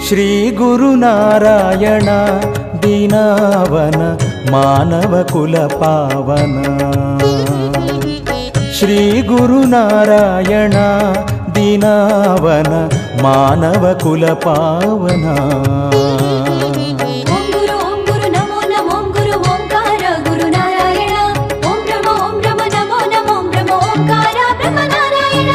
ಶ್ರೀ ಗುರುನಾರಾಯಣ ದೀನಾವನ ಮಾನವ ಕುಲ ಪಾವನ. ಶ್ರೀ ಗುರುನಾರಾಯಣ ದೀನಾವನ ಮಾನವ ಕುಲ ಪಾವನ. ಓಂ ಗುರು ಓಂ ಗುರು ನಮೋ ನಮೋ ಗುರು ಓಂಕಾರ ಗುರು ನಾರಾಯಣ. ಓಂ ಬ್ರಹ್ಮ ಓಂ ಬ್ರಹ್ಮ ನಮೋ ನಮೋ ಬ್ರಹ್ಮ ಓಂಕಾರ ಬ್ರಹ್ಮ ನಾರಾಯಣ.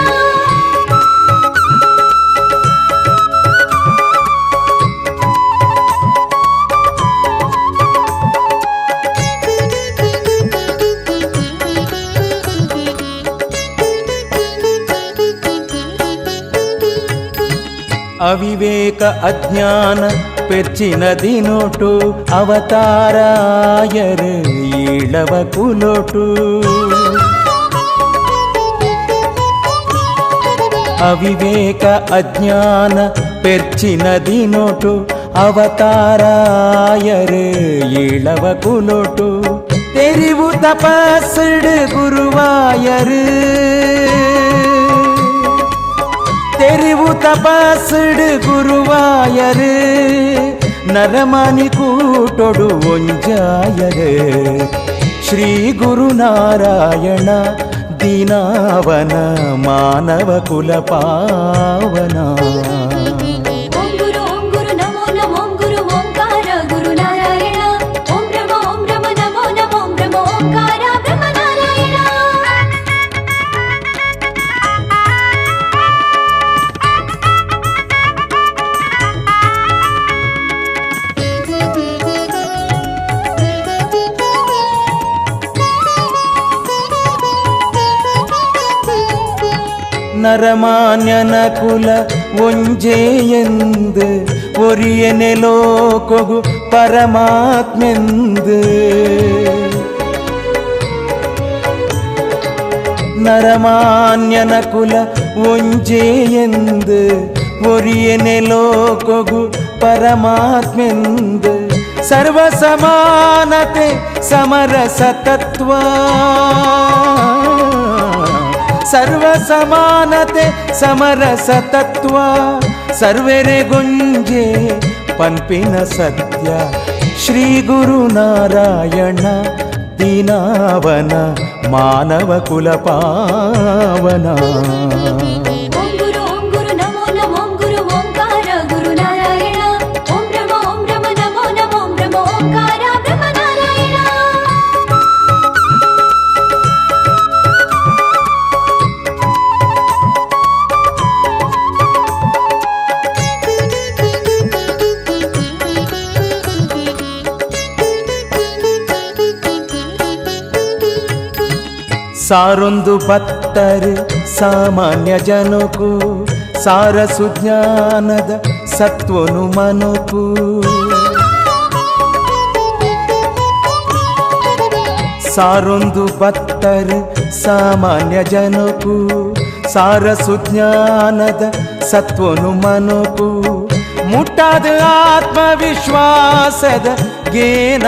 ಅವಿವೇಕ ಅಜ್ಞಾನ ಪೆರ್ಚಿನ ದಿನೋಟು ಅವತಾರಾಯರು ಈಳವ ಕುಲೋಟು. ಅವಿವೇಕ ಅಜ್ಞಾನ ಪೆರ್ಚಿನ ದಿನೋಟು ಅವತಾರಾಯರು ಈಳವ ಕುಲೋಟು. ತೆರಿವು ತಪಸ್ಸುಡು ಗುರುವಾಯರು, ತೆರಿವು ತಪಸ್ಸುಡು ಗುರುವಾಯರು, ನರಮಾನಿ ಕೂಟೊಡು ಒಂಜಾಯರು. ಶ್ರೀ ಗುರುನಾರಾಯಣ ದೀನಾವನ ಮಾನವ ಕುಲ ಪಾವನ. ಓಂ ಗುರು ಓಂ ಗುರು ನಮೋ ನಮೋ ಗುರು ಓಂಕಾರ ಗುರು ನಾರಾಯಣ. ಓಂ ಬ್ರಹ್ಮ ಓಂ ಬ್ರಹ್ಮ ನಮೋ ನಮೋ ಬ್ರಹ್ಮ ಓಂಕಾರ ಬ್ರಹ್ಮ ನಾರಾಯಣ. ನರಮಾನ್ಯನ ಕುಲ ಒಂಜೇ ಎಂದು ಒರಿಯನೆ ಲೋಕೊಗು ಪರಮಾತ್ಮೆಂದು. ನರಮಾನ್ಯನ ಕುಲ ಒಂಜೇ ಎಂದು ಒರಿಯನೆ ಲೋಕೊಗು ಪರಮಾತ್ಮೆಂದು. ಸರ್ವ ಸಮಾನತೆ ಸಮರಸ ತತ್ವ, ಸರ್ವ ಸಮಾನತೆ ಸಮರಸ ತತ್ವ, ಸರ್ವೆರೆ ಗುಂಜೆ ಪನ್ಪಿನ ಸತ್ಯ. ಶ್ರೀ ಗುರುನಾರಾಯಣ ದೀನಾವನ ಮಾನವ ಕುಲ ಪಾವನ. ಓಂ ಗುರು ಓಂ ಗುರು ನಮೋ ನಮೋ ಗುರು ಓಂಕಾರ ಗುರು ನಾರಾಯಣ. ಓಂ ಬ್ರಹ್ಮ ಓಂ ಬ್ರಹ್ಮ ನಮೋ ನಮೋ ಬ್ರಹ್ಮ ಓಂಕಾರ ಬ್ರಹ್ಮ ನಾರಾಯಣ. ಸಾರೊಂದು ಭಕ್ತರು ಸಾಮಾನ್ಯ ಜನಕು ಸಾರ ಸುಜ್ಞಾನದ ಸತ್ವನು ಮನುಕು. ಸಾರೊಂದು ಭಕ್ತರು ಸಾಮಾನ್ಯ ಜನಕು ಸಾರ ಸುಜ್ಞಾನದ ಸತ್ವನು ಮನುಕು. ಮುಟ್ಟಾದ ಆತ್ಮವಿಶ್ವಾಸದ ಗೇನ,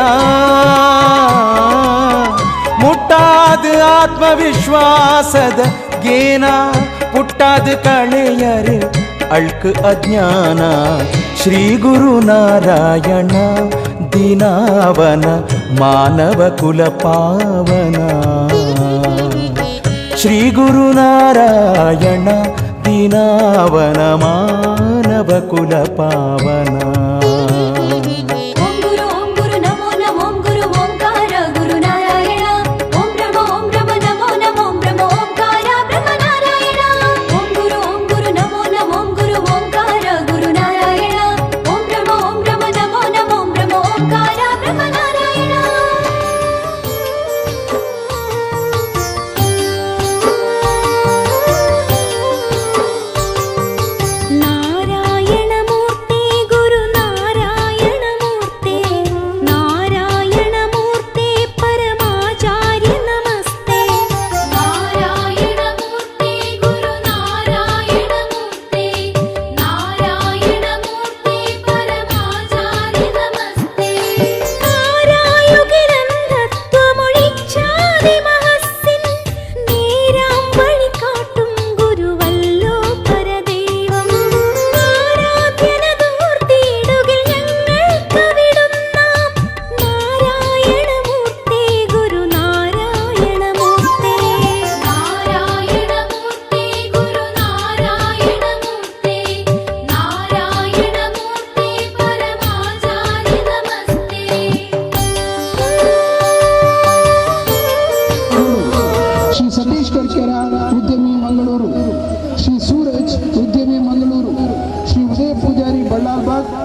ಮುಟ್ಟಾದ ಆತ್ಮವಿಶ್ವಾಸದ ಗೇನ, ಪುಟ್ಟಾದ ಕಳೆಯರು ಅಳ್ಕು ಅಜ್ಞಾನ. ಶ್ರೀ ಗುರುನಾರಾಯಣ ದೀನಾವನ ಮಾನವ ಕುಲ ಪಾವನ. ಶ್ರೀ ಗುರುನಾರಾಯಣ ದೀನಾವನ ಮಾನವ ಕುಲ ಪಾವನ. ಓಂ ಗುರು ಓಂ ಗುರು ನಮೋ ನಮೋ ಗುರು ಓಂಕಾರ ಗುರು ನಾರಾಯಣ. ಓಂ ಬ್ರಹ್ಮ ಓಂ ಬ್ರಹ್ಮ ನಮೋ ನಮೋ ಬ್ರಹ್ಮ ಓಂಕಾರ ಬ್ರಹ್ಮ ನಾರಾಯಣ. ಓಂ ಗುರು ಓಂ ಗುರು ನಮೋ ನಮೋ ಗುರು ಓಂಕಾರ ಗುರು ನಾರಾಯಣ. ಓಂ ಬ್ರಹ್ಮ ಓಂ ಬ್ರಹ್ಮ ನಮೋ ನಮೋ ಬ್ರಹ್ಮ ಓಂಕಾರ ಬ್ರಹ್ಮ ನಾರಾಯಣ. ನಾರಾಯಣಮೂರ್ತಿ ಗುರು.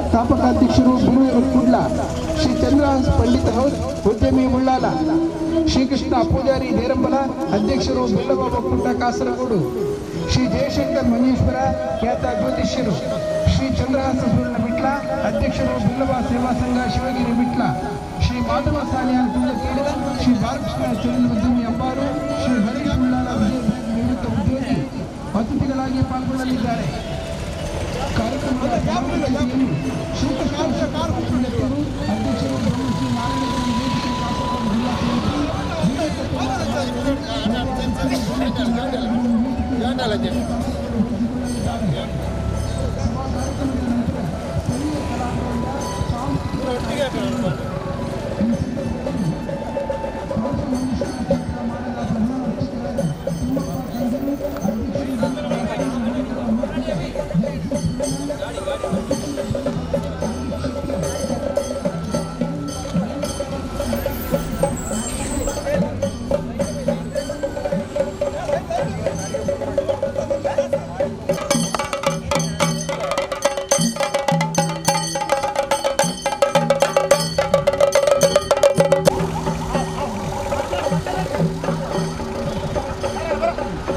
ಸ್ಥಾಪಕಾಧ್ಯಕ್ಷರು ಬಿರುವೆರು ಕುಡ್ಲ, ಶ್ರೀ ಚಂದ್ರಹಂಸ್ ಪಂಡಿತ್ ಹೌಸ್ ಉದ್ಯಮಿ ಉಳ್ಳಾಲ, ಶ್ರೀಕೃಷ್ಣ ಪೂಜಾರಿ ದೇರಂಬಲ ಅಧ್ಯಕ್ಷರು ಬಿಲ್ಲವ ಒಕ್ಕೂಟ ಕಾಸರಗೋಡು, ಶ್ರೀ ಜಯಶಂಕರ್ ಮಂಜೇಶ್ವರ ಖ್ಯಾತ ಜ್ಯೋತಿಷ್ಯರು, ಶ್ರೀ ಚಂದ್ರಹಾಸ ಸುವರ್ಣ ವಿಟ್ಲ ಅಧ್ಯಕ್ಷರು ಬಿಲ್ಲವ ಸೇವಾ ಸಂಘ ಶಿವಗಿರಿ ವಿಟ್ಲ, ಶ್ರೀ ಮಾಧವ ಸಾಲಿಯಾನ್ ಕುಂಜತ್ತೂರು, ಶ್ರೀ ಬಾಲಕೃಷ್ಣ ಚಂದ್ರ ಉದ್ಯಮಿ ಅಂಬಾರು, ಶ್ರೀ ಹರೀಶ್ ಉಳ್ಳಾಲ ವಿಜಯ ಬ್ಯಾಂಕ್ ನಿವೃತ್ತ ಉದ್ಯೋಗಿ ಅತಿಥಿಗಳಾಗಿ ಪಾಲ್ಗೊಳ್ಳಲಿದ್ದಾರೆ. ಕಾರ್ಯಕ್ರಮದ ಸಭಾಧ್ಯಕ್ಷತೆಯನ್ನು ಶ್ರೀಕೃಷ್ಣ ಕುಂಜತ್ತೂರು ಅಧ್ಯಕ್ಷರು ಬ್ರಹ್ಮಶ್ರೀ ನಾರಾಯಣಗುರು ವೇದಿಕೆ ಕಾಸರಗೋಡು ಜಿಲ್ಲಾ ಸಮಿತಿ, ಸಭಾ ಕಾರ್ಯಕ್ರಮದ ನಂತರ ಸ್ಥಳೀಯ ಕಲಾವಿದರಿಂದ ಸಾಂಸ್ಕೃತಿಕ ಕಾರ್ಯಕ್ರಮಗಳು. ಈ ಸಂದರ್ಭದಲ್ಲಿ ಕೌಶಲಮಂಜುಶ್ರೀ ಕ್ಷೇತ್ರ ಮಾಡದ ಪ್ರಧಾನ ಅರ್ಚಕರಾದ ತಿಮ್ಮಪ್ಪ ಕಂಜರು, ಅಧ್ಯಕ್ಷರು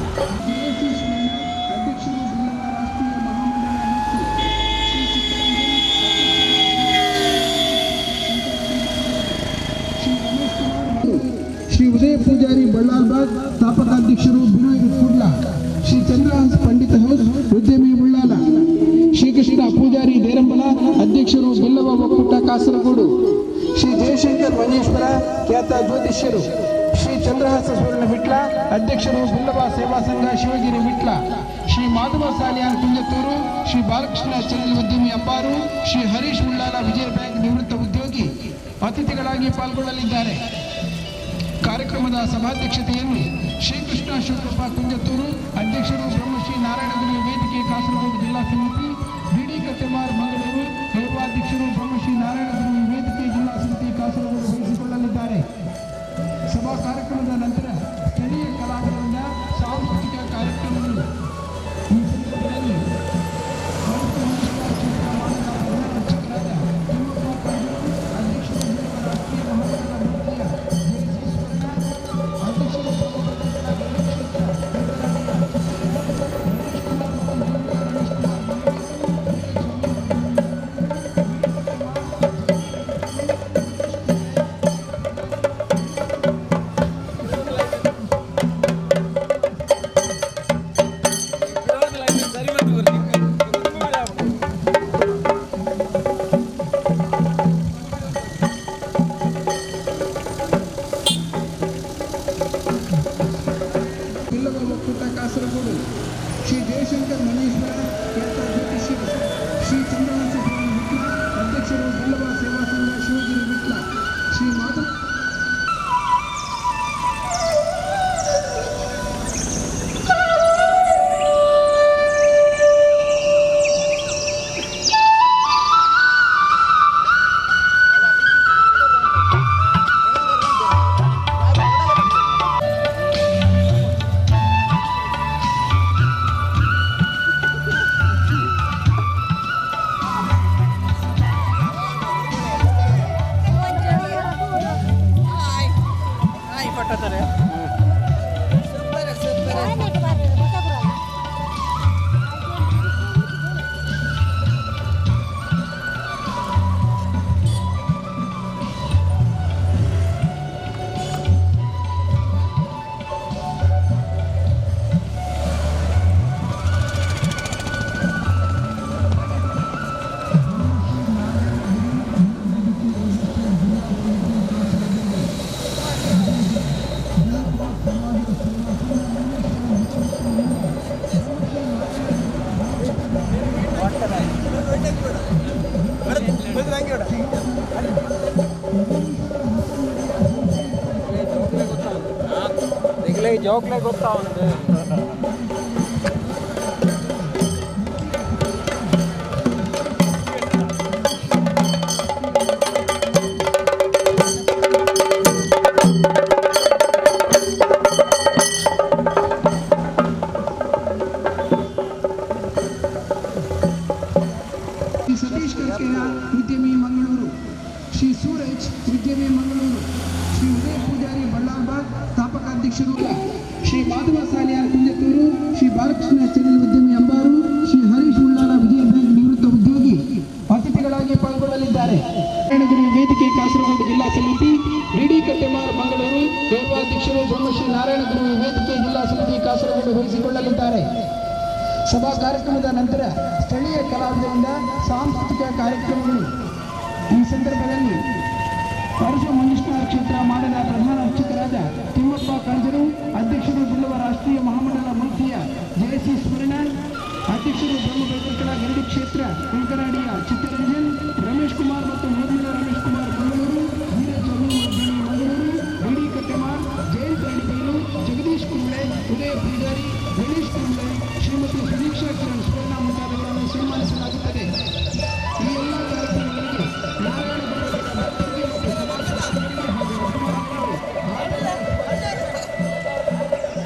ಮೂರ್ತಿಯ ಜೆಸಿ ಸುವರ್ಣ, ಜೆಸಿ ಸುವರ್ಣ ಅಧ್ಯಕ್ಷರು ಬಿಲ್ಲವ ರಾಷ್ಟ್ರೀಯ ಮಹಾಮಂಡಳ ಮತ್ತು ಶ್ರೀ ಚಿತ್ತರಂಜನ್ ಶ್ರೀ ರಮೇಶ್ ಕುಮಾರ್, ಶ್ರೀ ಉದಯ ಪೂಜಾರಿ ಬಳ್ಳಾಲ್ಬಾಗ್ ಸ್ಥಾಪಕಾಧ್ಯಕ್ಷರು ಬಿರುವೆರು ಕುಡ್ಲ, ಶ್ರೀ ಚಂದ್ರಹಂಸ್ ಪಂಡಿತ್ ಹೌಸ್ ಉದ್ಯಮಿ ಉಳ್ಳಾಲ, ಶ್ರೀಕೃಷ್ಣ ಪೂಜಾರಿ ದೇರಂಬಲ ಅಧ್ಯಕ್ಷರು ಬಿಲ್ಲವ ಒಕ್ಕೂಟ ಕಾಸರಗೋಡು, ಶ್ರೀ ಜಯಶಂಕರ್ ಮಂಜೇಶ್ವರ ಖ್ಯಾತ ಜ್ಯೋತಿಷ್ಯರು, ಶ್ರೀ ಚಂದ್ರಹಾಸ ಸುವರ್ಣ ವಿಟ್ಲ ಅಧ್ಯಕ್ಷರು ಬಿಲ್ಲವ ಸೇವಾ ಸಂಘ ಶಿವಗಿರಿ ವಿಟ್ಲ, ಶ್ರೀ ಮಾಧವ ಸಾಲಿಯಾನ್ ಕುಂಜತ್ತೂರು, ಶ್ರೀ ಬಾಲಕೃಷ್ಣ ಚಂದ್ರ ಉದ್ಯಮಿ ಅಂಬಾರು, ಶ್ರೀ ಹರೀಶ್ ಉಳ್ಳಾಲ ವಿಜಯ ಬ್ಯಾಂಕ್ ನಿವೃತ್ತ ಉದ್ಯೋಗಿ ಅತಿಥಿಗಳಾಗಿ ಪಾಲ್ಗೊಳ್ಳಲಿದ್ದಾರೆ. ಕಾರ್ಯಕ್ರಮದ ಸಭಾಧ್ಯಕ್ಷತೆಯನ್ನು ಶ್ರೀಕೃಷ್ಣ ಶಿವಕೃಪಾ ಕುಂಜತ್ತೂರು ಅಧ್ಯಕ್ಷರು ಬ್ರಹ್ಮಶ್ರೀ ನಾರಾಯಣಗುರು ವೇದಿಕೆ ಕಾಸರಗೋಡು ಜಿಲ್ಲಾ ಸಮಿತಿ, ಬಿಡಿ ಕತೆಮಾರ್ ಮಂಗಳೂರು ಗೌರವಾಧ್ಯಕ್ಷರು ಬ್ರಹ್ಮಶ್ರೀ ನಾರಾಯಣಗುರು ವೇದಿಕೆ ಜಿಲ್ಲಾ ಸಮಿತಿ ಕಾಸರಗೋಡು ವಹಿಸಿಕೊಳ್ಳಲಿದ್ದಾರೆ. ಸಭಾ ಕಾರ್ಯಕ್ರಮದ ನಂತರ ಸ್ಥಳೀಯ ಕಲಾವಿದರಿಂದ ಸಾಂಸ್ಕೃತಿಕ ಕಾರ್ಯಕ್ರಮಗಳು. ಈ ಸಂದರ್ಭದಲ್ಲಿ ಕ್ಷೇತ್ರ ಮಾಡದ ಪ್ರಧಾನ ಅರ್ಚಕರಾದ ತಿಮ್ಮಪ್ಪ ಕಂಜರು, ಅಧ್ಯಕ್ಷರು ಬಿಲ್ಲವ ರಾಷ್ಟ್ರೀಯ ಮಹಾಮಂಡಲ ಮೂರ್ತಿಯ ಜೆಸಿ ಸುವರ್ಣ, ಅಧ್ಯಕ್ಷರು ಪ್ರಮುಖ ಕ್ಷೇತ್ರ ರಮೇಶ್ ಕುಮಾರ್ ಮತ್ತು ರಮೇಶ್ ಕುಮಾರ್ ಬಿಲ್ಲವ ಒಕ್ಕೂಟ ಕಾಸರಗೋಡು, ಶ್ರೀ ಜಯಶಂಕರ್ ಮನೇಶ್ವರ ಖ್ಯಾತ ಜ್ಯೋತಿಷ್ಯರು, ಶ್ರೀ ಚಂದ್ರಹಾಸ ಸ್ವಾಮಿ ವಿಟ್ಲ ಅಧ್ಯಕ್ಷರು ಬಿಲ್ಲವ ಸೇವಾ ಸಂಘ ಶಿವಗಿರಿ ವಿಟ್ಲ, ಶ್ರೀ ಮಾಧವ ಜೋಕ್ಲೆ ಗೊತ್ತಾ ಒಂದು. ಶ್ರೀ ಸತೀಶ್ ಕರ್ಕೆ ಮೀರಾ ಉದ್ಯಮಿ ಮಂಗಳೂರು, ಶ್ರೀ ಸೂರಜ್ ಉದ್ಯಮಿ ಮಂಗಳೂರು, ಶ್ರೀ ಉದಯ ಪೂಜಾರಿ ಬಳ್ಳಾಲ್ಬಾಗ್ ಸ್ಥಾಪಕಾಧ್ಯಕ್ಷರು, ಶ್ರೀ ಮಾಧವ ಸಾಲಿಯಾರ್ ಕುಂಜತ್ತೂರು, ಶ್ರೀ ಬಾಲಕೃಷ್ಣ ಚೆನ್ನಲ್ ಉದ್ಯಮಿ ಅಂಬಾರು, ಶ್ರೀ ಹರೀಶ್ ಉಳ್ಳಾಲ ವಿಜಯ ಬ್ಯಾಂಕ್ ನಿವೃತ್ತ ಉದ್ಯೋಗಿ ಅತಿಥಿಗಳಾಗಿ ಪಾಲ್ಗೊಳ್ಳಲಿದ್ದಾರೆ. ನಾರಾಯಣಗುರು ವೇದಿಕೆ ಕಾಸರಗೋಡು ಜಿಲ್ಲಾ ಸಮಿತಿ, ಡಿಡಿ ಕಟ್ಟೆಮಾರ್ ಮಂಗಳೂರು ಗೌರವಾಧ್ಯಕ್ಷರು ಬ್ರಹ್ಮಶ್ರೀ ನಾರಾಯಣಗುರು ವೇದಿಕೆ ಜಿಲ್ಲಾ ಸಮಿತಿ ಕಾಸರಗೋಡು ವಹಿಸಿಕೊಳ್ಳಲಿದ್ದಾರೆ. ಸಭಾ ಕಾರ್ಯಕ್ರಮದ ನಂತರ ಸ್ಥಳೀಯ ಕಲಾವಿದರಿಂದ ಸಾಂಸ್ಕೃತಿಕ ಕಾರ್ಯಕ್ರಮಗಳು. ಈ ಸಂದರ್ಭದಲ್ಲಿ ಪರಶು ಮಂಜುನಾಥ ಕ್ಷೇತ್ರ ಮಾಡದ ಪ್ರಧಾನ ಅರ್ಚಕರಾದ ತಿಮ್ಮಪ್ಪ ಕಣಜರು, ಅಧ್ಯಕ್ಷರು ಬಿಲ್ಲವ ರಾಷ್ಟ್ರೀಯ ಮಹಾಮಂಡಲ ಮುಲ್ಕಿಯ ಜೆಸಿ ಸುವರ್ಣ, ಅಧ್ಯಕ್ಷರು ಬ್ರಹ್ಮ ಬೈಕರ್ಕಳ ಗರಡಿ ಕ್ಷೇತ್ರ ಕಂಕನಾಡಿಯ ಚಿತ್ತರಂಜನ್, ರಮೇಶ್ ಕುಮಾರ್ ಮತ್ತು ಊರ್ಮಿಳಾ ರಮೇಶ್ ಕುಮಾರ್ ಮಂಗಳೂರು, ಧೀರಜ್ ಅಮೀನ್ ಉದ್ಯಮಿ ಮಂಗಳೂರು, ಡಿ ಕಟ್ಟೆಮಾರ್, ಜಯಂತ್ ಅಡಿಬೈಲು, ಜಗದೀಶ್ ಕುಂಬ್ಳೆ, ಉದಯ ಪೂಜಾರಿ, ಗಣೇಶ್ ಕುಂಬ್ಳೆ, ಶ್ರೀಮತಿ ಸುದೀಕ್ಷಾ ಕಿರಣ್ ಸುವರ್ಣ ಮುಂತಾದವರನ್ನು ಸನ್ಮಾನಿಸಲಾಗುತ್ತದೆ. ಈ ಎಲ್ಲ ಕಾರ್ಯಕ್ರಮಗಳಿಗೆ ನಾರಾಯಣ ಗುರುಗಳ ಭಕ್ತರಿಗೆ ಮತ್ತು ಸಮಾಜ ಬಾಂಧವರಿಗೆ ಹಾಗೂ ಅಭಿಮಾನಿಗಳು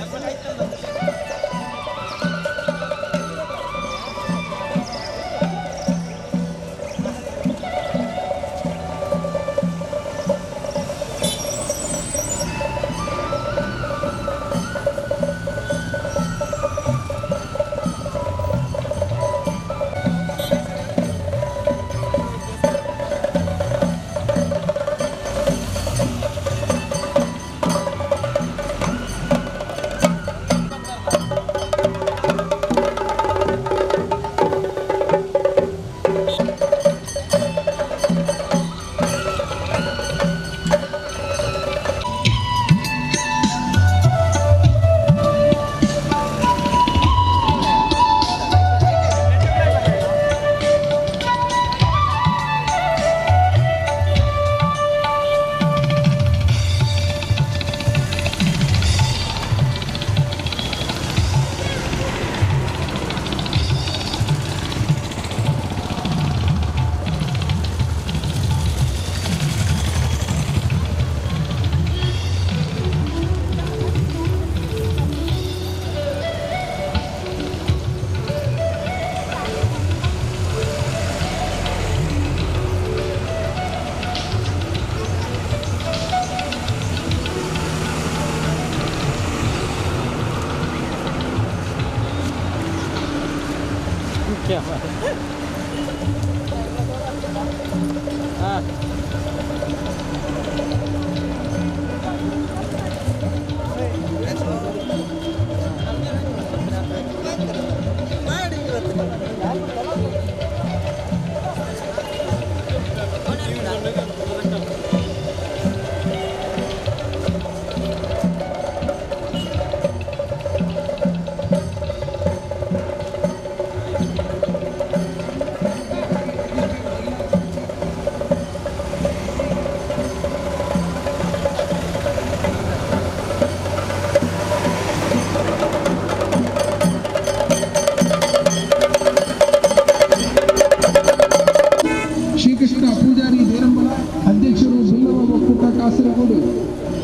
ಶ್ರೀಕೃಷ್ಣ ಪೂಜಾರಿ ದೇರಂಬಲ, ಅಧ್ಯಕ್ಷರು ಬಿಲ್ಲವ ಒಕ್ಕೂಟ ಕಾಸರಗೋಡು,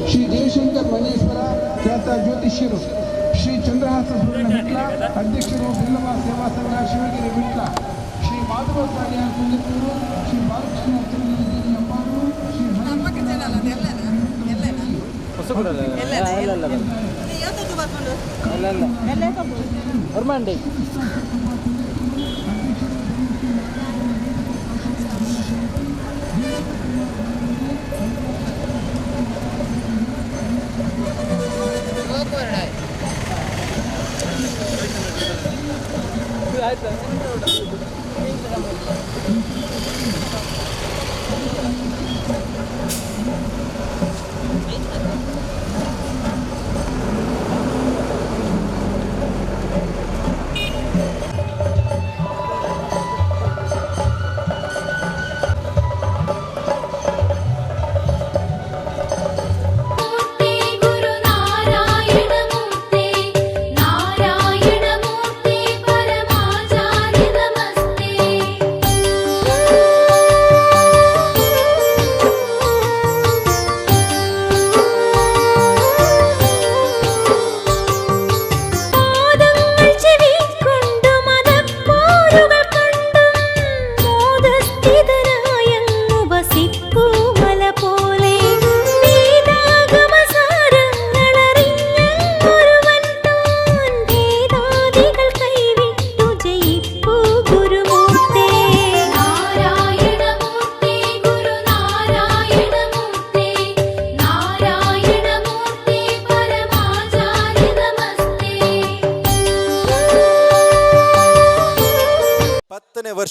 ಶ್ರೀ ಜಯಶಂಕರ್ ಮಲ್ಲೇಶ್ವರ ಖ್ಯಾತ ಜ್ಯೋತಿಷ್ಯರು, ಶ್ರೀ ಚಂದ್ರಹಾಸ ಸುವರ್ಣ ವಿಟ್ಲ, ಅಧ್ಯಕ್ಷರು ಬಿಲ್ಲವ ಸೇವಾ ಸಂಘ ಶಿವಗಿರಿ ವಿಟ್ಲ, ಶ್ರೀ ಮಾಧವ ಸಾಲಿಯಾರ್ ಕುಂಜತ್ತೂರು, ಶ್ರೀ ಬಾಲಕೃಷ್ಣ ಚಂದ್ರಗಿರಿ ಅಂಬಾರು, ಶ್ರೀ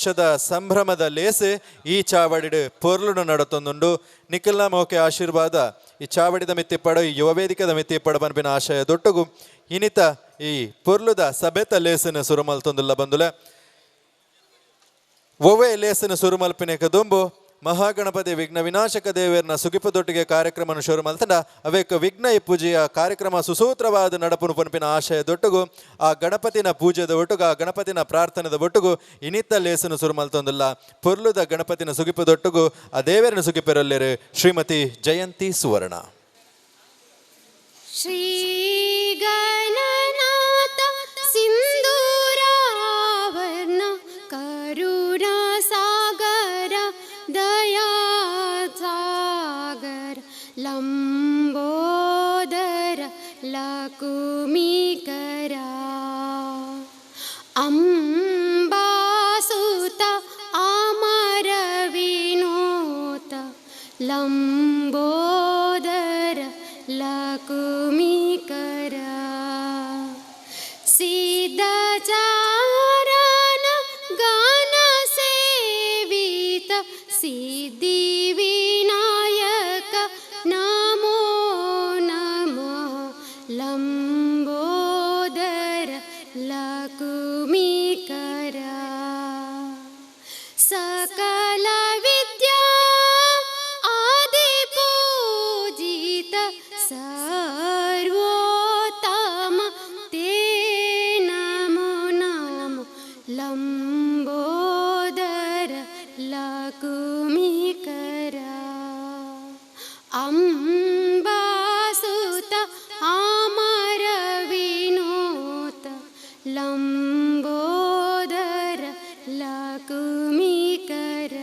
ವರ್ಷದ ಸಂಭ್ರಮದ ಲೇಸ್ ಈ ಚಾವಡಿಡ್ ಪೊರ್ಲುನು ನಡತೊಂದುಂಡು. ನಿಖಲ್ನ ಮೋಕೆ ಆಶೀರ್ವಾದ ಈ ಚಾವಡಿದ ಮಿತ್ತಿಪ್ಪಡು, ಈ ಯುವ ವೇದಿಕೆದ ಮಿತ್ತಿಪ್ಪಡು ಪನ್ಪಿನ ಆಶಯ ದೊಟ್ಟುಗು ಇನಿತ ಈ ಪೊರ್ಲುದ ಸಭೆತ ಲೇಸನ್ನು ಸುರು ಮಲ್ತೊಂದುಲ್ಲ ಬಂದುಲೆ. ಒವ್ವೆ ಲೇಸನ್ನು ಸುರು ಮಲ್ಪಿನಕ ದುಂಬು ಮಹಾಗಣಪತಿ ವಿಘ್ನ ವಿನಾಶಕ ದೇವರನ ಸುಗಿಪದೊಟ್ಟಿಗೆ ಕಾರ್ಯಕ್ರಮವನ್ನು ಶುರು ಮಲ್ತಂಡ ಅವೇಕ ವಿಘ್ನ ಪೂಜೆಯ ಕಾರ್ಯಕ್ರಮ ಸುಸೂತ್ರವಾದ ನಡಪುನು ಪನ್ಪಿನ ಆಶಯ ದೊಟ್ಟುಗು ಆ ಗಣಪತಿನ ಪೂಜೆದ ಒಟ್ಟುಗು, ಆ ಗಣಪತಿನ ಪ್ರಾರ್ಥನೆದ ಒಟ್ಟುಗು ಇನಿತ ಲೇಸನ್ನು ಶುರು ಮಲ್ತೊಂದುಲ್ಲ. ಪೊರ್ಲುದ ಗಣಪತಿನ ಸುಗಿಪದೊಟ್ಟುಗು ಆ ದೇವರನ ಸುಗಿಪೆರಲ್ಲೇರು ಶ್ರೀಮತಿ ಜಯಂತಿ ಸುವರ್ಣ. ಶ್ರೀ ಗಣನಾಥ ಸಿಂಧೂರಾವರ್ಣ ಕರುಣಾ ಸಾಗರ ದಯಾ ಸಾಗರ ಲಂಬೋದರ ಲಕುಮೀಕರ ಅಂಬಾಸುತ ಅಮರ ವಿನೋತ ಲಂಬೋದರ ಲಕುಮೀಕರ ಸಿದ್ಧಚಾರಣ ಗಾನ ಸೇವಿತ ಸಿದ್ಧಿವಿನಾಯಕ ನಮೋ ನಮಃ ಲಂಬೋದರ ಲಕುಮೀಕರ ಸಕಲ ವಿದ್ಯಾ ಆದಿ ಪೂಜಿತ ಸರ್ವೋತ್ತಮ ತೇ ನಮೋ ನಮೋ ಲಂಬೋದರ ಲಕುಮೀಕರ ಅಂಬಾಸುತ ಅಮರ ವಿನೋತ ಲಂಬೋದರ ಲಕುಮೀಕರ.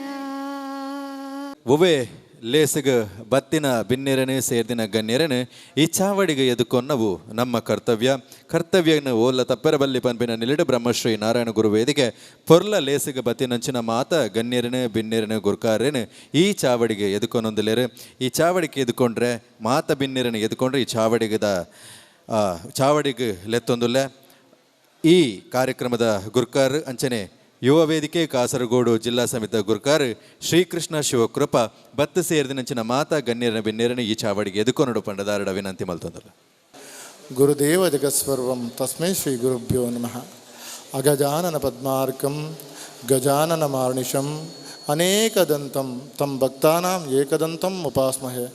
ಒವೆ ಲೇಸಗ ಬತ್ತಿನ ಬಿನ್ನೆರನೆ ಸೇರ್ದಿನ ಗಣ್ಯರನೆ ಈ ಚಾವಡಿಗೆ ಎದುಕೊನ್ನವು ನಮ್ಮ ಕರ್ತವ್ಯ. ಕರ್ತವ್ಯನ ಓಲ್ಲ ತಪ್ಪೆರಬಲ್ಲಿ ಪನ್ಪಿನ ನಿಲಿಡ ಬ್ರಹ್ಮಶ್ರೀ ನಾರಾಯಣ ಗುರು ವೇದಿಕೆ ಪೊರ್ಲ ಲೇಸಗ ಬತ್ತಿನಂಚಿನ ಮಾತ ಗಣ್ಯರನೆ ಬಿನ್ನೆರನೆ ಗುರ್ಕಾರೇನು ಈ ಚಾವಡಿಗೆ ಎದುಕೊನೊಂದಿಲೇರು. ಈ ಚಾವಡಿಗೆ ಎದುಕೊಂಡ್ರೆ ಮಾತ ಬಿನ್ನೆರನೆ ಎದುಕೊಂಡ್ರೆ ಈ ಚಾವಡಿಗದ ಚಾವಡಿಗೆ ಲೆತ್ತೊಂದುಲ್ಲೆ. ಈ ಕಾರ್ಯಕ್ರಮದ ಗುರ್ಕಾರ್ ಅಂಚನೆ ಯುವ ವೇದಿಕೆ ಕಾಸರಗೋಡು ಜಿಲ್ಲಾ ಸಮಿತಿ ಗುರ್ಕಾರ್ ಶ್ರೀಕೃಷ್ಣ ಶಿವಕೃಪ ಬತ್ತು ಸೇರಿದಿನಂಚಿನ ಮಾತಾ ಗಣ್ಯರನ ಬಿನ್ನೇರನ ಈ ಚಾವಡಿಗೆ ಎದುಕೊನಡು ಪಂಡದಾರಡ ವಿನಂತಿ ಮಲ್ತೊಂದಲ್ಲ. ಗುರುದೇವ ಜಗತ್ಸರ್ವಂ ತಸ್ಮೈ ಶ್ರೀ ಗುರುಭ್ಯೋ ನಮಃ. ಅಗಜಾನನ ಪದ್ಮಾರ್ಕಂ ಗಜಾನನ ಮಾರ್ನಿಶಂ ಅನೇಕದಂತಂ ತಂ ಭಕ್ತಾನಾಂ ಏಕದಂತಂ ಉಪಾಸ್ಮಹೆ.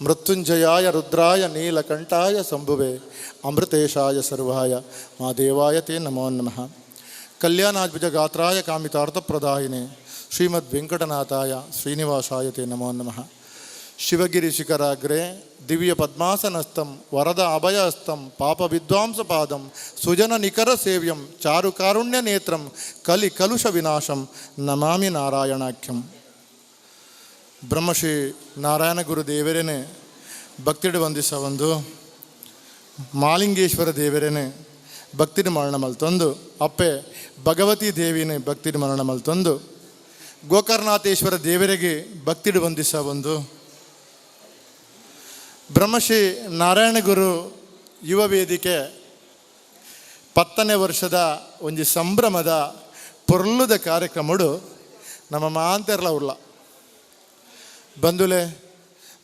ಮೃತ್ಯುಂಜಯಾಯ ರುದ್ರಾಯ ನೀಲಕಂಠಾಯ ಶಂಭುವೆ ಅಮೃತೇಶಾಯ ಸರ್ವಾಯ ಮಹಾದೇವಾಯ ತೇ ನಮೋ ನಮಃ. ಕಲ್ಯಾಣಾದ್ಭುಜ ಗಾತ್ರಾಯ ಕಾಮಿತಾರ್ಥಪ್ರದಾಯಿನೇ ಶ್ರೀಮದ್ ವೆಂಕಟನಾಥಾಯ ಶ್ರೀನಿವಾಸಾಯ ತೇ ನಮೋ ನಮಃ. ಶಿವಗಿರಿ ಶಿಖರಾಗ್ರೆ ದಿವ್ಯ ಪದ್ಮಾಸನಸ್ಥಂ ವರದ ಅಭಯಹಸ್ತಂ ಪಾಪ ವಿದ್ವಾಂಸ ಪಾದಂ ಸುಜನ ನಿಖರ ಸೇವ್ಯಂ ಚಾರುಕಾರುಣ್ಯ ನೇತ್ರಂ ಕಲಿ ಕಲುಷ ವಿನಾಶಂ ನಮಾಮಿ ನಾರಾಯಣಾಖ್ಯಂ. ಬ್ರಹ್ಮಶ್ರೀ ನಾರಾಯಣ ಗುರು ದೇವರೇನೆ ಭಕ್ತಿಡು ವಂದಿಸ ಒಂದು ಮಾಲಿಂಗೇಶ್ವರ ದೇವರೇನೆ ಭಕ್ತಿಡು ಮರಣ ಮಲ್ತೊಂದು ಅಪ್ಪೆ ಭಗವತಿ ದೇವಿನೇ ಭಕ್ತಿಡು ಮರಣ ಮಲ್ತೊಂದು ಗೋಕರ್ಣನಾಥೇಶ್ವರ ದೇವರಿಗೆ ಭಕ್ತಿಡು ವಂದಿಸ ಒಂದು ಬ್ರಹ್ಮಶ್ರೀ ನಾರಾಯಣ ಗುರು ಯುವ ವೇದಿಕೆ 10ನೇ ವರ್ಷದ ಒಂಜಿ ಸಂಭ್ರಮದ ಪೊರ್ಲುದ ಕಾರ್ಯಕ್ರಮಡು ನಮ್ಮ ಮಾಂತೆರ್ಲ ಉಳ್ಳ ಬಂಧುಲೆ.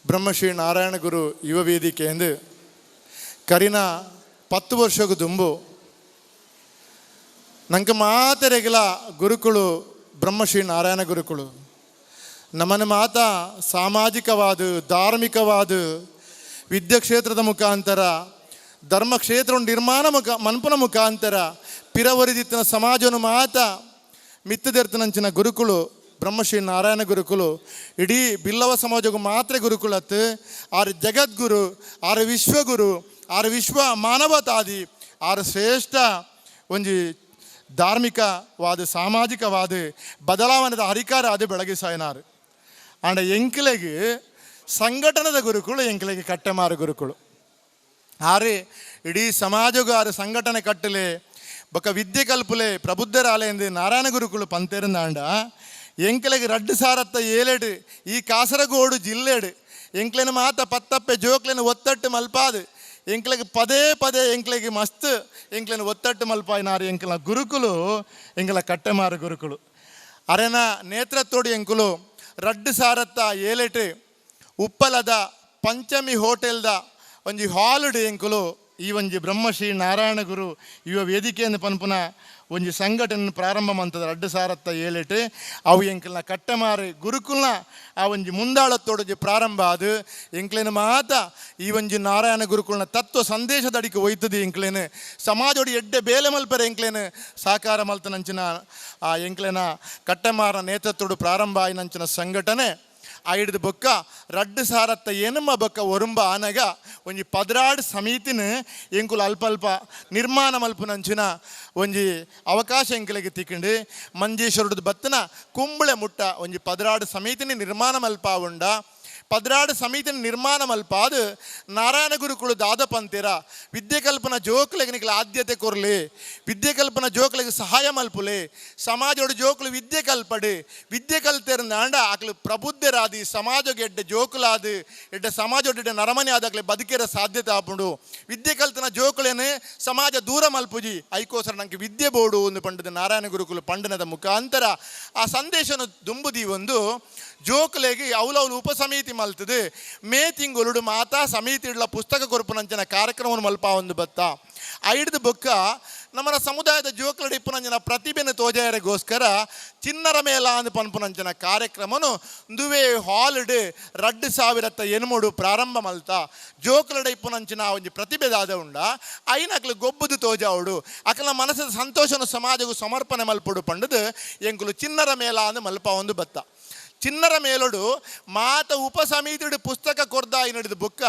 ಬ್ರಹ್ಮಶ್ರೀ ನಾರಾಯಣ ಗುರು ಯುವ ವೇದಿಕೆ ಎಂದು ಕರಿನ 10 ವರ್ಷಕ್ಕೂ ದುಂಬು ನಂಗೆ ಮಾತೆರೆಗಿಲ ಗುರುಕುಳು ಬ್ರಹ್ಮಶ್ರೀ ನಾರಾಯಣ ಗುರುಕುಳು ನಮ್ಮನ ಮಾತ ಸಾಮಾಜಿಕವಾದ ಧಾರ್ಮಿಕವಾದ ವಿದ್ಯಾಕ್ಷೇತ್ರದ ಮುಖಾಂತರ ಧರ್ಮಕ್ಷೇತ್ರ ನಿರ್ಮಾಣ ಮುಖ ಮನ್ಪನ ಮುಖಾಂತರ ಪಿರವರಿದಿತ್ತನ ಸಮಾಜವನ್ನು ಮಾತ ಮಿತ್ತದೆರ್ತನಂಚಿನ ಗುರುಕುಳು ಬ್ರಹ್ಮಶ್ರೀ ನಾರಾಯಣ ಗುರುಕುಲು. ಇಡೀ ಬಿಲ್ಲವ ಸಮಾಜಕ್ಕೂ ಮಾತ್ರ ಗುರುಕುಲತ್ತು ಆರು ಜಗದ್ಗುರು, ಆರು ವಿಶ್ವಗುರು, ಆರು ವಿಶ್ವ ಮಾನವತಾದಿ, ಆರು ಶ್ರೇಷ್ಠ ಒಂಜಿ ಧಾರ್ಮಿಕವಾದ ಸಾಮಾಜಿಕವಾದ ಬದಲಾವಣೆದ ಹರಿಕಾರ ಅದು ಬೆಳಗಿಸಾಯನಾರು. ಆಂಡ ಎಂಕ್ಲೆಗ್ ಸಂಘಟನದ ಗುರುಕುಳು, ಎಂಕ್ಲೆಗ್ ಕಟ್ಟೆಮಾರು ಗುರುಕುಳು. ಆರೆ ಇಡೀ ಸಮಾಜಗೂ ಆರು ಸಂಘಟನೆ ಕಟ್ಟಲೆ ಬೊಕ ವಿದ್ಯೆ ಕಲ್ಪುಲೆ ಪ್ರಬುದ್ಧರಾಲೆ ಎಂದು ನಾರಾಯಣ ಗುರುಕುಳು ಪಂತೇರಂದಾಂಡ ಎಂಕ್ಲೆಗ್ ರಡ್ಡು ಸಾರತ್ತ ಏಳೆಡು ಈ ಕಾಸರಗೋಡು ಜಿಲ್ಲೆಡು ಎಂಕ್ಲೆನ ಮಾತ ಪತ್ತಪ್ಪೆ ಜೋಕ್ಲೆನ ಒತ್ತಟ್ಟು ಮಲ್ಪಾದು ಎಂಕ್ಲೆಗ್ ಪದೇ ಪದೇ ಎಂಕ್ಲೆಗ್ ಮಸ್ತ್ ಎಂಕ್ಲೆನ ಒತ್ತಟ್ಟು ಮಲ್ಪಾಯಿನಾರು ಎಂಕ್ಲ ಗುರುಕುಲು, ಎಂಕ್ಲ ಕಟ್ಟೆಮಾರು ಗುರುಕುಲು. ಅರೆನ ನೇತೃತ್ವಡು ಎಂಕುಲು ರಡ್ಡು ಸಾರತ್ತ ಏಲೆಟ್ ಉಪ್ಪಲದ ಪಂಚಮಿ ಹೋಟೆಲ್ದ ಒಂಜಿ ಹಾಲ್ಡ್ ಎಂಕುಲು ಈ ಒಂಜಿ ಬ್ರಹ್ಮಶ್ರೀ ನಾರಾಯಣ ಗುರು ಯುವ ವೇದಿಕೆಯನ್ನು ಪನ್ಪುನ ಒಂಜಿ ಸಂಘಟನೆ ಪ್ರಾರಂಭ ಮಂತದ ರಡ್ಡು ಸಾರತ್ತ ಏಳೆಟ್ ಅವು ಎಂಕಲ್ನ ಕಟ್ಟಮಾರು ಗುರುಕುಲ್ನ ಆ ಒಂಜಿ ಮುಂದಾಳತ್ತೋಡೊಂಜಿ ಪ್ರಾರಂಭ ಅದು ಎಂಕ್ಲೇನ ಮಾತ ಈ ಒಂಜಿ ನಾರಾಯಣ ಗುರುಕುಲ್ನ ತತ್ವ ಸಂದೇಶದಡಿಕೆ ಒಯ್ತದೆ. ಎಂಕ್ಲೇನ ಸಮಾಜೋಡಿ ಎಡ್ಡೆ ಬೇಲೆ ಮಲ್ಪರೆ ಎಂಕ್ಲೇನ ಸಾಕಾರ ಮಲ್ತನಂಚಿನ ಆ ಎಂಕ್ಲೇನ ಕಟ್ಟಮಾರ ನೇತೃತ್ವಡು ಪ್ರಾರಂಭ ಆಯಿನಂಚಿನ ಸಂಘಟನೆ. ಐಡ್ದು ಬೊಕ್ಕ ರಡ್ಡು ಸಾರತ್ತ ಎನುಮ ಬೊಕ್ಕ ಒರುಂಬ ಆನಗ ಒಂಜಿ ಪದ್ರಾಡ್ ಸಮಿತಿನ ಎಂಕುಲು ಅಲ್ಪ ಅಲ್ಪ ನಿರ್ಮಾಣ ಮಲ್ಪುನಂಚಿನ ಒಂಜಿ ಅವಕಾಶ ಎಂಕುಲೆಗ್ ತಿಕ್ಕಿಂಡು. ಮಂಜೇಶ್ವರದ ಬತ್ತನ ಕುಂಬಳೆ ಮುಟ್ಟ ಒಂಜಿ ಪದ್ರಾಡ್ ಸಮಿತಿನ ನಿರ್ಮಾಣ ಮಲ್ಪ ಉಂಡ. ಪದ್ರಾಡ್ ಸಮಿತಿನ ನಿರ್ಮಾಣ ಮಲ್ಪಾದು ನಾರಾಯಣ ಗುರುಕುಲು ದಾದ ಪಂತೀರ, ವಿದ್ಯೆ ಕಲ್ಪನ ಜೋಕ್ಲೆಗ್ ನಿಕಲ ಆದ್ಯತೆ ಕೊರ್ಲಿ, ವಿದ್ಯೆ ಕಲ್ಪನ ಜೋಕ್ಲೆಗ್ ಸಹಾಯ ಮಲ್ಪುಲೆ, ಸಮಾಜೋಡು ಜೋಕುಲು ವಿದ್ಯೆ ಕಲ್ಪಡು, ವಿದ್ಯೆ ಕಲ್ತೆರ್ನಾಂಡ ಅಕ್ಲು ಪ್ರಬುದ್ಧರಾದಿ ಸಮಾಜಗೆ ಎಡ್ಡೆ ಜೋಕುಲಾದು ಎಡ್ಡೆ ಸಮಾಜೋಡು ಎಡ್ಡೆ ನರಮನೆ ಆದ ಅಕ್ಲೆ ಬದುಕೆರ ಸಾಧ್ಯತೆ ಆಪುಂಡು. ವಿದ್ಯೆ ಕಲ್ತನ ಜೋಕುಲೇನೆ ಸಮಾಜ ದೂರ ಮಲ್ಪುಜಿ, ಐಕೋಸರ ನಂಗೆ ವಿದ್ಯೆ ಬೋಡು ಒಂದು ಪಂಡದ ನಾರಾಯಣ ಗುರುಕುಲು ಪಂಡನದ ಮುಖಾಂತರ ಆ ಸಂದೇಶನ ದುಂಬುದಿ ಒಂದು ಜೋಕುಲೆಗ್ ಅವಲವಲು ಉಪಸಮಿತಿ ಮಲ್ತದೆ. ಮೇ ತಿಂಗೊಲುಡು ಮಾತಾ ಸಮಿತಿ ಇಡ್ಲ ಪುಸ್ತಕ ಕೊರ್ಪುನಂಚಿನ ಕಾರ್ಯಕ್ರಮವನ್ನು ಮಲ್ಪ ಒಂದು ಬತ್ತ. ಐಡ್ದು ಬೊಕ್ಕ ನಮ್ಮನ ಸಮುದಾಯದ ಜೋಕುಲಡು ಇಪ್ಪುನಂಚಿನ ಪ್ರತಿಭೆನ ತೋಜಾಯರೆಗೋಸ್ಕರ ಚಿನ್ನರ ಮೇಲ ಅಂದ್ ಪನ್ಪುನಂಚಿನ ಕಾರ್ಯಕ್ರಮನು ದುವೆ ಹಾಲ್ಡ್ 2008 ಪ್ರಾರಂಭ ಮಲ್ತ. ಜೋಕುಲಡ ಇಪ್ಪುನಂಚಿನ ಒಂಜಿ ಪ್ರತಿಭೆ ದಾದ ಉಂಡ ಐನ ಅಕ್ಲು ಗೊಬ್ಬುದು ತೋಜಾವುಡು, ಅಕಲ್ನ ಮನಸ್ಸದ ಸಂತೋಷನು ಸಮಾಜಗೂ ಸಮರ್ಪಣೆ ಮಲ್ಪುಡು ಪಂಡದು ಎಂಕುಲು ಚಿನ್ನರ ಮೇಲ ಅಂದ್ ಮಲ್ಪ ಒಂದು ಬತ್ತ. ಚಿನ್ನರ ಮೇಲೊಡು ಮಾತ ಉಪಸಮಿತಿಡು ಪುಸ್ತಕ ಕೊರ್ದ ನಡೆದು ಬುಕ್ಕ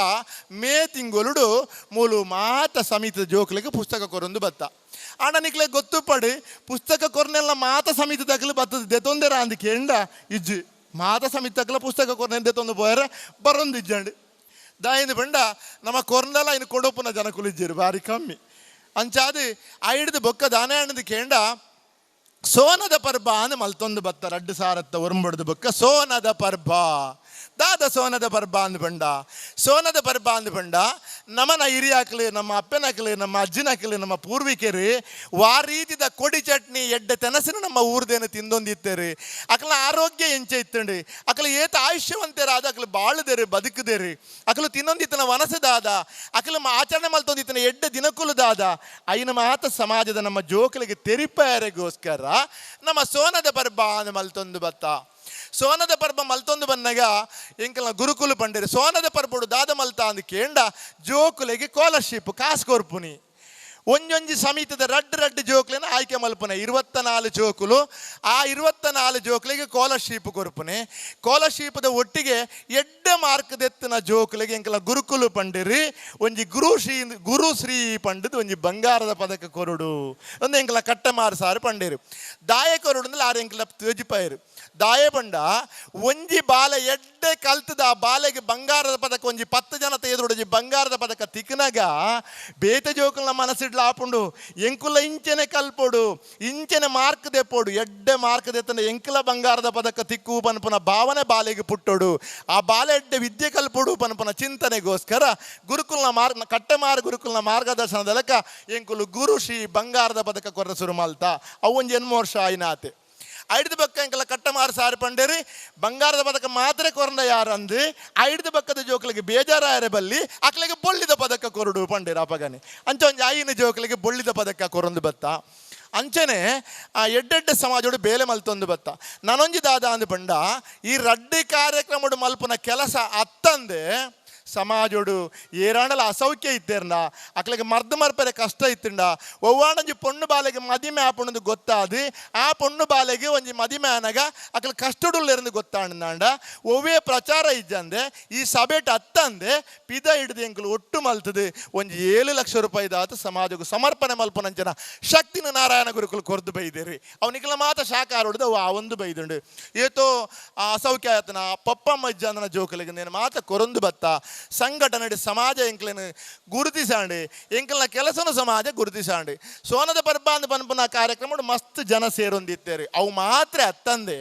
ಮೇ ತಿಂಗೊಲುಡು ಮೂಲು ಮಾತ ಸಮಿತಿದ ಜೋಕ್ಲಿಗೆ ಪುಸ್ತಕ ಕೊರೊಂದು ಬತ್ತ. ಆಂಡ ನಿಕ್ಲೆ ಗೊತ್ತು ಪಡು, ಪುಸ್ತಕ ಕೊರ್ನೆಲ್ಲ ಮಾತ ಸಮಿತಿ ದಕ್ಲು ಬತ್ತದ ದೆತೊಂದೆರ ಅಂದ್ ಕೇಂಡ ಇಜ್ಜಿ. ಮಾತ ಸಮಿತಿ ತಕ್ಲ ಪುಸ್ತಕ ಕೊರ್ನೆ ದೆತೊಂದು ಪೋಯರ ಬರೊಂದು ಇಜ್ಜಂಡು. ದಾಯಿಂದ ಬಂಡ ನಮ್ಮ ಕೊರ್ನೆಲ್ಲ ಇನ್ನು ಕೊಡೋಪುನ ಜನಕುಲು ಇಜ್ಜಿರು ಬಾರಿ ಕಮ್ಮಿ. ಅಂಚಾದು ಐಡ್ದು ಬೊಕ್ಕ ದಾನೆ ಅಣ್ಣದು ಕೇಂಡ ಸೋನದ ಪರ್ಬ ಅಂದ್ ಮಲ್ತೊಂದು ಬತ್ತ ರಡ್ಡು ಸಾರತ್ತ ಒರುಂಬಡ್ದು ಬೊಕ್ಕ ಸೋನದ ಪರ್ಬ ದಾದ ಸೋನದ ಪರ್ಬ ಅಂದ್ ಬಂಡ. ಸೋನದ ಪರ್ಬ ಅಂದ್ ಬಂಡ ನಮನ ಹಿರಿಯಾಕ್ಲು, ನಮ್ಮ ಅಪ್ಪನಕ್ಲು, ನಮ್ಮ ಅಜ್ಜಿನಕ್ಲು, ನಮ್ಮ ಪೂರ್ವಿಕರು ವಾ ರೀತಿದ ಕೊಡಿ ಚಟ್ನಿ ಎಡ್ಡೆ ತೆನಸಿನ ನಮ್ಮ ಊರ್ದೇನು ತಿಂದೊಂದಿತ್ತೇರು. ಅಕ್ಲ ಆರೋಗ್ಯ ಎಂಚೆ ಇತ್ತಂಡು, ಅಕ್ಲ ಏತ ಆಯುಷ್ಯವಂತರಾದ, ಅಕ್ಲು ಬಾಳುದೇರು ಬದುಕುದೇರು, ಅಕ್ಲು ತಿನ್ನೊಂದಿತ್ತನ ವನಸದಾದ, ಅಕ್ಲು ಆಚರಣೆ ಮಲ್ತೊಂದಿತ್ತನ ಎಡ್ಡೆ ದಿನಕುಲುದಾದ ಐನ ಮಾತ ಸಮಾಜದ ನಮ್ಮ ಜೋಕಲಿಗೆ ತೆರಿಪಾಯರೆಗೋಸ್ಕರ ನಮ್ಮ ಸೋನದ ಪರ್ಬ ಅಂದ್ ಮಲ್ತೊಂದು ಬತ್ತ. ಸೋನದ ಪರ್ಬ ಮಲ್ತೊಂದು ಬನ್ನಗ ಎಂಕಲ್ನ ಗುರುಕುಲು ಪಂಡೇರು ಸೋನದ ಪರ್ಬಡು ದಾದ ಮಲ್ತ ಅಂದ್ ಕೇಂಡ ಜೋಕುಲೆಗೆ ಸ್ಕಾಲರ್ಶಿಪ್ ಕಾಸು ಕೊರ್ಪುನಿ. ಒಂಜೊಂಜಿ ಸಮಿತಿದ ರಡ್ಡು ರಡ್ಡು ಜೋಕ್ಲೆನ ಆಯ್ಕೆ ಮಲ್ಪುನೆ 24 ಜೋಕುಲು, ಆ 24 ಜೋಕ್ಲೆಗೆ ಸ್ಕಾಲರ್ಶಿಪ್ ಕೊರ್ಪುನೆ. ಸ್ಕಾಲರ್ಶಿಪ್ದ ಒಟ್ಟಿಗೆ ಎಡ್ಡೆ ಮಾರ್ಕ್ ದೆತ್ತಿನ ಜೋಕುಲೆಗೆ ಎಂಕಲ ಗುರುಕುಲು ಪಂಡಿರಿ ಒಂಜಿ ಗುರುಶ್ರೀ ಗುರುಶ್ರೀ ಪಂಡದು ಒಂಜಿ ಬಂಗಾರದ ಪದಕ ಕೊರಡು ಒಂದು ಎಂಕಲ ಕಟ್ಟಮಾರು ಸಾರು ಪಂಡೇರು. ದಾಯ ಕೊರಡು ಅಂದ್ರೆ ಆರು ಎಂಕಲ ತೇಜಿಪಾಯರು. ದಾಯ ಪಂಡ ಒಂಜಿ ಬಾಲೆ ಎಡ್ಡೆ ಕಲ್ತದ ಆ ಬಾಲೆಗೆ ಬಂಗಾರದ ಪದಕ ಒಂಜಿ 10 ಜನ ತೆಗೆದು ಒಂಜಿ ಬಂಗಾರದ ಪದಕ ತಿಕ್ಕನಾಗ ಬೇತೆ ಜೋಕುಲ್ನ ಮನಸ್ಸಿಡ್ಲ ಆಪುಂಡು ಎಂಕುಲ ಇಂಚೆನೆ ಕಲ್ಪೊಡು ಇಂಚೆನೆ ಮಾರ್ಕ್ ದೆಪ್ಪೋಡು ಎಡ್ಡೆ ಮಾರ್ಕ್ ದೆತ್ತನ ಎಂಕುಲ ಬಂಗಾರದ ಪದಕ ತಿಕ್ಕು ಪನ್ಪುನ ಭಾವನೆ ಬಾಲೆಗೆ ಪುಟ್ಟೋಡು, ಆ ಬಾಲೆ ಎಡ್ಡೆ ವಿದ್ಯೆ ಕಲ್ಪೊಡು ಪನ್ಪುನ ಚಿಂತನೆಗೋಸ್ಕರ ಗುರುಕುಲ್ನ ಮಾರ್ಗ ಕಟ್ಟೆಮಾರು ಗುರುಕುಲ್ನ ಮಾರ್ಗದರ್ಶನದಲಕ ಎಂಕುಲು ಗುರು ಶ್ರೀ ಬಂಗಾರದ ಪದಕ ಕೊರ ಸುರು ಮಲ್ತ. ಅವು ಒಂಜಿ ಎನ್ಮೋ ವರ್ಷ ಆಯಿನಾತೆ. ಐಡ್ದು ಬಕ್ಕ ಎಂಕಲ ಕಟ್ಟಮಾರು ಸಾರು ಪಂಡೇರಿ ಬಂಗಾರದ ಪದಕ ಮಾತ್ರ ಕೊರಂದ ಯಾರಂದು ಐಡ್ದು ಬಕ್ಕದ ಜೋಕಲಿಗೆ ಬೇಜಾರಾಯರೆ ಬಲ್ಲಿ ಅಕ್ಲೆಗೆ ಬೊಳ್ಳಿದ ಪದಕ ಕೊರಡು ಪಂಡೇರು ಅಪಗನೆ. ಅಂಚ ಒಂಜಿ ಐನ ಜೋಕಲಿಗೆ ಬೊಳ್ಳಿದ ಪದಕ ಕೊರೊಂದು ಬತ್ತ. ಅಂಚನೆ ಆ ಎಡ್ಡೆಡ್ಡೆ ಸಮಾಜೋಡು ಬೇಲೆ ಮಲ್ತೊಂದು ಬತ್ತ. ನಾನೊಂಜಿ ದಾದ ಅಂದು ಪಂಡ ಈ ರಡ್ಡಿ ಕಾರ್ಯಕ್ರಮಡು ಮಲ್ಪುನ ಕೆಲಸ ಅತ್ತಂದೆ ಸಮಾಜೋಡು ಏರಾಂಡಲ ಅಸೌಖ್ಯ ಇತ್ತೇರ್ನ ಅಕ್ಲೆಗೆ ಮರ್ದು ಮರ್ಪರೆ ಕಷ್ಟ ಇತ್ತಿಂಡ ಒವ್ವಾಣಂಜಿ ಪೊಣ್ಣು ಬಾಲೆಗೆ ಮದಿಮೆ ಆಪುಣದು ಗೊತ್ತಾದು ಆ ಪೊಣ್ಣು ಬಾಲೆಗೆ ಒಂಜಿ ಮದಿಮೆ ಆನಗ ಅಕ್ಲೆ ಕಷ್ಟಡುಲ್ಲೆರಂದು ಗೊತ್ತಾಂಡ ಒವ್ವೇ ಪ್ರಚಾರ ಇಜ್ಜಂದೆ ಈ ಸಭೆಟ್ ಅತ್ತಂದೆ ಪಿದ ಹಿಡಿದು ಎಂಕುಲು ಒಟ್ಟು ಮಲ್ತದೆ ಒಂಜಿ 7 ಲಕ್ಷ ರೂಪಾಯಿ ದಾತು ಸಮಾಜಕ್ಕೆ ಸಮರ್ಪಣೆ ಮಲ್ಪುನಂಚನ ಶಕ್ತಿನ ನಾರಾಯಣ ಗುರುಕುಲು ಕೊರ್ದು ಬೈದೇರಿ. ಅವನಿಗೆಲ್ಲ ಮಾತ ಶಾಖ ಹೊಡೆದು ಅವು ಆ ಒಂದು ಬೈದುಂಡು. ಏತೋ ಆ ಅಸೌಖ್ಯ ಆತನ ಪಪ್ಪಮ್ಮ ಇಜ್ಜಂದನ ಜೋಕುಲೆಗೆ ನೇನು ಮಾತ ಕೊರೊಂದು ಬತ್ತ. ಸಂಘಟನೆ ಸಮಾಜ ಎಂಕ್ಲೆನ್ ಗುರುತಿಸಾಂಡು ಎಂಕಲ್ನ ಕೆಲಸನು ಸಮಾಜ ಗುರುತಿಸಾಂಡು. ಸೋನದ ಪರ್ಬ ಅಂದ್ ಪನ್ಪುನ ಕಾರ್ಯಕ್ರಮ ಮಸ್ತ್ ಜನ ಸೇರೊಂದಿತ್ತೇರಿ. ಅವು ಮಾತ್ರ ಅತ್ತಂದೆ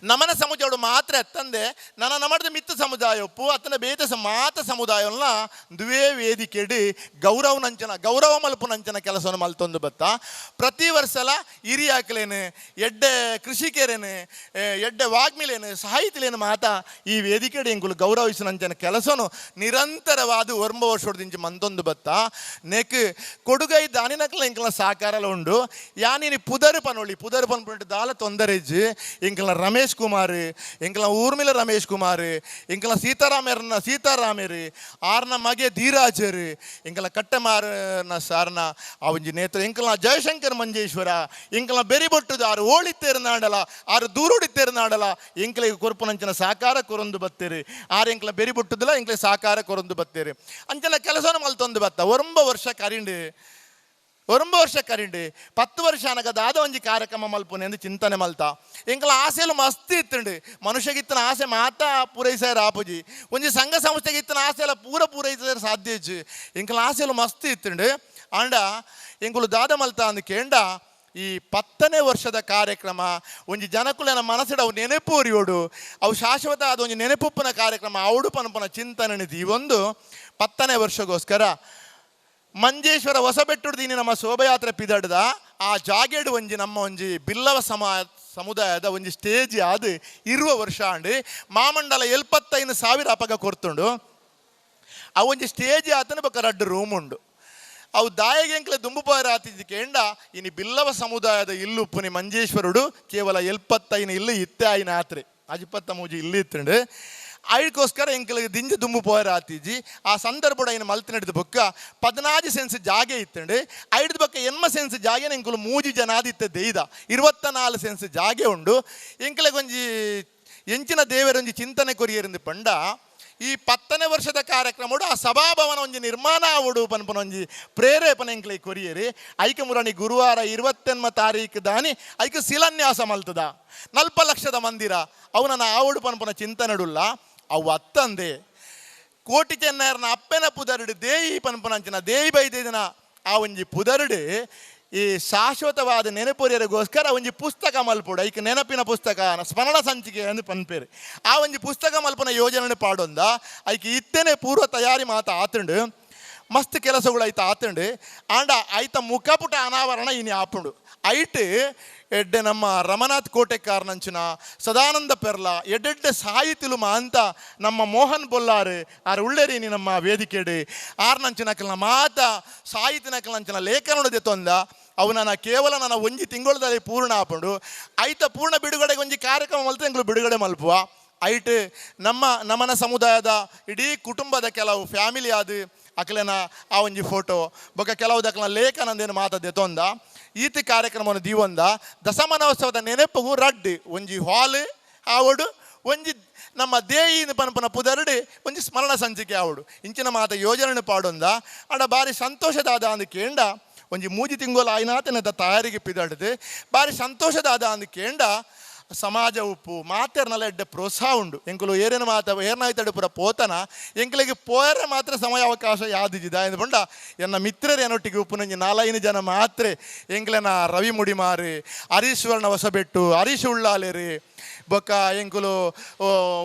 ನಮನ ಸಮುದಾಯಡು ಮಾತ್ರ ಎತ್ತಂದೆ ನನ್ನ ನಮ್ಮದ ಮಿತ್ತ ಸಮುದಾಯ ಒಪ್ಪು ಅತ್ತನ ಬೇತೆ ಮಾತ ಸಮುದಾಯವನ್ನ ದುವೇ ವೇದಿಕೆಡು ಗೌರವನಂಚನ ಗೌರವ ಮಲ್ಪುನಂಚನ ಕೆಲಸವನ್ನು ಮಲ್ತೊಂದು ಬತ್ತ. ಪ್ರತಿ ವರ್ಷಲ ಹಿರಿಯಾಕ್ಲೇನು ಎಡ್ಡೆ ಕೃಷಿಕರೇನು ಎಡ್ಡೆ ವಾಗ್ಮಿಲೇನು ಸಾಹಿತಿಲೇನು ಮಾತ ಈ ವೇದಿಕೆಡು ಎಂಕುಲು ಗೌರವಿಸಿನಂಚನ ಕೆಲಸನು ನಿರಂತರವಾದ ಒರ್ಂಬ ವರ್ಷದಿಂಚ ಮಂತೊಂದು ಬತ್ತ. ನೆಕ್ ಕೊಡುಗೈ ದಾನಿನಕ್ಲ ಎಂಕಲ್ನ ಸಹಕಾರಲ ಉಂಡು. ಯಾನಿನಿ ಪುದರ್ ಪನೊಳಿ ಪುದರ್ ಪನ್ಪುಂಟು ದಾಲ ತೊಂದರೆ ಇಜ್ಜಿ. ಎಂಕಲ್ನ ರಮೇಶ್ ಕುಮಾರ್, ಎಂಕಲ್ನ ಊರ್ಮಿಲ ರಮೇಶ್ ಕುಮಾರ್, ಎಂಕಲ್ನ ಸೀತಾರಾಮರ್ನ ಸೀತಾರಾಮರು, ಆರ್ನ ಮಗೆ ಧೀರಾಜರು, ಎಂಕಲ್ನ ಕಟ್ಟೆಮಾರನ ಸಾರ್ನ ಆ ಒಂಜಿ ನೇತ್ರ, ಎಂಕಲ್ನ ಜಯಶಂಕರ್ ಮಂಜೇಶ್ವರ, ಎಂಕಲ್ನ ಬೆರಿಬೊಟ್ಟುದು ಆರು ಓಳಿತ್ತೇರು ನಾಡಲ ಆರು ದೂರೋಡಿತ್ತೇರು ನಾಡಲ ಎಂಕಲಿಗೆ ಕೊರ್ಪುನಂಚಿನ ಸಾಕಾರ ಕೊರೊಂದು ಬತ್ತೇರು. ಆರು ಎಂಕಲ್ನ ಬೆರಿಬೊಟ್ಟುದಿಲ್ಲ ಎಂಕಲಿಗೆ ಸಾಕಾರ ಕೊರೊಂದು ಬತ್ತೇರು. ಅಂಚನ ಕೆಲಸನ ಮಲ್ತೊಂದು ಬತ್ತ. ಒರಂಬ ವರ್ಷ ಕರಿಂಡು, ಒರಂಬ ವರ್ಷ ಕರಿಂಡು 10 ವರ್ಷ ಅನಗ ದಾದ ಒಂಜಿ ಕಾರ್ಯಕ್ರಮ ಮಲ್ಪುನೆ ಎಂದು ಚಿಂತನೆ ಮಲ್ತ. ಎಂಕಲ ಆಸೆಲು ಮಸ್ತ್ ಇತ್ತುಂಡು. ಮನುಷ್ಯಗಿತ್ತನ ಆಸೆ ಮಾತ ಪೂರೈಸಾರ ಆಪುಜಿ. ಒಂಜಿ ಸಂಘ ಸಂಸ್ಥೆಗೆ ಇತ್ತನ ಆಸೆ ಎಲ್ಲ ಪೂರ ಪೂರೈಸಾರ ಸಾಧ್ಯ ಇಜ್ಜಿ. ಎಂಕಲ ಆಸೆಲು ಮಸ್ತ್ ಇತ್ತುಂಡು. ಆಂಡ ಎಂಕುಲು ದಾದ ಮಲ್ತ ಅಂದ್ ಕೇಂಡ ಈ 10ನೇ ವರ್ಷದ ಕಾರ್ಯಕ್ರಮ ಒಂಜಿ ಜನಕುಲೆನ ಮನಸ್ಸಿಡ ಅವು ನೆನಪು ಒರಿಯೋಡು ಅವು ಶಾಶ್ವತ ಆದ ಒಂಜಿ ನೆನಪುಪ್ಪುನ ಕಾರ್ಯಕ್ರಮ ಅವಡು ಪನ್ಪುನ ಚಿಂತನೆ ದೀವೊಂದು 10ನೇ ವರ್ಷಗೋಸ್ಕರ ಮಂಜೇಶ್ವರ ಹೊಸಬೆಟ್ಟುಡ್ದೀನಿ ನಮ್ಮ ಶೋಭಯಾತ್ರೆ ಪಿದಡ್ದ ಆ ಜಾಗೆಡು ಒಂಜಿ ನಮ್ಮ ಒಂಜಿ ಬಿಲ್ಲವ ಸಮುದಾಯದ ಒಂಜಿ ಸ್ಟೇಜ್ ಆದ್ ಇರುವ ವರ್ಷ ಆಂಡ್ ಮಾಮಂಡಲ 75,000 ಅಪಗ ಕೊರ್ತುಂಡು. ಆ ಒಂಜಿ ಸ್ಟೇಜ್ ಆತನ ಬೊಕ್ಕ ರಡ್ಡು ರೂಮ್ ಉಂಡು. ಅವು ದಾಯಗೆ ಎಂಕ್ಲೆ ದುಂಬು ಆತಿದ್ದು ಕೇಂಡ ಇನಿ ಬಿಲ್ಲವ ಸಮುದಾಯದ ಇಲ್ಲು ಉಪ್ಪುನಿ ಮಂಜೇಶ್ವರುಡು ಕೇವಲ 75 ಇಲ್ಲು ಇತ್ತೆ ಆಯಿನ ಆತ್ರೆ ಅಜಿಪತ್ತ ಮೂಜಿ ಇಲ್ಲು ಇತ್ತುಂಡು. ಐಕೋಸ್ಕರ ಎಂಕ್ಲೆಗ್ ದಿಂಜ ದುಂಬು ಪೋಯರ ಆತಿಜಿ. ಆ ಸಂದರ್ಭಡ್ ಐನ್ ಮಲ್ತಿನಡ್ದು ಬೊಕ್ಕ 14 ಸೆನ್ಸ್ ಜಾಗೆ ಇತ್ತುಂಡು. ಐಡ್ದು ಬೊಕ್ಕ 80 ಸೆನ್ಸ್ ಜಾಗೆನ ಎಂಕುಲು ಮೂಜಿ ಜನ ಆದಿತ್ತೆ ದೇಯ್ದ 24 ಸೆನ್ಸ್ ಜಾಗೆ ಉಂಡು. ಎಂಕ್ಲೆಗ್ ಒಂಜಿ ಎಂಚಿನ ದೇವರೊಂಜಿ ಚಿಂತನೆ ಕೊರಿಯರಿಂದು ಪಂಡ ಈ 10ನೇ ವರ್ಷದ ಕಾರ್ಯಕ್ರಮಡು ಆ ಸಭಾಭವನ ಒಂಜಿ ನಿರ್ಮಾಣ ಆವಡು ಪನ್ಪನ ಒಂಜಿ ಪ್ರೇರೇಪಣೆ ಎಂಕ್ಲೆ ಕೊರಿಯರಿ. ಐಕ ಮುರಾಣಿ ಗುರುವಾರ 28 ತಾರೀಕು ದಾನಿ ಐಕ ಶಿಲಾನ್ಯಾಸ ಮಲ್ತದ 40 ಲಕ್ಷದ ಮಂದಿರ ಅವನನ್ನ ಆವಡು ಪನ್ಪನ ಚಿಂತನೆಡುಲ್ಲ. ಅವು ಅತ್ತಂದೆ ಕೋಟಿ ಚೆನ್ನಯರ್ನ ಅಪ್ಪೆನ ಪುದರುಡು ದೇಯಿ ಪನ್ಪನಂಚಿನ ದೇಯಿ ಬೈದಿನ ಆ ಒಂಜಿ ಪುದರುಡು ಈ ಶಾಶ್ವತವಾದ ನೆನಪುರಿಯರಿಗೋಸ್ಕರ ಒಂಜಿ ಪುಸ್ತಕ ಮಲ್ಪುಡು ಐಕ್ ನೆನಪಿನ ಪುಸ್ತಕ ಸ್ಮರಣ ಸಂಚಿಕೆ ಅಂದ್ ಪನ್ಪೇರು. ಆ ಒಂಜಿ ಪುಸ್ತಕ ಮಲ್ಪುನ ಯೋಜನೆ ಪಾಡೊಂದ ಐಕ್ ಇತ್ತೇನೆ ಪೂರ್ವ ತಯಾರಿ ಮಾತ ಆತುಂಡು. ಮಸ್ತ್ ಕೆಲಸಗಳು ಐತ ಆತುಂಡು. ಆಂಡ ಐತ ಮುಖಪುಟ ಅನಾವರಣ ಇನಿ ಆಪುಂಡು. ಐಟ್ ಎಡ್ಡೆ ನಮ್ಮ ರಮನಾಥ್ ಕೋಟೆಕಾರ್ನಂಚಿನ ಸದಾನಂದ ಪೆರ್ಲ ಎಡ್ಡೆಡ್ಡೆ ಸಾಹಿತಿಲು ಮಾಂತ ನಮ್ಮ ಮೋಹನ್ ಬೊಲ್ಲಾರು ಆರ್ ಉಳ್ಳೇರಿನಿ ನಮ್ಮ ವೇದಿಕೆಡು ಆರ್ನಂಚಿನ ಮಾತ ಸಾಹಿತಿನಕಲ್ನಂಚಿನ ಲೇಖನೊಡದೆ ತೊಂದ ಅವು ನನ್ನ ಕೇವಲ ನನ್ನ ಒಂಜಿ ತಿಂಗಳದಲ್ಲಿ ಪೂರ್ಣ ಆಪುಂಡು. ಐತ ಪೂರ್ಣ ಬಿಡುಗಡೆಗೆ ಒಂಜಿ ಕಾರ್ಯಕ್ರಮ ಮಲ್ತ ಎಂಕುಲು ಬಿಡುಗಡೆ ಮಲ್ಪುವ. ಐಟ್ ನಮ್ಮ ನಮನ ಸಮುದಾಯದ ಇಡೀ ಕುಟುಂಬದ ಕೆಲವು ಫ್ಯಾಮಿಲಿ ಆದ ಅಕ್ಲೆನ ಆ ಒಂಜಿ ಫೋಟೋ ಬೊಕ್ಕ ಕೆಲವು ದಕ್ಲನ ಲೇಖನಂದೇನು ಮಾತದೆ ತೊಂದ ಈತಿ ಕಾರ್ಯಕ್ರಮವನ್ನು ದೀವೊಂದ ದಶಮನೋತ್ಸವದ ನೆನಪುಗು ರಡ್ಡು ಒಂಜಿ ಹಾಲ್ ಆವಡು ಒಂಜಿ ನಮ್ಮ ದೇಯಿ ಪನ್ಪನ ಪುದರುಡು ಒಂಜಿ ಸ್ಮರಣ ಸಂಚಿಕೆ ಆವಡು ಇಂಚಿನ ಮಾತ ಯೋಜನೆ ಪಾಡೊಂದ. ಆಂಡ ಬಾರಿ ಸಂತೋಷದಾದ ಅಂದ್ ಕೇಂಡ ಒಂಜಿ ಮೂಜಿ ತಿಂಗೋಲು ಆಯ್ನಾತನ ತಯಾರಿಗೆ ಪಿದಡ್ದು ಬಾರಿ ಸಂತೋಷದಾದ ಅಂದ್ ಕೇಂಡ ಸಮಾಜ ಉಪ್ಪು ಮಾತೆರ್ನಲ್ಲ ಎಡ್ಡೆ ಪ್ರೋತ್ಸಾಹ ಉಂಡು. ಎಂಕುಲು ಏರೇನು ಮಾತ ಏರ್ನಾಯ್ತಡೆ ಪೂರ ಪೋತನ ಎಂಕಲಿಗೆ ಪೋಯರೆ ಮಾತ್ರ ಸಮಯ ಅವಕಾಶ ಯಾದಿಜಿದ ಎಂದು ಪಂಡ ಎನ್ನ ಮಿತ್ರರು ಏನೊಟ್ಟಿಗೆ ಉಪ್ಪು ನಂಜಿ 4-5 ಜನ ಮಾತ್ರ ಎಂಕ್ಲೆನ ರವಿ ಮುಡಿಮಾರು ಹರೀಶ್ವರನ ಹೊಸಬೆಟ್ಟು ಹರೀಶ್ ಉಳ್ಳಾಲೇರಿ ಬೊಕ್ಕ ಎಂಕುಲು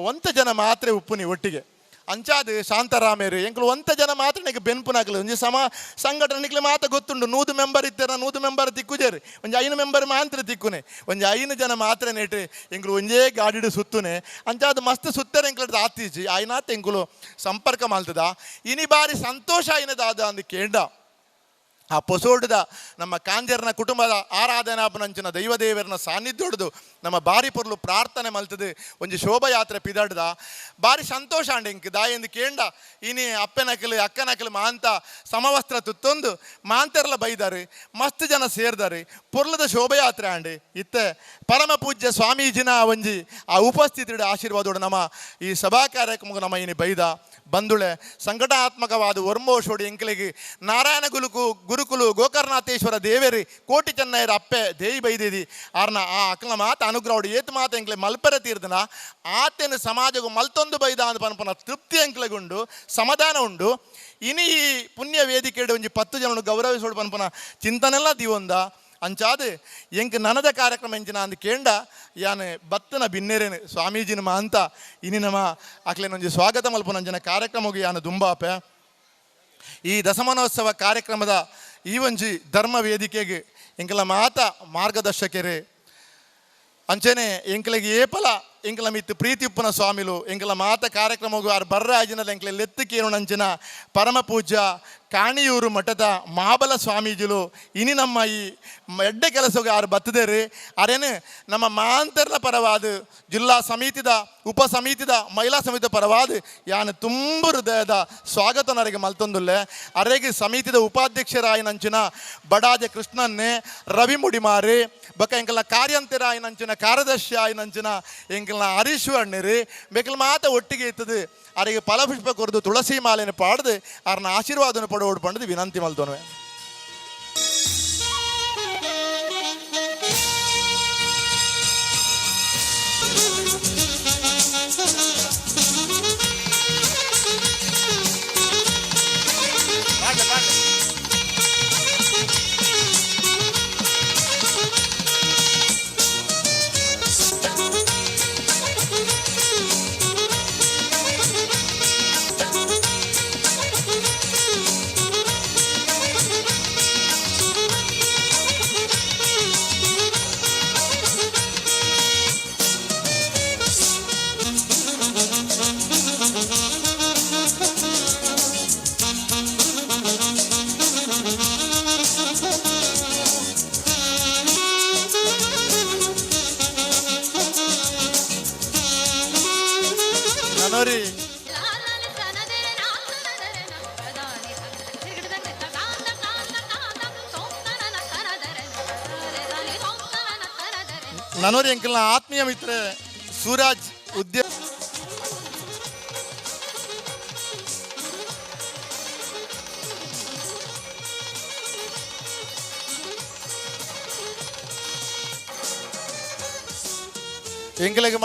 ಒಂತ ಜನ ಮಾತ್ರ ಉಪ್ಪುನಿ ಒಟ್ಟಿಗೆ ಅಂಚಾದ ಶಾಂತರಾಮೇರು ಎಂಕುಲು ಒಂತ ಜನ ಮಾತ್ರ ನಿಕ್ ಬೆನ್ಪುನಾಕ್ಲು ಒಂಜಿ ಸಮ ಸಂಘಟನೆ ಮಾತ ಗೊತ್ತುಂಡು. 100 ಮೆಂಬರ್ ಇತ್ತೆರ 100 ಮೆಂಬರ್ ತಿಕ್ಕುಜೇರು ಒಂಜಿ 5 ಮೆಂಬರ್ ಮಾತ್ರ ತಿಕ್ಕುನೆ ಒಂಜಿ 5 ಜನ ಮಾತ್ರ ನೆಟ್ ಎಂಕುಲು ಒಂಜೇ ಗಾಡಿಡು ಸುತ್ತುನೆ ಅಂಚಾದ ಮಸ್ತ್ ಸುತ್ತಾರೆ ಎಂಕ್ಲು ಆತೀಜಿ ಆಯ್ನಾತ್ ಎಂಕುಲು ಸಂಪರ್ಕ ಮಲ್ತದ. ಇನಿ ಬಾರಿ ಸಂತೋಷ ಆಯ್ನದಾದ ಅಂದ್ ಕೇಂಡ ಆ ಪೊಸೋಡುದ ನಮ್ಮ ಕಾಂಜರ್ನ ಕುಟುಂಬದ ಆರಾಧನಾಪನಂಚಿನ ದೈವದೇವರನ ಸಾನ್ನಿಧ್ಯೊಡ್ದು ನಮ್ಮ ಬಾರಿ ಪೊರ್ಲು ಪ್ರಾರ್ಥನೆ ಮಲ್ತದೆ ಒಂಜಿ ಶೋಭಾಯಾತ್ರೆ ಪಿದಡ್ದ ಬಾರಿ ಸಂತೋಷ ಅಂಡ್ ಎಂಕ್ ದಾಯೆಂದು ಕೇಂಡ ಇನಿ ಅಪ್ಪನಕಲು ಅಕ್ಕನಕಲು ಮಾಂತ ಸಮವಸ್ತ್ರ ತುತ್ತೊಂದು ಮಾಂತೆರ್ಲ ಬೈದಾರೆ ಮಸ್ತ್ ಜನ ಸೇರ್ದಾರೆ ಪೊರ್ಲದ ಶೋಭಾಯಾತ್ರೆ ಆಂಡ್ ಇತ್ತೆ ಪರಮ ಪೂಜ್ಯ ಸ್ವಾಮೀಜಿನ ಒಂಜಿ ಆ ಉಪಸ್ಥಿತಿಡು ಆಶೀರ್ವಾದೋಡು ನಮ್ಮ ಈ ಸಭಾ ಕಾರ್ಯಕ್ರಮಕ್ಕೆ ನಮ್ಮ ಇನಿ ಬೈದ ಬಂದುಳೆ ಸಂಘಟನಾತ್ಮಕವಾದ ಒರ್ಮೋಶೋಡಿ ಎಂಕಲಿಗೆ ನಾರಾಯಣ ಗುರುಕುಲು ಗೋಕರ್ಣಾಥೇಶ್ವರ ದೇವೇರಿ ಕೋಟಿ ಚೆನ್ನೈರ ಅಪ್ಪೆ ದೇಯಿ ಬೈದಿದಿ ಆರ್ನ ಆ ಅಕ್ಲ ಮಾತ ಅನುಗ್ರಹೋಡು ಏತ್ ಮಾತ ಎಂಕ್ಲೆ ಮಲ್ಪೆರ ತೀರ್ದನ ಆತೇನು ಸಮಾಜಗೂ ಮಲ್ತೊಂದು ಬೈದ ಅಂದ್ ಪನ್ಪನ ತೃಪ್ತಿ ಎಂಕ್ಲೆಗುಂಡು ಸಮಾಧಾನ ಉಂಡು. ಇನಿ ಈ ಪುಣ್ಯ ವೇದಿಕೆಡು ಒಂಜಿ 10 ಜನನು ಗೌರವಿಸೋಡು ಪನ್ಪನ ಚಿಂತನೆಲ್ಲ ದಿವೊಂದ. ಅಂಚಾದ ಎಂಕ್ ನನದ ಕಾರ್ಯಕ್ರಮ ಎಂಚಿನ ಅಂದ್ ಕೇಂಡ ಯಾನ್ ಬತ್ತನ ಬಿನ್ನೇರೇನು ಸ್ವಾಮೀಜಿನ ಮಾಂತ ಇನಿ ನಮ್ಮ ಅಕ್ಲೇನೊಂಜಿ ಸ್ವಾಗತ ಮಲ್ಪುನಂಚಿನ ಕಾರ್ಯಕ್ರಮಗ್ ಯಾನ್ ದುಂಬಾಪೆ. ಈ ದಶಮಾನೋತ್ಸವ ಕಾರ್ಯಕ್ರಮದ ಈ ಒಂಜಿ ಧರ್ಮ ವೇದಿಕೆಗೆ ಎಂಕಲ ಮಾತ ಮಾರ್ಗದರ್ಶಕರು ಅಂಚನೆ ಎಂಕಲೆಗೆ ಏಪಲ ಎಂಕಲ ಮಿತ್ತು ಪ್ರೀತಿ ಉಪ್ಪುನ ಸ್ವಾಮಿಲು ಎಂಕಲ ಮಾತ ಕಾರ್ಯಕ್ರಮಗೂ ಆರ್ ಬರ್ರಾಜಿನಲ್ಲಿ ಎಂಕಲೆ ಲೆತ್ತುಕೇರುನಂಚಿನ ಪರಮ ಪೂಜ್ಯ ಕಾಣಿಯೂರು ಮಠದ ಮಹಾಬಲ ಸ್ವಾಮೀಜಿಲು ಇನಿ ನಮ್ಮ ಈ ಎಡ್ಡೆ ಕೆಲಸಗೆ ಆರು ಬತ್ತದೇರು. ಅರೇನು ನಮ್ಮ ಮಾಂತರ್ನ ಪರವಾದ ಜಿಲ್ಲಾ ಸಮಿತಿದ ಉಪ ಸಮಿತಿದ ಮಹಿಳಾ ಸಮಿತಿ ಪರವಾದ ಯಾನು ತುಂಬ ಹೃದಯದ ಸ್ವಾಗತ ನರಿಗೆ ಮಲ್ತೊಂದುಲ್ಲೆ. ಅರೆಗೆ ಸಮಿತಿದ ಉಪಾಧ್ಯಕ್ಷರಾಯಿನಂಚಿನ ಬಡಾಜ ಕೃಷ್ಣನ್ನೇ ರವಿ ಮುಡಿಮಾರಿ ಬೊಕ ಎಂಕಲ್ನ ಕಾರ್ಯಂತರಾಯಿನಂಚಿನ ಕಾರ್ಯದರ್ಶಿ ಆಯಿನಂಚಿನ ಎಂಕಲ್ನ ಹರೀಶ್ವರ್ಣರಿ ಬೇಕಲ್ ಮಾತ ಒಟ್ಟಿಗೆ ಇತ್ತದು. ಅರೆಗೆ ಫಲಪುಷ್ಪ ಕೊರದು ತುಳಸಿ ಮಾಲೆಯನ್ನು ಪಾಡ್ದು ಆರ್ನ ಆಶೀರ್ವಾದನ ಪಡೋಡು ಪಂಡದು ವಿನಂತಿ ಮಲ್ತೋನ್ವೆ. ನನೋರಿ ನನೋರಿ ಅಂಕಲ್ನ ಆತ್ಮೀಯ ಮಿತ್ರ ಸೂರಜ್ ಉದ್ಯ ಎಂಕಲೆಗೆ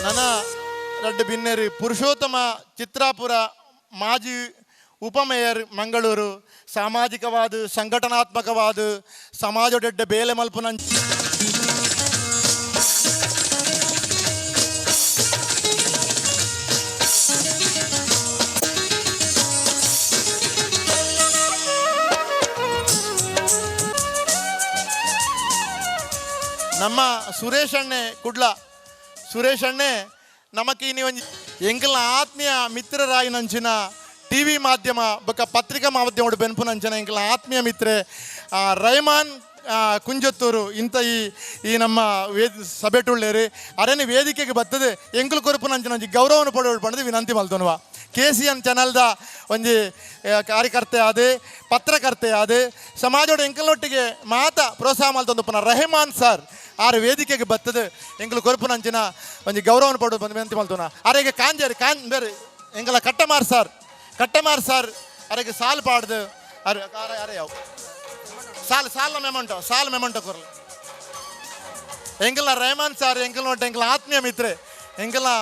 ನನ್ನ ರಡ್ಡು ಬಿನ್ನೇರಿ ಪುರುಷೋತ್ತಮ ಚಿತ್ರಾಪುರ ಮಾಜಿ ಉಪಮೇಯರ್ ಮಂಗಳೂರು ಸಾಮಾಜಿಕವಾದ ಸಂಘಟನಾತ್ಮಕವಾದ ಸಮಾಜದೊಡ್ಡ ಬೇಲೆ ಮಲ್ಪುನ ನಮ್ಮ ಸುರೇಶ್ ಅಣ್ಣೆ ಕುಡ್ಲ ಸುರೇಶ್ ಅಣ್ಣೆ ನಮಕ್ ಇನಿ ಒಂಜಿ ಎಂಕಲ್ನ ಆತ್ಮೀಯ ಮಿತ್ರರಾಯಿನಂಚಿನ ಟಿ ವಿ ಮಾಧ್ಯಮ ಬೊಕ್ಕ ಪತ್ರಿಕಾ ಮಾಧ್ಯಮ ಬೆನ್ಪುನಂಚಿನ ಎಂಕಲ್ನ ಆತ್ಮೀಯ ಮಿತ್ರೆ ರೈಮಾನ್ ಕುಂಜತ್ತೂರು ಇಂಥ ಈ ಈ ನಮ್ಮ ವೇದಿ ಸಭೆಟುಳ್ಳೇರಿ ಅರೇನೆ ವೇದಿಕೆಗೆ ಬರ್ತದೆ ಎಂಕುಲು ಕೊರಪುನಂಚಿನ ಒಂಜಿ ಗೌರವನ ಪಡೆಯೋಡು ಪಂಡದು ವಿನಂತಿ ಮಲ್ತೊನುವ. ಕೆ ಸಿ ಎನ್ ಚಾನಲ್ದ ಒಂಜಿ ಕಾರ್ಯಕರ್ತೆ ಆದ ಪತ್ರಕರ್ತೆ ಆದ ಸಮಾಜೋಡ ಎಂಕಲ್ನೊಟ್ಟಿಗೆ ಮಾತ ಪ್ರೋತ್ಸಾಹ ಮಲ್ತೊಂದು ರಹಮಾನ್ ಸರ್ ಆರು ವೇದಿಕೆಗೆ ಬರ್ತದೆ ಎಂಕುಲು ಕೊರಪುನಂಚಿನ ಒಂಜಿ ಗೌರವನ ಪಡೋದು ಬಂದು ವಿನಂತಿ ಮಲ್ತೊನ. ಅರೆಗೆ ಕಾಂಜೇರಿ ಕಾನ್ ಬೇರೆ ಎಂಕಲ ಕಟ್ಟಮಾರ್ ಸರ್ ಕಟ್ಟಮಾರ್ ಸರ್ ಅರೆಗೆ ಸಾಲು ಪಾಡ್ದು ಅರೆ ಅರೆ ಅರೆ ಯಾವ ಸಾಲ್ ಸಾಲ್ ಮೆಮೊಂಟೋ ಸಾಲ್ ಮೆಮೊಂಟೋ ಕೊರ್ಲು ಎಂಕಲ್ನ ರೆಹಮಾನ್ ಸರ್ ಎಂಕಲ್ ನೋಟ ಎಂಕಲ ಆತ್ಮೀಯ ಮಿತ್ರೆ ಎಂಕಲ್ನ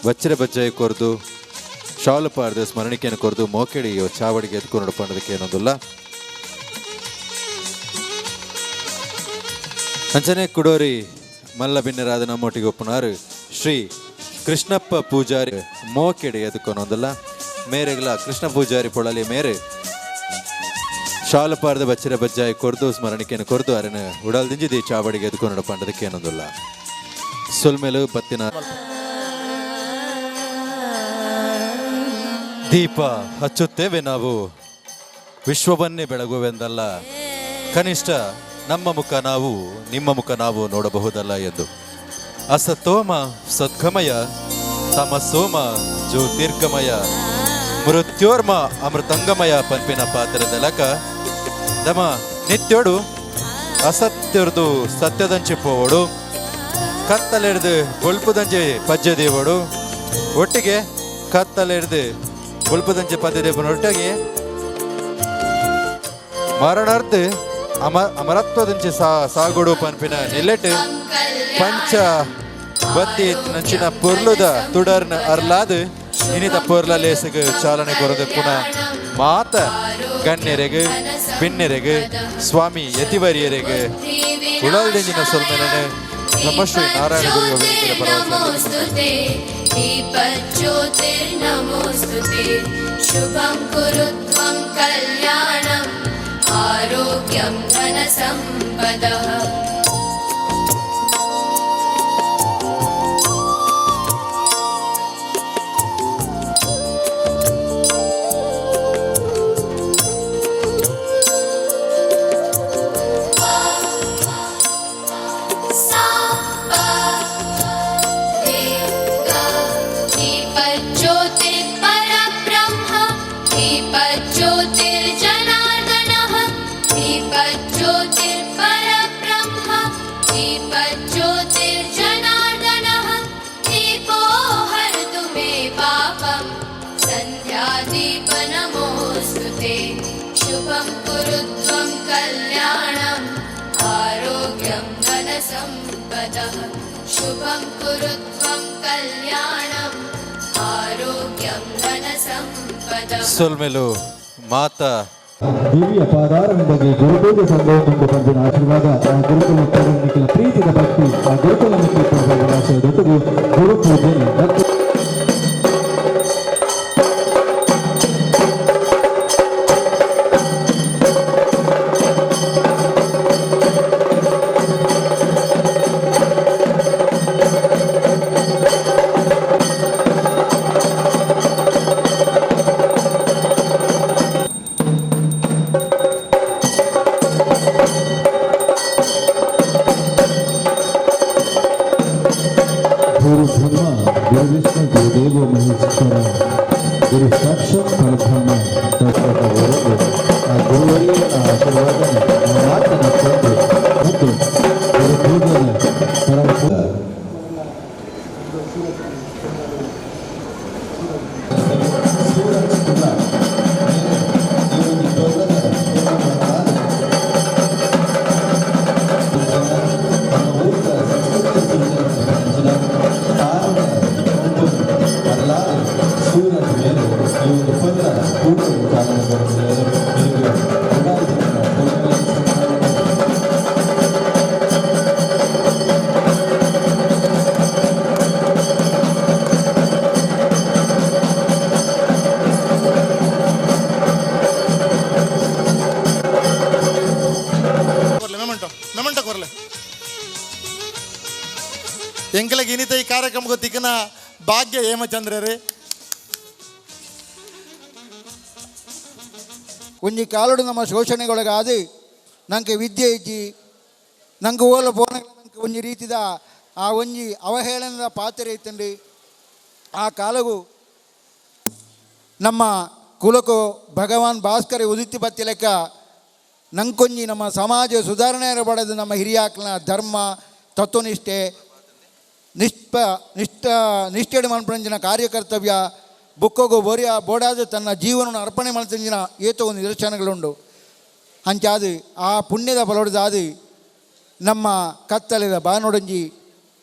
ಬಚ್ಚರೆ ಬಜ್ಜಾಯಿ ಕೊರ್ದು ಶಾಲು ಪಾಡ್ದು ಸ್ಮರಣಿಕೆಯನ್ನು ಕೊರ್ದು ಮೋಕೆಡಿಯೋ ಚಾವಡಿಗೆ ಎದ್ಕೊಂಡು ಪಂಡದಕ್ಕೆ ಏನೊಂದುಲ್ಲ. ಅಂಚನೆ ಕುಡೋರಿ ಮಲ್ಲ ಬಿನ್ನರಾದ ನಮ್ಮೊಟ್ಟಿಗೆ ಒಪ್ಪುನಾರು ಶ್ರೀ ಕೃಷ್ಣಪ್ಪ ಪೂಜಾರಿ ಮೋಕೆಡಿ ಎದ್ಕೊನೊಂದುಲ್ಲ. ಮೇರೆಗ್ಲ ಕೃಷ್ಣ ಪೂಜಾರಿ ಪೊಳಲಿ ಮೇರೆ ಶಾಲಪಾರದ ಬಚ್ಚಿರ ಬಜ್ಜಾಯಿ ಕೊರ್ದು ಸ್ಮರಣಿಕೆಯನ್ನು ಕೊರ್ದು ಅರನ ಉಡಲ್ದಿಂಜಿ the ಚಾವಡಿಗೆ ಎದುಕೊಂಡು ಪಂಡದಕ್ಕೆ ಏನೊಂದುಲ್ಲ ಸೊಲ್ಮೆಲು ಬತ್ತಿನ ದೀಪ ಹಚ್ಚುತ್ತೇವೆ ನಾವು, ವಿಶ್ವವನ್ನೇ ಬೆಳಗುವೆಂದಲ್ಲ, ಕನಿಷ್ಠ ನಮ್ಮ ಮುಖ ನಾವು ನಿಮ್ಮ ಮುಖ ನಾವು ನೋಡಬಹುದಲ್ಲ ಎಂದು. ಅಸತೋಮ ಸದ್ಗಮಯ, ತಮಸೋಮ ಜ್ಯೋತಿರ್ಗಮಯ, ಮೃತ್ಯೋರ್ಮ ಅಮೃತಂಗಮಯ ಪಂಪಿನ ಪಾತ್ರದ ಲಕ ದಮ ನಿತ್ಯೋಡು ಅಸತ್ಯರ್ದು ಸತ್ಯದಂಚೆ ಪೋವಡು, ಕತ್ತಲೆಡ್ದು ಬೊಲ್ಪುದಂಚೆ ಪಜ್ಜೆ ದೇವಡು, ಒಟ್ಟಿಗೆ ಕತ್ತಲೆಡ್ದು ಬೊಲ್ಪುದಂಚೆ ಪದ್ಯ ದೇವನ ಒಟ್ಟಿಗೆ ಮರಣಾರ್ಥ ಅಮರತ್ವದಂಚೆ ಸಾಗುಡು ಪನ್ಪಿನ ನಿಲೆಟ್ ಪಂಚ ಬತ್ತಿ ನಂಚಿನ ಪೊರ್ಲುದ ತುಡರ್ನ ಅರ್ಲಾದ್ ಇನಿತ ಪೊರ್ಲ ಲೇಸಗ್ ಚಾಲನೆ ಕೊರದು ಪುನಃ ಮಾತ ಗಣ್ಯರೆಗ್ ಬಿನ್ನೆರೆಗ್ ಸ್ವಾಮಿ ಯತಿವರಿಯರೆಗ್ ಉಳಲ್ದಿಂಜಿನ ಸೊಲ್ಮೆಲನೆ ಬ್ರಹ್ಮಶ್ರೀ ನಾರಾಯಣ ಗುರು ವೇದಿಕೆಯ ಪರವಾಗಿ. दीपज्योतिर्नमोऽस्तु ते, शुभं कुरु त्वं कल्याणम्, आरोग्यं धनसम्पदः. सा प रे ग दीपज्योतिर्परब्रह्म, दीपज्योतिर्जनार्दनः, दीपज्योतिर्परब्रह्म, दीपज्योतिर्जनार्दनः, दीपो हरतु मे पापं, सन्ध्यादीप नमोऽस्तु ते। शुभं कुरु त्वं कल्याणम्, आरोग्यं धनसम्पदः, शुभं कुरु त्वं कल्याणम्, आरोग्यं धनसम्पदः. ಸೊಲ್ಮೆಲು ಮಾತ ದಿವ್ಯ ಪಾದಾರವಿಂದಗೆ ಗುರುಪೂಜೆ ಸಂಭವದಿಂದ ಬಂದಿನ ಆಶೀರ್ವಾದ ಆ ಗುರುಕುಲ ನಿಖಿಲ ಪ್ರೀತಿದ ಭಕ್ತಿ ಆ ಗುರುಕುಲ ನಿಖಿಲ ಆಶಯದೊಟ್ಟಿಗೆ ಗುರುಪೂಜೆ ಮತ್ತು ಗುರು ಬ್ರಹ್ಮ ಗುರು ವಿಷ್ಣು ಗುರುದೇವೋ ಮಹೇಶ್ವರ ಗುರು ಸಾಕ್ಷಾತ್ ಪರಬ್ರಹ್ಮ ತತ್ವದವರೆಗೂ ಆ ಗುರುವರಿಯನ ಆಶೀರ್ವಾದನ ಮಾತನ ತಂದು ಮತ್ತು ಗುರು ಪೂಜೆನ ಪರಮ ಸೂರಜ್ ಕುಮಾರ್ ಕೊರ್ಲೆ ಮೆಮಂಟೋ ಮೆಮಂಟೋ ಕೊರ್ಲೆ. ಎಂಕಲೆಗ್ ಇನಿತ ಈ ಕಾರ್ಯಕ್ರಮಕ್ಕೆ ತಿಕ್ಕನ ಭಾಗ್ಯ ಹೇಮಚಂದ್ರರೇ. ಒಂಜಿ ಕಾಲುಡು ನಮ್ಮ ಶೋಷಣೆಗೊಳಗಾದು ನಂಗೆ ವಿದ್ಯೆ ಇಜ್ಜಿ, ನಂಗೆ ಓಲ ಪೋನ, ನಂಗೆ ಒಂಜಿ ರೀತಿದ ಆ ಒಂಜಿ ಅವಹೇಳನದ ಪಾತ್ರ ಇತ್ತಂಡು. ಆ ಕಾಲವು ನಮ್ಮ ಕುಲಕು ಭಗವಾನ್ ಭಾಸ್ಕರ ಉದಿತಿ ಬತ್ತಿ ಲೆಕ್ಕ ನಂಕೊಂಜಿ ನಮ್ಮ ಸಮಾಜ ಸುಧಾರಣೆ ಪಡೆದು ನಮ್ಮ ಹಿರಿಯಾಕ್ಲನ ಧರ್ಮ ತತ್ವನಿಷ್ಠೆ ನಿಷ್ಪ ನಿಷ್ಠ ನಿಷ್ಠೆಡು ಮನ್ಪಂಜಿನ ಕಾರ್ಯಕರ್ತವ್ಯ ಬುಕ್ಕೋಗು ಬೋರಿಯ ಬೋಡಾದ ತನ್ನ ಜೀವನವನ್ನು ಅರ್ಪಣೆ ಮಲ್ತಂಜಿನ ಏತೋ ಒಂದು ನಿದರ್ಶನಗಳುಂಡು. ಅಂಚಾದು ಆ ಪುಣ್ಯದ ಬಲೊಡ್ದಾದು ನಮ್ಮ ಕತ್ತಲೆದ ಬಾನೊಡಂಜಿ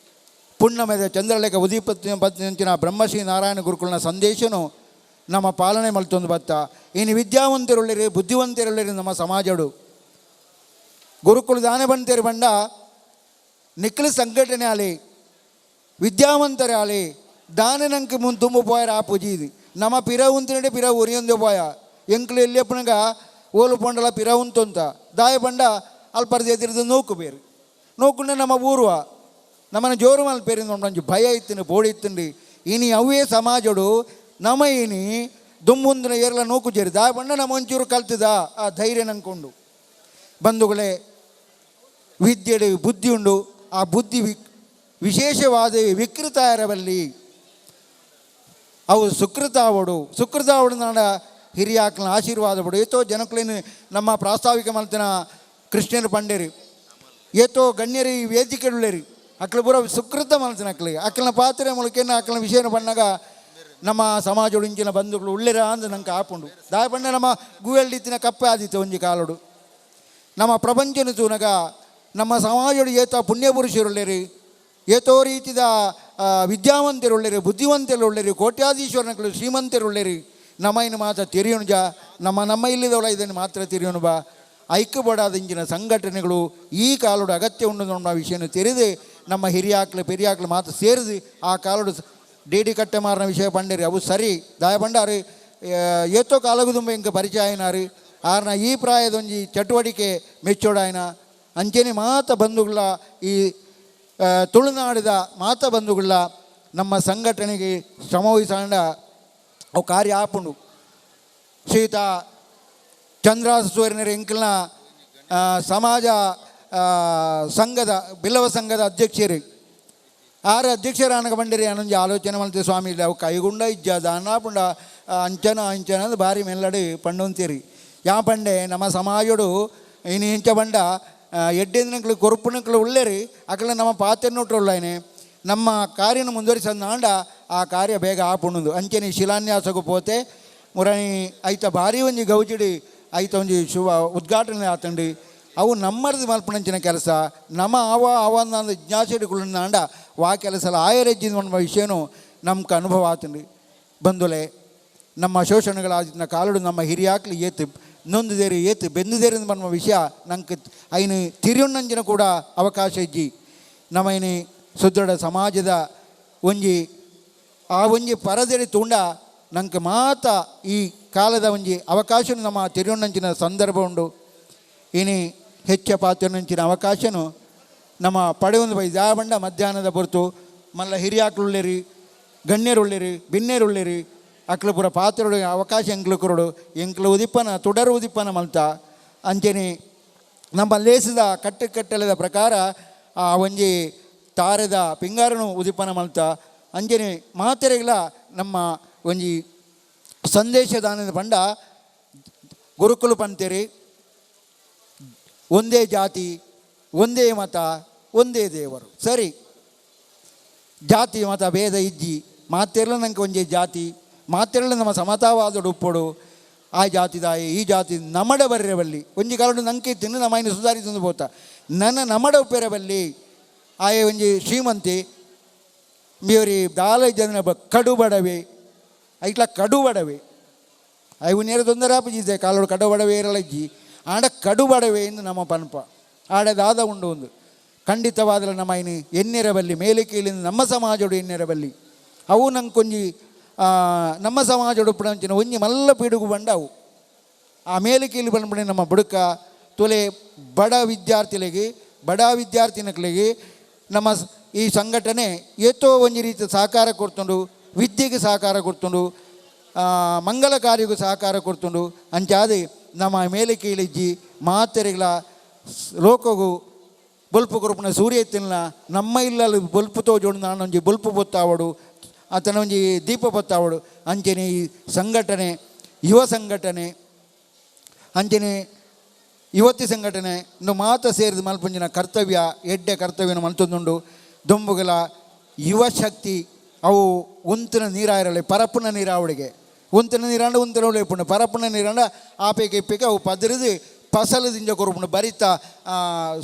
ಪುಣ್ಣಮೆದ ಚಂದ್ರಲೇಖ ಉದೀಪತ್ತಿ ಪತ್ನಿಂಚಿನ ಬ್ರಹ್ಮಶ್ರೀ ನಾರಾಯಣ ಗುರುಕುಲನ ಸಂದೇಶನು ನಮ್ಮ ಪಾಲನೆ ಮಲ್ತೊಂದು ಬತ್ತ. ಇನ್ನು ವಿದ್ಯಾವಂತರುಳ್ಳಿರಿ, ಬುದ್ಧಿವಂತರುಳ್ಳಿರಿ ನಮ್ಮ ಸಮಾಜಡು ಗುರುಕುಲ ದಾನ ಬಂತೇರಿ ಬಂಡ ನಿಕ್ಲು ಸಂಘಟನೆ ಆಲಿ, ವಿದ್ಯಾವಂತರೇ ಆಲಿ, ದಾನ ನಂಗೆ ಮುನ್ ತುಂಬು ಪೋಯರ ಆ ಪೂಜಿ ಇದು ನಮ್ಮ ಪಿರ ಉಂತಿನಡೆ ಪಿರ ಉರಿಯೊಂದು ಪೋಯ ಎಂಕ್ಲು ಎಲ್ಲಿ ಅಪ್ಪನಗ ಓಲು ಪಂಡಲ ಪಿರ ಉಂತುಂತ ದಾಯ ಪಂಡ ಅಲ್ಪರ್ದ ಎದುರಿದ ನೂಕು ಬೇರು ನೂಕುಂಡ ನಮ್ಮ ಊರುವ ನಮ್ಮನ ಜೋರು ಮಲ್ಪೇರಿಂದ ಒಂಜಿ ಭಯ ಇತ್ತಿನ ಬೋಡಿ ಇತ್ತುಂಡು ಇನಿ ಅವೇ ಸಮಾಜಡು ನಮ ಇನಿ ದುಂಬುಂದಿನ ಏರ್ಲ ನೂಕು ಜೇರಿ ದಾಯ ಪಂಡ ನಮ್ಮ ಒಂಚೂರು ಕಲ್ತದ ಆ ಧೈರ್ಯ ನಂಕೊಂಡು. ಬಂಧುಗಳೇ, ವಿದ್ಯೆಡು ಬುದ್ಧಿ ಉಂಡು, ಆ ಬುದ್ಧಿ ವಿಶೇಷವಾದ ವಿಕೃತ ಇರಬಲ್ಲಿ ಅವು ಸುಕೃತಾವಡು ಸುಕೃತಾವಡು ನಾಡ ಹಿರಿಯಾಕ್ಲ ಆಶೀರ್ವಾದ ಪಡು. ಏತೋ ಜನಕ್ಲೇನು ನಮ್ಮ ಪ್ರಾಸ್ತಾವಿಕ ಮಲ್ತಿನ ಕೃಷ್ಣರು ಪಂಡೇರಿ ಏತೋ ಗಣ್ಯರು ಈ ವೇದಿಕೆಡುಳ್ಳೇರಿ ಅಕ್ಲ ಪೂರ ಸುಕೃತ ಮಲ್ತಿನ ಅಕ್ಲಿಗೆ ಅಕ್ಲನ ಪಾತ್ರೆ ಮೂಲಕೇನ ಅಕ್ಲನ ವಿಷಯನ ಬಣ್ಣಗ ನಮ್ಮ ಸಮಾಜಡು ಇಂಚಿನ ಬಂಧುಗಳು ಉಳ್ಳೇರ ಅಂದ್ ನಂಗೆ ಆಪುಂಡು. ದಾಯ ಪಂಡ ನಮ್ಮ ಗುವೆಲ್ಡಿತ್ತಿನ ಕಪ್ಪೆ ಆದಿತ್ತು ಒಂಜಿ ಕಾಲಡು. ನಮ್ಮ ಪ್ರಪಂಚನ ತೂನಗ ನಮ್ಮ ಸಮಾಜಡು ಏತ ಪುಣ್ಯಪುರುಷರುಳ್ಳೇರಿ, ಏತೋ ರೀತಿದ ವಿದ್ಯಾವಂತರುಳ್ಳೇರಿ, ಬುದ್ಧಿವಂತರುಳ್ಳೇರಿ, ಕೋಟ್ಯಾಧೀಶ್ವರನಗಳು ಶ್ರೀಮಂತರುಳ್ಳೇರಿ. ನಮ್ಮ ಇನ್ನು ಮಾತ್ರ ತೆರೆಯೋಣ ಜ ನಮ್ಮ ನಮ್ಮ ಇಲ್ಲಿದವಳ ಇದನ್ನು ಮಾತ್ರ ತೆರೆಯೋಣ ಬಾ. ಐಕ್ಯಪಡಾದ ಇಂಚಿನ ಸಂಘಟನೆಗಳು ಈ ಕಾಲೋಡು ಅಗತ್ಯ ಉಂಡು ನಮ್ಮ ವಿಷಯನ ತೆರೆದು ನಮ್ಮ ಹಿರಿಯಾಕ್ಲು ಪೆರಿಯಾಕ್ಲು ಮಾತ್ರ ಸೇರಿದು ಆ ಕಾಲೋಡು ಡೇಡಿ ಕಟ್ಟೆ ಮಾರನ ವಿಷಯ ಪಂಡೇರಿ ಅವು ಸರಿ. ದಾಯ ಪಂಡಾರು ಏತೋ ಕಾಲಗುದುಂಬ ಇಂಕ ಪರಿಚಯ అయినారు. ಆರ್ನ ಈ ಪ್ರಾಯದೊಂಜಿ ಚಟುವಟಿಕೆ ಮೆಚ್ಚೋಡಾಯನ ಅಂಚೆನೆ ಮಾತ ಬಂಧುಗಳ ಈ ತುಳುನಾಡಿದ ಮಾತ ಬಂಧುಗಳ ನಮ್ಮ ಸಂಘಟನೆಗೆ ಶ್ರಮವಹಿಸಾಂಡ ಅವು ಕಾರ್ಯ ಆಪುಂಡು. ಶ್ರೀತ ಚಂದ್ರಾಸೂರ್ಯನರ ಎಂಕಲ್ನ ಸಮಾಜ ಸಂಘದ ಬಿಲ್ಲವ ಸಂಘದ ಅಧ್ಯಕ್ಷರು ಆರು ಅಧ್ಯಕ್ಷರಾನಗ ಬಂಡಿರಿ ಅನ್ನೊಂಜಿ ಆಲೋಚನೆ ಮಲ್ತೆ ಸ್ವಾಮಿ ಅವು ಕೈಗುಂಡ ಇಜ್ಜ ದಾನಾಪುಂಡ ಅಂಚನ ಅಂಚನ ಅಂದ್ ಭಾರಿ ಮೆಲ್ಲಡಿ ಪಂಡೊಂತೀರಿ. ಯಾ ಪಂಡೆ ನಮ್ಮ ಸಮಾಜಡು ಇನ್ನು ಇಂಚ ಬಂಡ ಎಡ್ಡೆಂದಿನಕ್ಲು ಕೊರುಪುನಕ್ಲು ಉಳ್ಳೇರಿ ಅಕಲ ನಮ್ಮ ಪಾತೆನ್ನೋಟ್ರುಳ್ಳಾಯನೆ ನಮ್ಮ ಕಾರ್ಯನ ಮುಂದುವರಿಸಂದಾಂಡ ಆ ಕಾರ್ಯ ಬೇಗ ಆಪುಣುಂದು. ಅಂಚನೆ ಶಿಲಾನ್ಯಾಸಕ್ಕೂ ಪೋತೆ ಮುರಣಿ ಐತ ಭಾರಿ ಒಂಜಿ ಗೌಜಿಡಿ ಐತ ಒಂಜಿ ಶುಭ ಉದ್ಘಾಟನೆ ಆತಂಡಿ. ಅವು ನಮ್ಮರ್ದು ಮಲ್ಪಣಂಚಿನ ಕೆಲಸ ನಮ್ಮ ಆವ ಆವಂದ ಜಿಜ್ಞಾಸೆಡುಕುಳ್ಳಾಂಡ ವಾ ಕೆಲಸ ಆಯರೆಜ್ಜಿನ ಒಂದು ವಿಷಯನೂ ನಮ್ಗೆ ಅನುಭವ ಆತಂಡಿ. ಬಂಧುಲೆ, ನಮ್ಮ ಶೋಷಣೆಗಳಾದ ಕಾಲಡು ನಮ್ಮ ಹಿರಿಯಾಕ್ಲು ಏತು ನೊಂದುದೇರಿ ಏತು ಬೆಂದುದೇರಿ ನಮ್ಮ ವಿಷಯ ನಂಗೆ ಐನು ತಿರಿಯೊಣ್ಣಂಚಿನ ಕೂಡ ಅವಕಾಶ ಇಜ್ಜಿ. ನಮ್ಮ ಐನಿ ಸುದೃಢ ಸಮಾಜದ ಒಂಜಿ ಆ ಒಂಜಿ ಪರದೆರಿ ತೂಂಡ ನಂಗೆ ಮಾತ ಈ ಕಾಲದ ಒಂಜಿ ಅವಕಾಶ ನಮ್ಮ ತಿರಿಯೊಣ್ಣಂಚಿನ ಸಂದರ್ಭ ಉಂಡು. ಇನಿ ಹೆಚ್ಚ ಪಾತ್ರನಂಚಿನ ಅವಕಾಶನು ನಮ್ಮ ಪಡೆಯೊಂದು ಬೈ ದಾಬಂಡ ಮಧ್ಯಾಹ್ನದ ಹೊರತು ಮಲ್ಲ ಹಿರಿಯಾಕ್ಲುಳ್ಳೇರಿ ಗಣ್ಯರುಳ್ಳೇರಿ ಬಿನ್ನೇರುಳ್ಳೇರಿ ಅಕ್ಲಪುರ ಪಾತ್ರರು ಅವಕಾಶ ಎಂಕ್ಲು ಕೊರಡು ಎಂಕ್ಲು ಉದಿಪ್ಪನ ತುಡರು ಉದಿಪ್ಪನ ಮಲ್ತ ಅಂಚೆನೆ ನಮ್ಮ ಲೇಸದ ಕಟ್ಟು ಕಟ್ಟಲೆದ ಪ್ರಕಾರ ಆ ಒಂಜಿ ತಾರೆದ ಪಿಂಗಾರನು ಉದಿಪ್ಪನ ಮಲ್ತ ಅಂಚೆನೆ ಮಾತೆರೆಗಳ ನಮ್ಮ ಒಂಜಿ ಸಂದೇಶ ದಾನದ ಪಂಡ ಗುರುಕುಲು ಪಂತೇರಿ ಒಂದೇ ಜಾತಿ ಒಂದೇ ಮತ ಒಂದೇ ದೇವರು. ಸರಿ, ಜಾತಿ ಮತ ಭೇದ ಇಜ್ಜಿ ಮಾತೆರ್ಲ ನಂಗೆ ಒಂಜೇ ಜಾತಿ ಮಾತೆರ್ಲ ನಮ್ಮ ಸಮತಾವಾದ ಉಪ್ಪೊಡು ಆ ಜಾತಿದಾಯಿ ಈ ಜಾತಿ ನಮಡ ಬರ್ರೆಬಲ್ಲಿ ಒಂಜಿ ಕಾಲಡು ನಂಗೆ ತಿನ್ನು ನಮ್ಮ ಐನು ಸುಧಾರಿ ತಂದು ಪೋತ ನನ್ನ ನಮಡ ಉಪ್ಪೆರಬಲ್ಲಿ ಆಯೆ ಒಂಜಿ ಶ್ರೀಮಂತಿ ಮೇರಿ ದಾಲ ಜನ ಕಡು ಬಡವೆ ಐಟ್ಲ ಕಡು ಬಡವೆ ಐವು ನೇರ ತೊಂದರೆ ಆಪುಜಿದೆ ಕಾಲೋಡು ಕಡು ಬಡವೆ ಇರಲಜ್ಜಿ ಆಡ ಕಡು ಬಡವೆ ಎಂದು ನಮ್ಮ ಪನ್ಪ ಆಡದಾದ ಉಂಡು ಒಂದು ಖಂಡಿತವಾದಲ ನಮ್ಮ ಐನು ಎನ್ನೆರಬಲ್ಲಿ ಮೇಲೆ ಕೀಳಿಂದ ನಮ್ಮ ಸಮಾಜಡು ಎನ್ನೆರಬಲ್ಲಿ ಅವು ನಂಗೆ ಕೊಂಜಿ ನಮ್ಮ ಸಮಾಜಡು ಉಪ್ಪುನಂಚಿನ ಒಂಜಿ ಮಲ್ಲ ಪೀಡುಗು ಬಂಡ ಅವು ಆ ಮೇಲೆ ಕೀಳು ಬಂದ್ಬಿಡಿ ನಮ್ಮ ಬುಡುಕ ತುಲೆ ಬಡ ವಿದ್ಯಾರ್ಥಿಗಳಿಗೆ ಬಡ ವಿದ್ಯಾರ್ಥಿನಕ್ಳಿಗೆ ನಮ್ಮ ಈ ಸಂಘಟನೆ ಏತೋ ಒಂಜಿ ರೀತಿ ಸಹಕಾರ ಕೊಡ್ತುಂಡು, ವಿದ್ಯೆಗೆ ಸಹಕಾರ ಕೊಡ್ತುಂಡು, ಮಂಗಲ ಕಾರ್ಯಕ್ಕೂ ಸಹಕಾರ ಕೊಡ್ತುಂಡು. ಅಂಚಾದೆ ನಮ್ಮ ಮೇಲೆ ಕೀಳಿಜ್ಜಿ ಮಾತೆರೆಗಳ ಲೋಕಗೂ ಬೊಲ್ಪು ಕೊರಪುನ ಸೂರ್ಯ ತಿನ್ನ ನಮ್ಮ ಇಲ್ಲಲ್ಲಿ ಬೊಲ್ಪು ತೋಜೋಡು ನಾನೊಂಜಿ ಬೊಲ್ಪು ಬೊತ್ತಾವಡು ಆತನ ಒಂಜಿ ದೀಪ ಬೊತ್ತಾವಡು. ಅಂಚನೆ ಈ ಸಂಘಟನೆ ಯುವ ಸಂಘಟನೆ ಅಂಚನೆ ಯುವತಿ ಸಂಘಟನೆ ಇನ್ನು ಮಾತ ಸೇರಿದ ಮಲ್ಪುಂಜಿನ ಕರ್ತವ್ಯ ಎಡ್ಡೆ ಕರ್ತವ್ಯನ ಮಲ್ತೊಂದುಂಡು. ದೊಂಬುಗಳ ಯುವ ಶಕ್ತಿ ಅವು ಉಂತಿನ ನೀರಾಯಿರಲಿ ಪರಪ್ಪುನ ನೀರಾವಳಿಗೆ ಉಂತಿನ ನೀರಾಂಡ ಉಂತಿನ ಉಳಿಪುಂಡು ಪರಪ್ಪುನ ನೀರಾಂಡ ಆಪೇಕೆ ಇಪ್ಪೇಕೆ ಅವು ಪದರಿದು ಫಸಲು ದಿಂಜ ಕೊರುಪುಂಡು ಬರಿತ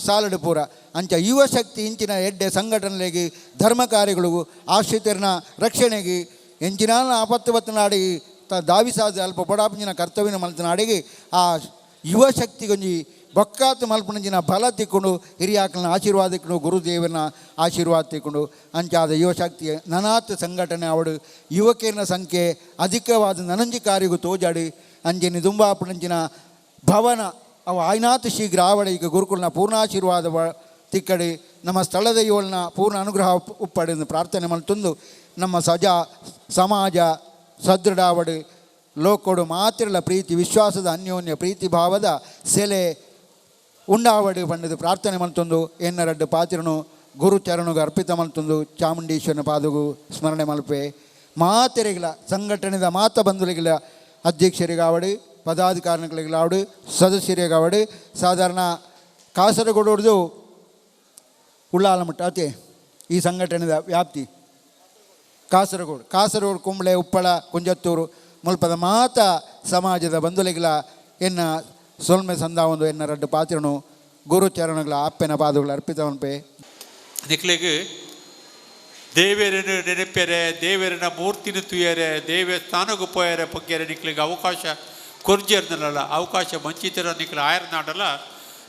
ಸಾಲಡು ಪೂರ. ಅಂಚ ಯುವ ಶಕ್ತಿ ಇಂಚಿನ ಎಡ್ಡೆ ಸಂಘಟನೆಗೆ ಧರ್ಮ ಕಾರ್ಯಗಳಿಗೂ ಆಶ್ರಿತರನ ರಕ್ಷಣೆಗೆ ಎಂಚಿನ ಆಪತ್ತು ಬತ್ತನಾಡಿ ದಾವಿಸಾದ ಅಲ್ಪ ಬಡಾಪಂಜಿನ ಕರ್ತವ್ಯನ ಮಲ್ತನಾಡಿಗೆ ಆ ಯುವ ಶಕ್ತಿಗೊಂಜಿ ಬೊಕ್ಕಾತು ಮಲ್ಪನಂಜಿನ ಬಲ ತಿಕ್ಕೊಂಡು ಹಿರಿಯಾಕಲ್ನ ಆಶೀರ್ವಾದ ತಿಕ್ಕೊಂಡು ಗುರುದೇವನ ಆಶೀರ್ವಾದ ತಿಕ್ಕೊಂಡು ಅಂಚಾದ ಯುವಶಕ್ತಿ ನನಾತ್ ಸಂಘಟನೆ ಅವಡು ಯುವಕರನ ಸಂಖ್ಯೆ ಅಧಿಕವಾದ ನನಂಜಿ ಕಾರ್ಯಗೂ ತೋಜಾಡಿ ಅಂಚೆನೆ ದುಂಬಾಪನಂಚಿನ ಭವನ ಅವು ಆಯ್ನಾತ್ ಶೀಘ್ರ ಆವಡ ಈಗ ಗುರುಕುಲನ ಪೂರ್ಣಾಶೀರ್ವಾದ ತಿಕ್ಕಡಿ ನಮ್ಮ ಸ್ಥಳದ ಯೋಳ್ನ ಪೂರ್ಣ ಅನುಗ್ರಹ ಉಪ್ಪಡಿ ಪ್ರಾರ್ಥನೆ ಮಲ್ತೊಂದು ನಮ್ಮ ಸಜಾ ಸಮಾಜ ಸದೃಢಾವಡು ಲೋಕೋಡು ಮಾತ್ರಲ ಪ್ರೀತಿ ವಿಶ್ವಾಸದ ಅನ್ಯೋನ್ಯ ಪ್ರೀತಿ ಭಾವದ ಸೆಲೆ ಉಂಡಾವಡು ಪಂಡದು ಪ್ರಾರ್ಥನೆ ಮಲ್ತೊಂದು ಎನ್ನರಡ್ಡು ಪಾತ್ರನು ಗುರುಚರಣುಗು ಅರ್ಪಿತ ಮಲ್ತೊಂದು ಚಾಮುಂಡೇಶ್ವರನ ಪಾದಗು ಸ್ಮರಣೆ ಮಲ್ಪೆ. ಮಾತೆರೆಗಳ ಸಂಘಟನೆದ ಮಾತ ಬಂಧುಗಳಿಗಳ ಅಧ್ಯಕ್ಷರಿಗಾವಡು, ಪದಾಧಿಕಾರಿಗಳಿಗಾವಡು, ಸದಸ್ಯರಿಗಾವಡು. ಸಾಧಾರಣ ಕಾಸರಗೋಡು ಉಳ್ಳಾಲ ಮಟ್ಟ ಅತೆ ಈ ಸಂಘಟನೆದ ವ್ಯಾಪ್ತಿ ಕಾಸರಗೋಡು, ಕಾಸರಗೋಡು, ಕುಂಬ್ಳೆ, ಉಪ್ಪಳ, ಕುಂಜತ್ತೂರು ಮುಲ್ಪದ ಮಾತ ಸಮಾಜದ ಬಂಧುಗಳಿಗಳ ಎನ್ನ ಸೊಲ್ಮೆ ಸಂದಾವೊಂದು ಎನ್ನ ರಡ್ಡು ಪಾತ್ರನು ಗುರುಚರಣಗಳ ಅಪ್ಪೆನ ಪಾದಗಳು ಅರ್ಪಿತ ಮನ್ಪೆ. ನಿಕ್ಲೆಗ್ ದೇವೆರನು ನೆನಪೆರೆ, ದೇವರನ ಮೂರ್ತಿನ ತುಯರೆ, ದೇವಸ್ಥಾನಕ್ಕೆ ಪೋಯರೆ ಪೊಗ್ಗೆರೆ ನಿಕ್ಲೆಗ್ ಅವಕಾಶ ಕೊರ್ಜೆರ್ನಲ್ಲ, ಅವಕಾಶ ವಂಚಿತರ ನಿಕ್ಲು ಆಯರ್ನಾಡಲ್ಲ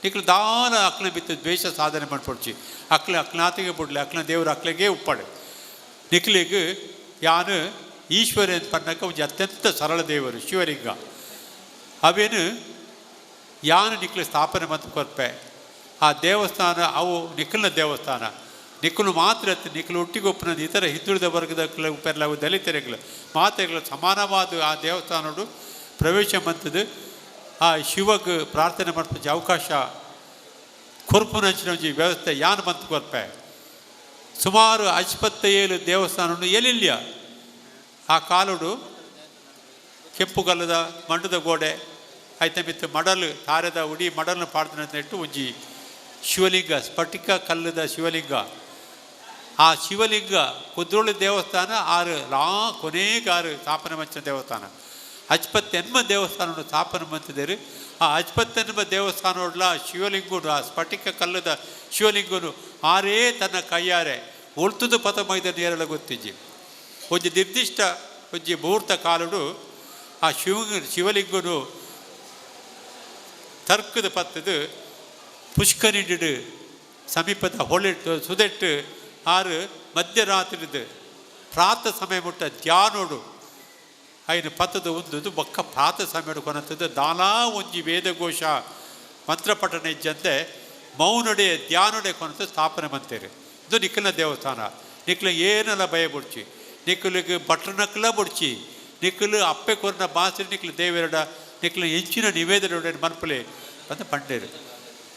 ನಿಕ್ಲು ದಾನ ಅಕ್ಲ ಬಿತ್ತು ದ್ವೇಷ ಸಾಧನೆ ಮಾಡ್ಪೊಡ್ಚಿ ಅಕ್ಲ ಅಕ್ಲಾತಿಗೆ ಬಿಡ್ಲಿ, ಅಕ್ಲ ದೇವರು ಅಕ್ಲೆಗೆ ಉಪ್ಪಾಡು. ನಿಕ್ಲೆಗ್ ಯಾನು ಈಶ್ವರ ಪನ್ನಕ ಒಂಜಿ ಅತ್ಯಂತ ಸರಳ ದೇವರು ಶಿವಲಿಂಗ ಅವೇನು ಯಾನು ನಿಕ್ಲು ಸ್ಥಾಪನೆ ಮತ್ತು ಕೊರ್ಪೆ. ಆ ದೇವಸ್ಥಾನ ಅವು ನಿಖಲ್ನ ದೇವಸ್ಥಾನ, ನಿಖಲು ಮಾತ್ರ ನಿಖಲು ಒಟ್ಟಿಗೊಪ್ಪನ ಇತರ ಹಿಂದುಳಿದ ವರ್ಗದ ಪೆರ್ಲ ದಲಿತರುಗಳು ಮಾತೆಗಳು ಸಮಾನವಾದ ಆ ದೇವಸ್ಥಾನಡು ಪ್ರವೇಶ ಮಂತದ್ದು. ಆ ಶಿವಗ್ ಪ್ರಾರ್ಥನೆ ಮಾಡ್ಪಂಚ ಅವಕಾಶ ಕೊರ್ಪುನಂಚಿನ ಒಂಜಿ ವ್ಯವಸ್ಥೆ ಯಾನು ಬಂತು ಕೊರ್ಪೆ. ಸುಮಾರು 57 ದೇವಸ್ಥಾನ ಎಲ್ಲಿಲ್ಲ ಆ ಕಾಲುಡು ಕೆಂಪುಗಲ್ಲದ ಮಂಡದ ಗೋಡೆ ಐತ ಮಿತ್ತು ಮಡಲು ತಾರೆದ ಉಡಿ ಮಡಲ್ನ ಪಾಡ್ದನ ಇಟ್ಟು ಒಂಜಿ ಶಿವಲಿಂಗ ಸ್ಫಟಿಕ ಕಲ್ಲದ ಶಿವಲಿಂಗ. ಆ ಶಿವಲಿಂಗ ಕುದ್ರೋಳಿ ದೇವಸ್ಥಾನ ಆರು ಲಾ ಕೊನೆಗೆ ಆರು ಸ್ಥಾಪನೆ ಮಂಚಿನ ದೇವಸ್ಥಾನ 58 ದೇವಸ್ಥಾನ ಸ್ಥಾಪನೆ ಮಂತಿದ್ದಾರೆ. ಆ 58 ದೇವಸ್ಥಾನೋಡ್ಲ ಶಿವಲಿಂಗುನು ಆ ಸ್ಫಟಿಕ ಕಲ್ಲದ ಶಿವಲಿಂಗುನು ಆರೇ ತನ್ನ ಕೈಯಾರೆ ಒಳ್ತುದು ಪಥ ಮೈದ ನೇರಳ ಗೊತ್ತಿಜ್ಜಿ. ಒಂಜಿ ನಿರ್ದಿಷ್ಟ ಒಂಜಿ ಮುಹೂರ್ತ ಕಾಲುಡು ಆ ಶಿವಲಿಂಗುನು ತರ್ಕದ ಪತ್ತದು ಪುಷ್ಕರಿಡು ಸಮೀಪದ ಹೊಳೆಟ್ಟು ಸುದೆಟ್ಟು ಆರು ಮಧ್ಯರಾತ್ರಿದು ಪ್ರಾತ ಸಮಯ ಮುಟ್ಟ ಧ್ಯಾನೋಡು ಐನು ಪತ್ತದ ಉಂದುದು ಬೊಕ್ಕ ಪ್ರಾತ ಸಮಯ ಕೊನತ್ತದು ದಾಲಾ ಒಂಜಿ ವೇದಘೋಷ ಮಂತ್ರಪಠಣ ಇಜ್ಜಂತೆ ಮೌನಡೆ ಧ್ಯಾನಡೆ ಕೊನತ್ತು ಸ್ಥಾಪನೆ ಮಂತೇರು. ಇದು ನಿಖಲ್ನ ದೇವಸ್ಥಾನ. ನಿಖಲ ಏನೆಲ್ಲ ಭಯ ಬುಡ್ಚಿ, ನಿಖಲಿಗೆ ಬಟ್ರನಕ್ಲ ಬುಡ್ಚಿ, ನಿಖಲು ಅಪ್ಪೆ ಕೊರ್ನ ಬಾಸರಿ ನಿಖಲು ದೇವರಡ ನಿಖಲು ಹೆಚ್ಚಿನ ನಿವೇದನೆ ಮನ್ಪಲೆ ಅಂತ ಪಂಡೇರು.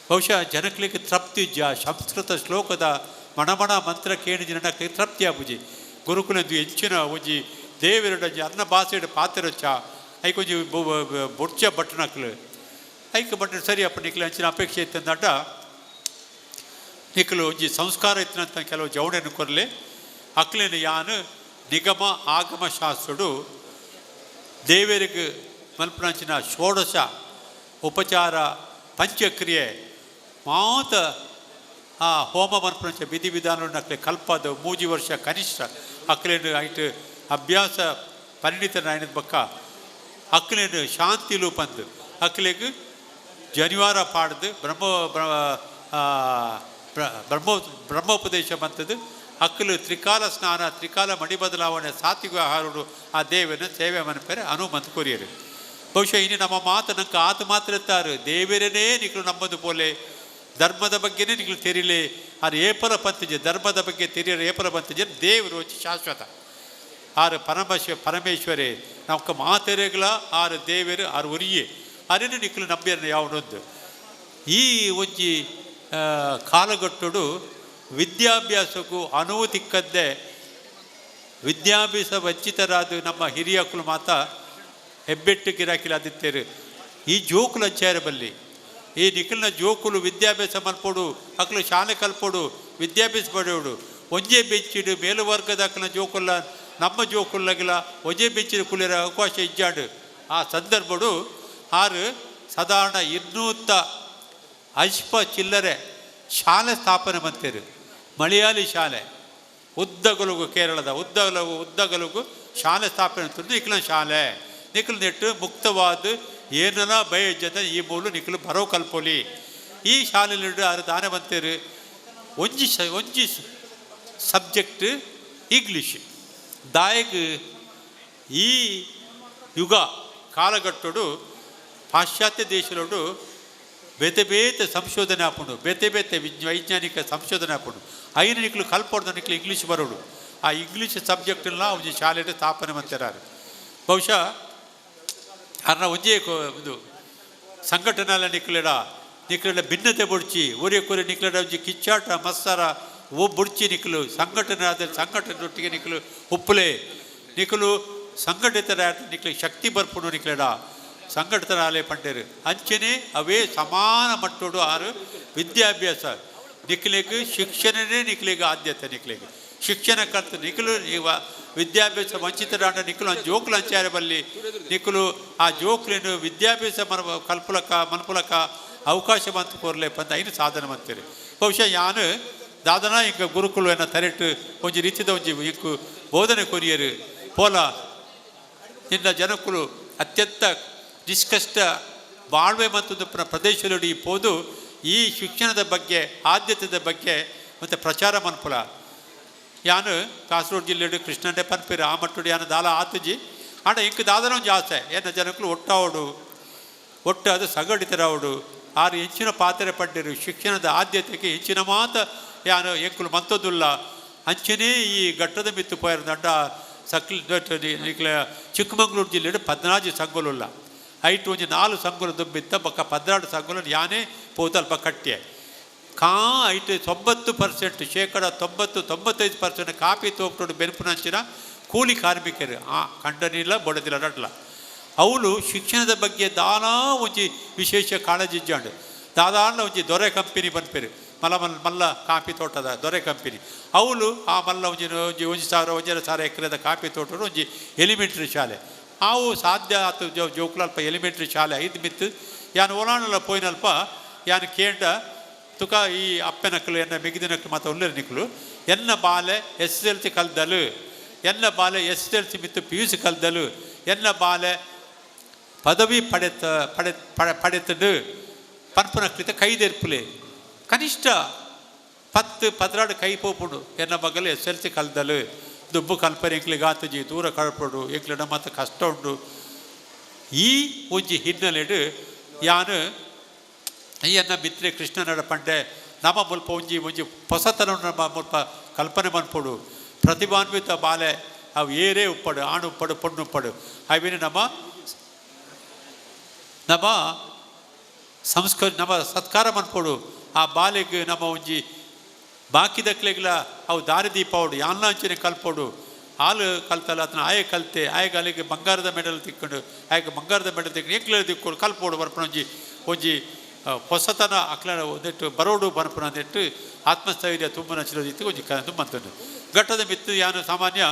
ಬಹುಶಃ ಜನಕ್ಲಿಗೆ ತೃಪ್ತಿ ಇಜ್ಜ ಸಂಸ್ಕೃತ ಶ್ಲೋಕದ ಮಣಮಣ ಮಂತ್ರ ಕೇಳಿ ಜನಕ್ಕೆ ತೃಪ್ತಿ ಆಪುಜಿ. ಗುರುಕುಲದ್ದು ಹೆಚ್ಚಿನ ಒಂಜಿ ದೇವರಡ ಅನ್ನ ಬಾಸೆಡ್ ಪಾತ್ರೊಚ್ಚ ಐಕೊಂಜಿ ಬೊಡ್ಚ ಬಟ್ಟನಕ್ಲು ಐಕ್ ಬಟ್ಟ ಸರಿ ಅಪ್ಪ ನಿಕ್ಲು ಅಂಚಿನ ಅಪೇಕ್ಷೆ ಇತ್ತಂದಾಟ ನಿಕ್ಲು ಒಂಜಿ ಸಂಸ್ಕಾರ ಇತ್ತಂತ ಕೆಲವು ಜವಣೆಯನ್ನು ಕೊರಲೆ ಅಕ್ಲಿನ ಯಾನು ನಿಗಮ ಆಗಮ ಶಾಸ್ತ್ರುಡು ದೇವರಿಗೆ ಮಲ್ಪನಂಚಿನ ಷೋಡಶ ಉಪಚಾರ ಪಂಚಕ್ರಿಯೆ ಮಾತ ಆ ಹೋಮ ಮನ್ಪನಂಚ ವಿಧಿ ವಿಧಾನ ಅಕ್ಲೆ ಕಲ್ಪದ 3 ವರ್ಷ ಕನಿಷ್ಠ ಅಕ್ಲೇನು ಐಟ್ ಅಭ್ಯಾಸ ಪರಿಣಿತನ ಆಯ್ನದ ಬಕ್ಕ ಅಕ್ಲೇನು ಶಾಂತಿ ಲೂಪಂದು ಅಕ್ಲೆಗ್ ಜನಿವಾರ ಪಾಡ್ದು ಬ್ರಹ್ಮ ಬ್ರಹ್ಮ ಬ್ರಹ್ಮೋಪದೇಶ ಬಂತದ್ದು ಅಕ್ಕಲು ತ್ರಿಕಾಲ ಸ್ನಾನ ತ್ರಿಕಾಲ ಮಡಿ ಬದಲಾವಣೆ ಸಾತ್ವಿಕ ಆಹಾರಡು ಆ ದೇವನ ಸೇವೆ ಮನಪೇರೆ ಅನುಮಂತ ಕೊರಿಯರು. ಬಹುಶಃ ಇನ್ನು ನಮ್ಮ ಮಾತು ನಂಗೆ ಆತ ಮಾತ್ರ ಇರ್ತಾರೆ ದೇವರನ್ನೇ ನಿಕ್ಲು ನಂಬದು ಪೋಲೆ ಧರ್ಮದ ಬಗ್ಗೆನೇ ನಿಕ್ಲು ತೆರಿಲೆ ಆರು ಏಪಲ ಪಂತಜೆ ಧರ್ಮದ ಬಗ್ಗೆ ತೆರಿಯರು ಏಪಲ ಪಂತಜೆ ದೇವರು వచ్చి ಶಾಶ್ವತ ಆರು ಪರಮೇಶ್ವರೇ ನಮ್ಕ ಮಾತೆರೆಗಳ ಆರು ದೇವರು ಆರು ಒರಿಯೇ ಅರೇನು ನಿಕ್ಲು ನಂಬಿಯರ್ನ ಯಾವನೊಂದು ಈ ಒಂಜಿ ಕಾಲಗಟ್ಟುಡು ವಿದ್ಯಾಭ್ಯಾಸಕ್ಕೂ ಅನುವು ತಿಕ್ಕದ್ದೇ ವಿದ್ಯಾಭ್ಯಾಸ ವಂಚಿತರಾದ ನಮ್ಮ ಹಿರಿಯಕ್ಕಳು ಮಾತ ಹೆಬ್ಬೆಟ್ಟು ಗಿರಾಕಿಲ ಆದಿತ್ತೇರು. ಈ ಜೋಕುಲು ಅಂಚಾರ ಬಲ್ಲಿ ಈ ನಿಖಲ್ನ ಜೋಕುಲು ವಿದ್ಯಾಭ್ಯಾಸ ಮಲ್ಪೋಡು ಅಕ್ಲು ಶಾಲೆ ಕಲ್ಪೋಡು ವಿದ್ಯಾಭ್ಯಾಸ ಪಡೆಯೋಡು ಒಂಜೇ ಬೆಂಚಿಡು ಮೇಲುವರ್ಗದ ಅಕ್ಲ ಜೋಕುಲ್ಲ ನಮ್ಮ ಜೋಕುಲ್ಲಗಿಲ್ಲ ಒಂಜೇ ಬೆಂಚಿಡು ಕುಲಿರ ಅವಕಾಶ ಇಜ್ಜಾಡು. ಆ ಸಂದರ್ಭಡು ಆರು ಸಾಧಾರಣ 250 ಚಿಲ್ಲರೆ ಶಾಲೆ ಸ್ಥಾಪನೆ ಮಂತೇರು. ಮಲಯಾಳಿ ಶಾಲೆ ಉದ್ದಗಲುಗು ಕೇರಳದ ಉದ್ದಗಲುಗು ಶಾಲೆ ಸ್ಥಾಪನೆ ಅಂತಂದು ನಿಖಲ ಶಾಲೆ ನಿಖಲು ನೆಟ್ಟು ಮುಕ್ತವಾದ ಏನೆಲ್ಲ ಭಯ ಇಜ್ಜಂತ ಈ ಮೂಲು ನಿಖಲು ಬರೋ ಕಲ್ಪೊಲಿ ಈ ಶಾಲೆಯಲ್ಲಿ ಆರು ದಾನೆ ಬಂತೇರು. ಒಂಜಿ ಒಂಜಿ ಸಬ್ಜೆಕ್ಟ್ ಇಂಗ್ಲೀಷ್ ದಾಯಕ್ ಈ ಯುಗ ಕಾಲಗಟ್ಟುಡು ಪಾಶ್ಚಾತ್ಯ ದೇಶದೊಡು ಬೇತೆ ಬೇತೆ ಸಂಶೋಧನೆ ಆಪುಂಡು, ಬೇತೆ ಬೇತೆ ವೈಜ್ಞಾನಿಕ ಸಂಶೋಧನೆ ಆಪುಂಡು. ಐನ ನಿಕ್ಲು ಕಲ್ಪೊಡ್ದು ನಿಕ್ಲು ಇಂಗ್ಲೀಷ್ ಬರೋಡು. ಆ ಇಂಗ್ಲೀಷ್ ಸಬ್ಜೆಕ್ಟ್ನ ಒಂಜಿ ಶಾಲೆಡ್ ಸ್ಥಾಪನೆ ಮಂತೆರಾರು. ಬಹುಶಃ ಅರ್ನ ಒಂಜೇ ಒಂದು ಸಂಘಟನೆಲ ನಿಕ್ಲೆಡ ನಿಕ್ಲೆಡ ಭಿನ್ನತೆ ಬುಡ್ಚಿ ಒರಿಯ ಕೊರಿ ನಿಕ್ಲೆಡ ಒಂಜಿ ಕಿಚ್ಚಾಟ ಮತ್ಸರ ಓ ಬುಡ್ಚಿ ನಿಕ್ಲು ಸಂಘಟನೆ ಆದ ಸಂಘಟನೆದೊಟ್ಟಿಗೆ ನಿಕ್ಲು ಉಪ್ಪುಲೆ ನಿಕ್ಲು ಸಂಘಟಿತರ ನಿಕ್ಲು ಶಕ್ತಿ ಬರ್ಪುಂಡು ನಿಕ್ಲೆಡ ಸಂಘಟಿತರಾಲೆ ಪಂಡೇರು. ಅಂಚನೆ ಅವೇ ಸಮಾನ ಮಟ್ಟೋಡು ಆರು ವಿದ್ಯಾಭ್ಯಾಸ ನಿಕ್ಲೆಗ್ ಶಿಕ್ಷಣನೇ ನಿಕ್ಲೆಗ್ ಆದ್ಯತೆ. ನಿಕ್ಲೆಗ್ ಶಿಕ್ಷಣ ಕಲ್ತು ನಿಕ್ಲು ಇವ ವಿದ್ಯಾಭ್ಯಾಸ ವಂಚಿತರಾಂಡ ನಿಕ್ಲು ಆ ಜೋಕ್ಲು ಅಂಚಾರೆ ಬಲ್ಲಿ ನಿಕ್ಲು ಆ ಜೋಕ್ಲೇನು ವಿದ್ಯಾಭ್ಯಾಸ ಮನ ಕಲ್ಪುಲಕ ಮನ್ಪುಲಕ ಅವಕಾಶ ಬಂತು ಕೋರ್ಲೆ ಪಂದ ಐನು ಸಾಧನೆ ಮಂತೀರಿ. ಬಹುಶಃ ಯಾನು ದಾದನ ಇಂಕ ಗುರುಕುಲು ಎನ್ನ ತರೆಟ್ ಒಂಜಿ ರೀತಿದ ಒಂಜಿ ಇಂಕು ಬೋಧನೆ ಕೊರಿಯರು ಪೋಲ ನಿನ್ನ ಜನಕುಲು ಅತ್ಯಂತ ನಿಷ್ಕಷ್ಟ ಬಾಳ್ವೆ ಮತ್ತು ಪ್ರದೇಶದಲ್ಲಿ ಪೋದು ಈ ಶಿಕ್ಷಣದ ಬಗ್ಗೆ ಆದ್ಯತೆದ ಬಗ್ಗೆ ಮತ್ತು ಪ್ರಚಾರ ಮನ್ಪುಲ. ಯಾನು ಕಾಸರಗೋಡು ಜಿಲ್ಲೆಡು ಕೃಷ್ಣಂಡೆ ಪನ್ಪಿರು ಆ ಮಟ್ಟುಡು ಯಾನು ದಾಲ ಆತುಜಿ ಆಂಡ ಇಂಕ್ ದಾದನ ಒಂಜಿ ಆಸೆ ಏನ ಜನಕುಲು ಒಟ್ಟಾವಡು ಒಟ್ಟು ಅದು ಸಂಘಟಿತರಾವಡು ಆರು ಹೆಚ್ಚಿನ ಪಾತ್ರೆ ಪಡ್ಡಿರು ಶಿಕ್ಷಣದ ಆದ್ಯತೆಗೆ ಹೆಚ್ಚಿನ ಮಾತ ಯಾನು ಎಂಕುಲು ಮಂತದುಲ್ಲ. ಅಂಚನೇ ಈ ಘಟ್ಟದ ಮಿತ್ತು ಪೋಯರ್ದಂಡ ಸಕ್ಲಿ ಚಿಕ್ಕಮಂಗ್ಳೂರು ಜಿಲ್ಲೆಡು 14 ಸಂಘಲುಲ್ಲ. ಐಟು ಒಂಜಿ 4 ಸಂಘಲು ದುಂಬಿತ್ತ ಬೊಕ್ಕ 12 ಸಂಘಲು ಯಾನೇ ಪೋತಲ್ಪ ಕಟ್ಟಿಯೆ ಕಾ ಐಟು 90% ಶೇಕಡ 90-95% ಕಾಪಿ ತೋಪ್ಟೋಡು ಬೆನ್ಪುನಂಚಿನ ಕೂಲಿ ಕಾರ್ಮಿಕರು ಆ ಕಂಡನಿಲ್ಲ ಬೊಡದಿಲ್ಲ ನಡ್ಲ. ಅವಳು ಶಿಕ್ಷಣದ ಬಗ್ಗೆ ದಾನಾ ಒಂಜಿ ವಿಶೇಷ ಕಾಳಜಿ ಇಜ್ಜಾಂಡು. ದಾದಾಂಡ ಒಂಜಿ ದೊರೆ ಕಂಪನಿ ಪನ್ಪೇರು ಮಲ್ಲ ಮಲ್ಲ ಮಲ್ಲ ಕಾಪಿ ತೋಟದ ದೊರೆ ಕಂಪನಿ ಅವಳು ಆ ಮಲ್ಲ ಒಂಜಿ ಒಂಜಿ ಒಂಜಿ ಸಾವಿರ 1.5 ಸಾವಿರ ಎಕರೆದ ಕಾಪಿ ತೋಟದ ಒಂಜಿ ಎಲಿಮೆಂಟ್ರಿ ಶಾಲೆ ಆವು ಸಾಧ್ಯ ಆತು ಜೋಕುಲಲ್ಪ ಎಲಿಮೆಂಟ್ರಿ ಶಾಲೆ ಐದು ಮಿತ್ತು ಯಾನು ಓಲಾಣಲ ಪೋಯಿನಲ್ಪ ಯಾನು ಕೇಂಡ ತುಕ ಈ ಅಪ್ಪನಕ್ಕಲು ಎನ್ನ ಮಿಗಿದಿನಕ್ಕಲು ಮತ್ತು ಒಳ್ಳೆ ನಿಕ್ಕಲು ಎನ್ನ ಬಾಲೆ SSLC ಕಲ್ದಲು ಎನ್ನ ಬಾಲೆ SSLC ಮಿತ್ತು PUC ಕಲ್ದಲು ಎನ್ನ ಬಾಲೆ ಪದವಿ ಪಡೆತ ಪಡೆ ಪಡೆ ಪಡೆತಡು ಪನ್ಪುನಕ್ಲಿತ ಕೈದೆರ್ಪುಲೆ ಕನಿಷ್ಠ 10-12 ಕೈ ಪೋಪುಂಡು ಎನ್ನ ಮಗಲು SSLC ಕಲ್ದಲು ದುಬ್ಬು ಕಲ್ಪನೆ ಎಂಕ್ಲಿಗೆ ಆತುಜಿ ದೂರ ಕಳ್ಪಡು ಎಂಕ್ಲೆಡ ಮತ್ತು ಕಷ್ಟ ಉಂಡು. ಈ ಒಂಜಿ ಹಿನ್ನೆಲೆಡು ಯಾನು ಈ ಎನ್ನ ಮಿತ್ರೆ ಕೃಷ್ಣನಡ ಪಂಡೆ ನಮ್ಮ ಮುಲ್ಪ ಒಂಜಿ ಒಂಜಿ ಹೊಸತನ ನಮ್ಮ ಮುಲ್ಪ ಕಲ್ಪನೆ ಮನ್ಪೊಡು ಪ್ರತಿಭಾನ್ವಿತ ಬಾಲೆ ಅವು ಏರೇ ಉಪ್ಪಡು ಆಣು ಉಪ್ಪಡು ಪೊಣ್ಣು ಉಪ್ಪಡು ಅವಿನ ನಮ್ಮ ನಮ್ಮ ಸಂಸ್ಕೃತಿ ನಮ್ಮ ಸತ್ಕಾರ ಮನ್ಪೊಡು ಆ ಬಾಲೆಗೆ ನಮ್ಮ ಒಂಜಿ ಬಾಕಿದಕ್ಲೆಗ್ಲ ಅವು ದಾರಿ ದೀಪ ಅವಡು ಯಾನ್ಲಾಂಚನೆ ಕಲ್ಪೊಡು ಹಾಲು ಕಲ್ತಲ್ಲ ಅದನ್ನ ಆಯೆ ಕಲ್ತೆ ಆಯೆಗೆ ಅಲ್ಲಿಗೆ ಬಂಗಾರದ ಮೆಡಲ್ ತಿಕ್ಕೊಂಡು ಆಯೆಗೆ ಬಂಗಾರದ ಮೆಡಲ್ ತಿಕ್ಕೊಂಡು ಎಂಕ್ಲೆ ತಿಕ್ಕೊಂಡು ಕಲ್ಪೋಡು ಬರ್ಪುನ ಒಂಜಿ ಒಂಜಿ ಹೊಸತನ ಅಕ್ಲ ಒಂದಿಟ್ಟು ಬರೋಡು ಬರ್ಪುನ ಅಂದಿಟ್ಟು ಆತ್ಮಸ್ಥೈರ್ಯ ತುಂಬುನ ಚಿರೋದಿತ್ತು ಒಂಜಿ ತುಂಬಂತದ್ದು. ಘಟ್ಟದ ಮಿತ್ತು ಯಾನು ಸಾಮಾನ್ಯ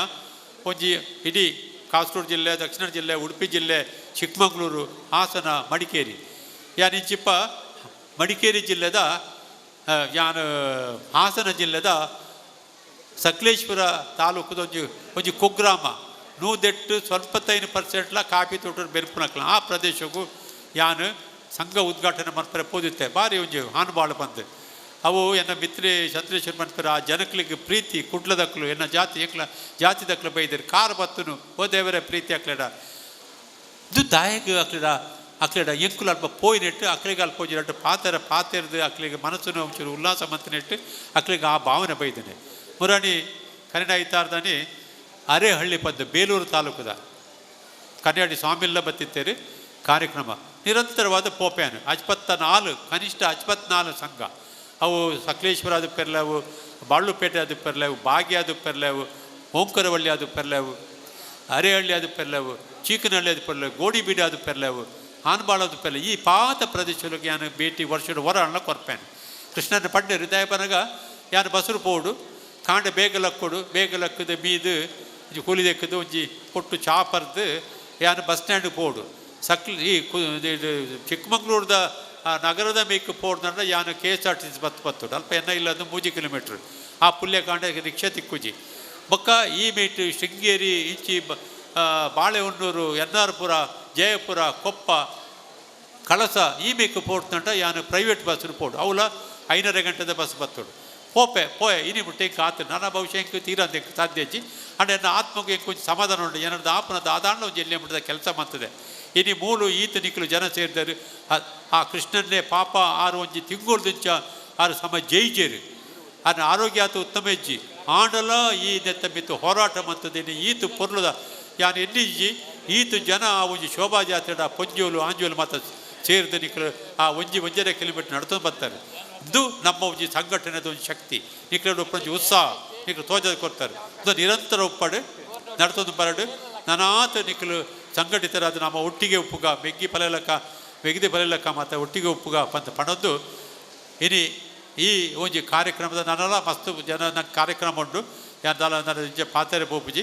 ಒಂಜಿ ಇಡೀ ಕಾಸರಗೋಡು ಜಿಲ್ಲೆ ದಕ್ಷಿಣ ಜಿಲ್ಲೆ ಉಡುಪಿ ಜಿಲ್ಲೆ ಚಿಕ್ಕಮಗಳೂರು ಹಾಸನ ಮಡಿಕೇರಿ ಯಾನು ಇಂಚಿಪ್ಪ ಮಡಿಕೇರಿ ಜಿಲ್ಲೆದ ಯಾನು ಹಾಸನ ಜಿಲ್ಲೆದ ಸಕಲೇಶ್ಪುರ ತಾಲೂಕದ ಒಂಜಿ ಒಂಜಿ ಕುಗ್ರಾಮ ನೂದೆಟ್ಟು 75% ಕಾಪಿ ತೋಟದ ಬೆನ್ಪುನಕ್ಲ ಆ ಪ್ರದೇಶಕ್ಕೂ ಯಾನು ಸಂಘ ಉದ್ಘಾಟನೆ ಮನ್ಪರೆ ಪೋದಿತ್ತೆ ಭಾರಿ ಒಂಜಿ ಹಾನುಬಾಳು ಬಂದು ಅವು ಎನ್ನ ಮಿತ್ರೆ ಚಂದ್ರೇಶ್ವರ ಮನ್ಪರ ಆ ಜನಕ್ಲಿಗೆ ಪ್ರೀತಿ ಕುಡ್ಲದಕ್ಲು ಎನ್ನ ಜಾತಿ ಎಂಕ್ಲ ಜಾತಿ ದಕ್ಲು ಬೈದರು ಕಾರ್ ಬತ್ತುನು ಓ ದೇವರೇ ಪ್ರೀತಿ ಅಕ್ಲೆಡ ಇದು ದಾಯಕ ಅಕ್ಲೆಡ ಅಕ್ಲೆಡ ಎಂಕುಲು ಅಲ್ಪ ಪೋಯಿನೆಟ್ಟು ಅಕ್ಲಿಗೆ ಅಲ್ಪ ಒಂಜಿ ಪಾತೆರ ಪಾತೆರ್ದು ಅಕ್ಲಿಗೆ ಮನಸ್ಸನ್ನು ಒಂಚೂರು ಉಲ್ಲಾಸ ಮಂತನೆಟ್ಟು ಅಕ್ಲಿಗೆ ಆ ಭಾವನೆ ಬೈದನೆ. ಮುರಾಣಿ ಕನ್ನಡ ಐತಾರ್ದಾನಿ ಅರೇಹಳ್ಳಿ ಪದ್ದು ಬೇಲೂರು ತಾಲೂಕುದ ಕನ್ನಡಿ ಸ್ವಾಮಿಲ್ಲ ಬತ್ತಿತ್ತೇರಿ ಕಾರ್ಯಕ್ರಮ ನಿರಂತರವಾದ ಪೋಪ್ಯಾನು 54 ಕನಿಷ್ಠ 54 ಸಂಘ ಅವು ಸಕಲೇಶ್ವರ ಅದು ಪೆರ್ಲೆವು ಬಾಳುಪೇಟೆ ಅದು ಪೆರ್ಲೆವು ಬಾಗಿ ಅದು ಪೆರ್ಲೆವು ಓಂಕರವಳ್ಳಿ ಅದು ಪೆರ್ಲೆವು ಅರೇಹಳ್ಳಿ ಅದು ಪೆರ್ಲೆವು ಚೀಕನಹಳ್ಳಿ ಅದು ಪೆರ್ಲೆವು ಗೋಡಿಬೀಡು ಅದು ಪೆರ್ಲೆವು ಆನ್ಬಾಳು ಅದು ಪೆರ್ಲೆ ಈ ಪಾತ ಪ್ರದೇಶಗಳಿಗೆ ಯಾನು ಭೇಟಿ ವರ್ಷದ ಹೊರ ಅಣ್ಣ ಕೊರ್ಪೇನು. ಕೃಷ್ಣನ ಪಡ್ಡೆ ಹೃದಯ ಬನಗ ಯಾನು ಬಸರು ಪೋಡು ಕಾಂಡ ಬೇಗ ಲಕ್ಕೊಡು ಬೇಗ ಲಕ್ಕದ ಮೀದು ಒಂಜಿ ಕೂಲಿ ದೆಕ್ಕದು ಒಂಜಿ ಪೊಟ್ಟು ಚಾಪರ್ದು ಯಾನು ಬಸ್ ಸ್ಟ್ಯಾಂಡ್ ಪೋಡು ಸಕ್ಲಿ ಈ ಚಿಕ್ಕಮಂಗ್ಳೂರ್ದ ನಗರದ ಮೇಕ್ ಪೋಡ್ದಂಡ ಯಾನು KSRTC ಬತ್ತು ಬತ್ತುಡು ಅಲ್ಪ ಎನ್ನ ಇಲ್ಲ ಅದು 3 ಕಿಲೋಮೀಟ್ರ್ ಆ ಪುಲ್ಯ ಕಾಂಡ ರಿಕ್ಷಾ ತಿಕ್ಕುಜಿ ಬೊಕ್ಕ ಈ ಮೇಟ್ ಶೃಂಗೇರಿ ಇಂಚಿ ಬಾಳೆಹೊನ್ನೂರು ಎನ್ನಾರ್ಪುರ ಜಯಪುರ ಕೊಪ್ಪ ಕಳಸ ಈ ಮೇಕ್ ಪೋಡ್ತಂಟ ಯಾನು ಪ್ರೈವೇಟ್ ಬಸ್ಸು ಪೋಡು ಅವಲ 5.5 ಗಂಟೆದ ಬಸ್ ಬತ್ತುಡು ಪೋಪೆ ಪೋಯೆ ಇನಿ ಮುಟ್ಟೆ ಇಂಕ ಆತು ನನ್ನ ಭವಿಷ್ಯ ಇಂಕ ತೀರಂತ ಇಂಕ ಸಾಧ್ಯ ಅಜ್ಜಿ ಅಂಡ್ ಎನ್ನ ಆತ್ಮಕ್ಕೆ ಇಂಕ ಕೊಂಚ ಸಮಾಧಾನ ಉಂಟು ಏನಾದ್ರು ಆಪನ ದಾದಾಂಡ ಒಂಜಿ ಎಲ್ಲಿ ಮುಟ್ಟದ ಕೆಲಸ ಮಾಡ್ತದೆ. ಇನಿ ಮೂಲು ಈತ ನಿಕ್ಲು ಜನ ಸೇರ್ದಾರೆ. ಆ ಕೃಷ್ಣನ್ನೇ ಪಾಪ ಆರು ಒಂಜಿ ತಿಂಗೊಳ್ದಿಂಚ ಆರು ಸಮ ಜೈಜೇರು ಆನ ಆರೋಗ್ಯ ಆತ ಉತ್ತಮ ಹೆಜ್ಜಿ ಆಂಡಲ ಈ ನೆತ್ತ ಮಿತ್ತು ಹೋರಾಟ ಮಂತದೇನೆ ಈತು ಪೊರ್ಲುದ ಯಾನ್ ಎಲ್ಲಿಜ್ಜಿ ಈತು ಜನ ಆ ಒಂಜಿ ಶೋಭಾಜಾತ್ರೆಡ ಪೊಂಜೋಲು ಆಂಜೋಲು ಮಾತ ಸೇರಿದ ನಿಕ್ಲು ಆ ಒಂಜಿ ಒಂಜರೆ ಕಿಲೋಮೀಟರ್ ನಡ್ಕೊಂಡು ಬರ್ತಾರೆ. ಇದು ನಮ್ಮ ಒಂಜಿ ಸಂಘಟನೆದ ಒಂಜಿ ಶಕ್ತಿ ನಿಕ್ಲು ಒಂಜಿ ಉತ್ಸಾಹ ನಿಕ್ಲು ತೋಜದ ಕೊಡ್ತಾರೆ. ಇದು ನಿರಂತರ ಒಪ್ಪಡು ನಡ್ತೊಂದು ಬರಡು ನಾನಾತ ನಿಕ್ಲು ಸಂಘಟಿತರಾದ ನಮ್ಮ ಒಟ್ಟಿಗೆ ಉಪ್ಪುಗ ಮೆಗ್ಗಿ ಫಲಲಕ್ಕ ಮೆಗ್ದಿ ಫಲಲಕ್ಕ ಮತ್ತು ಒಟ್ಟಿಗೆ ಉಪ್ಪುಗ ಪಂತ ಪಣದ್ದು ಇನಿ ಈ ಒಂಜಿ ಕಾರ್ಯಕ್ರಮದ ನಾನಲ್ಲ ಮಸ್ತ್ ಜನ ನನ್ನ ಕಾರ್ಯಕ್ರಮ ಉಂಟು ಯಾನ್ ನನ್ನ ಇಂಚ ಪಾತೆರೆ ಪೋಪುಜಿ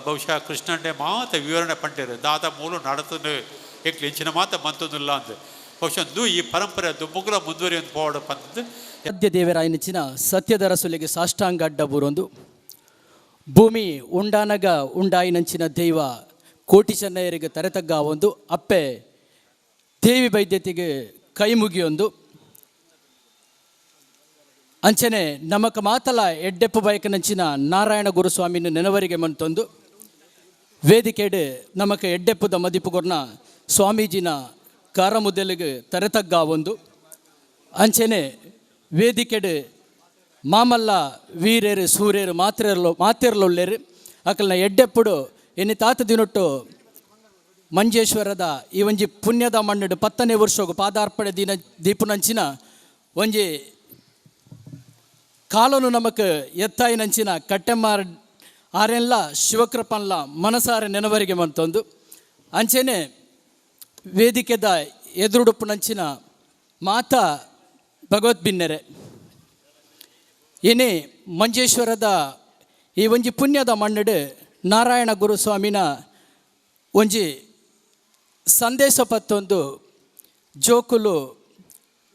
ಬಹುಶಃ ಕೃಷ್ಣಂಡೆ ಮಾತ ವಿವರಣೆ ಪಂಡೇರು ದಾದ ಮೂಲು ನಡತನು ಎಂಕ್ಲು ಇಂಚಿನ ಮಾತ ಮಂತೊಂದಿಲ್ಲ ಅಂದ್ ಬಹುಶಃ ಒಂದು ಈ ಪರಂಪರೆ ದುಮ್ಮುಗುಲ ಮುಂದುವರಿಯೊಂದು ಪೋವಡ ಪಂತದ್ದು. ಸತ್ಯ ದೇವರಾಯನಚಿನ ಸತ್ಯದ ರಸುಲಿಗೆ ಸಾಷ್ಟಾಂಗ ಅಡ್ಡ ಬೂರೊಂದು ಭೂಮಿ ಉಂಡಾನಗ ಉಂಡಾಯಿನಂಚಿನ ದೈವ ಕೋಟಿ ಚೆನ್ನಯರಿಗೆ ತರೆತಗ್ಗ ಒಂದು ಅಪ್ಪೆ ದೇವಿ ವೈದ್ಯತಿಗೆ ಕೈ ಮುಗಿಯೊಂದು ಅಂಚನೆ ನಮಕ ಮಾತಲ ಎಡ್ಡೆಪ್ಪು ಬಯಕನಂಚಿನ ನಾರಾಯಣ ಗುರುಸ್ವಾಮಿನ ನೆನವರಿಗೆ ಮಂತೊಂದು ವೇದಿಕೆಡು ನಮಕ ಎಡ್ಡೆಪ್ಪುದ ಮದಿಪುಗೊರ್ನ ಸ್ವಾಮೀಜಿನ ಕಾರಮುದೆಲಿಗೆ ತರೆತಗ್ಗ ಒಂದು ಅಂಚನೆ ವೇದಿಕೆಡು ಮಾಮಲ್ಲ ವೀರೇರು ಸೂರ್ಯರು ಮಾತ್ರೆರ್ಲು ಮಾತೆರ್ಲೊಲ್ಲೇರು ಅಕಲ್ನ ಎಡ್ಡೆಪ್ಪುಡು ಎನ್ನಿ ತಾತ ದಿನೊಟ್ಟು ಮಂಜೇಶ್ವರದ ಈ ಒಂಜಿ ಪುಣ್ಯದ ಮಣ್ಣು 10ನೇ ವರ್ಷಗು ಪಾದಾರ್ಪಣೆ ದಿನ ದೀಪುನಂಚಿನ ಒಂಜಿ ಕಾಲನು ನಮಕ್ ಎತ್ತಾಯಿನಂಚಿನ ಕಟ್ಟೆಮ್ಮಾರ್ ಆರೆಲ್ಲ ಶಿವಕೃಪನ್ಲ ಮನಸಾರೆ ನೆನವರಿಗೆ ಮಂತೊಂದು ಅಂಚೆನೆ ವೇದಿಕೆದ ಎದುರುಡುಪ್ಪುನಂಚಿನ ಮಾತಾ ಭಗವತ್ ಬಿನ್ನೆರೆ ಏನೇ ಮಂಜೇಶ್ವರದ ಈ ಒಂಜಿ ಪುಣ್ಯದ ಮಣ್ಣಡು ನಾರಾಯಣ ಗುರುಸ್ವಾಮಿನ ಒಂಜಿ ಸಂದೇಶ ಪತ್ತೊಂದು ಜೋಕುಲು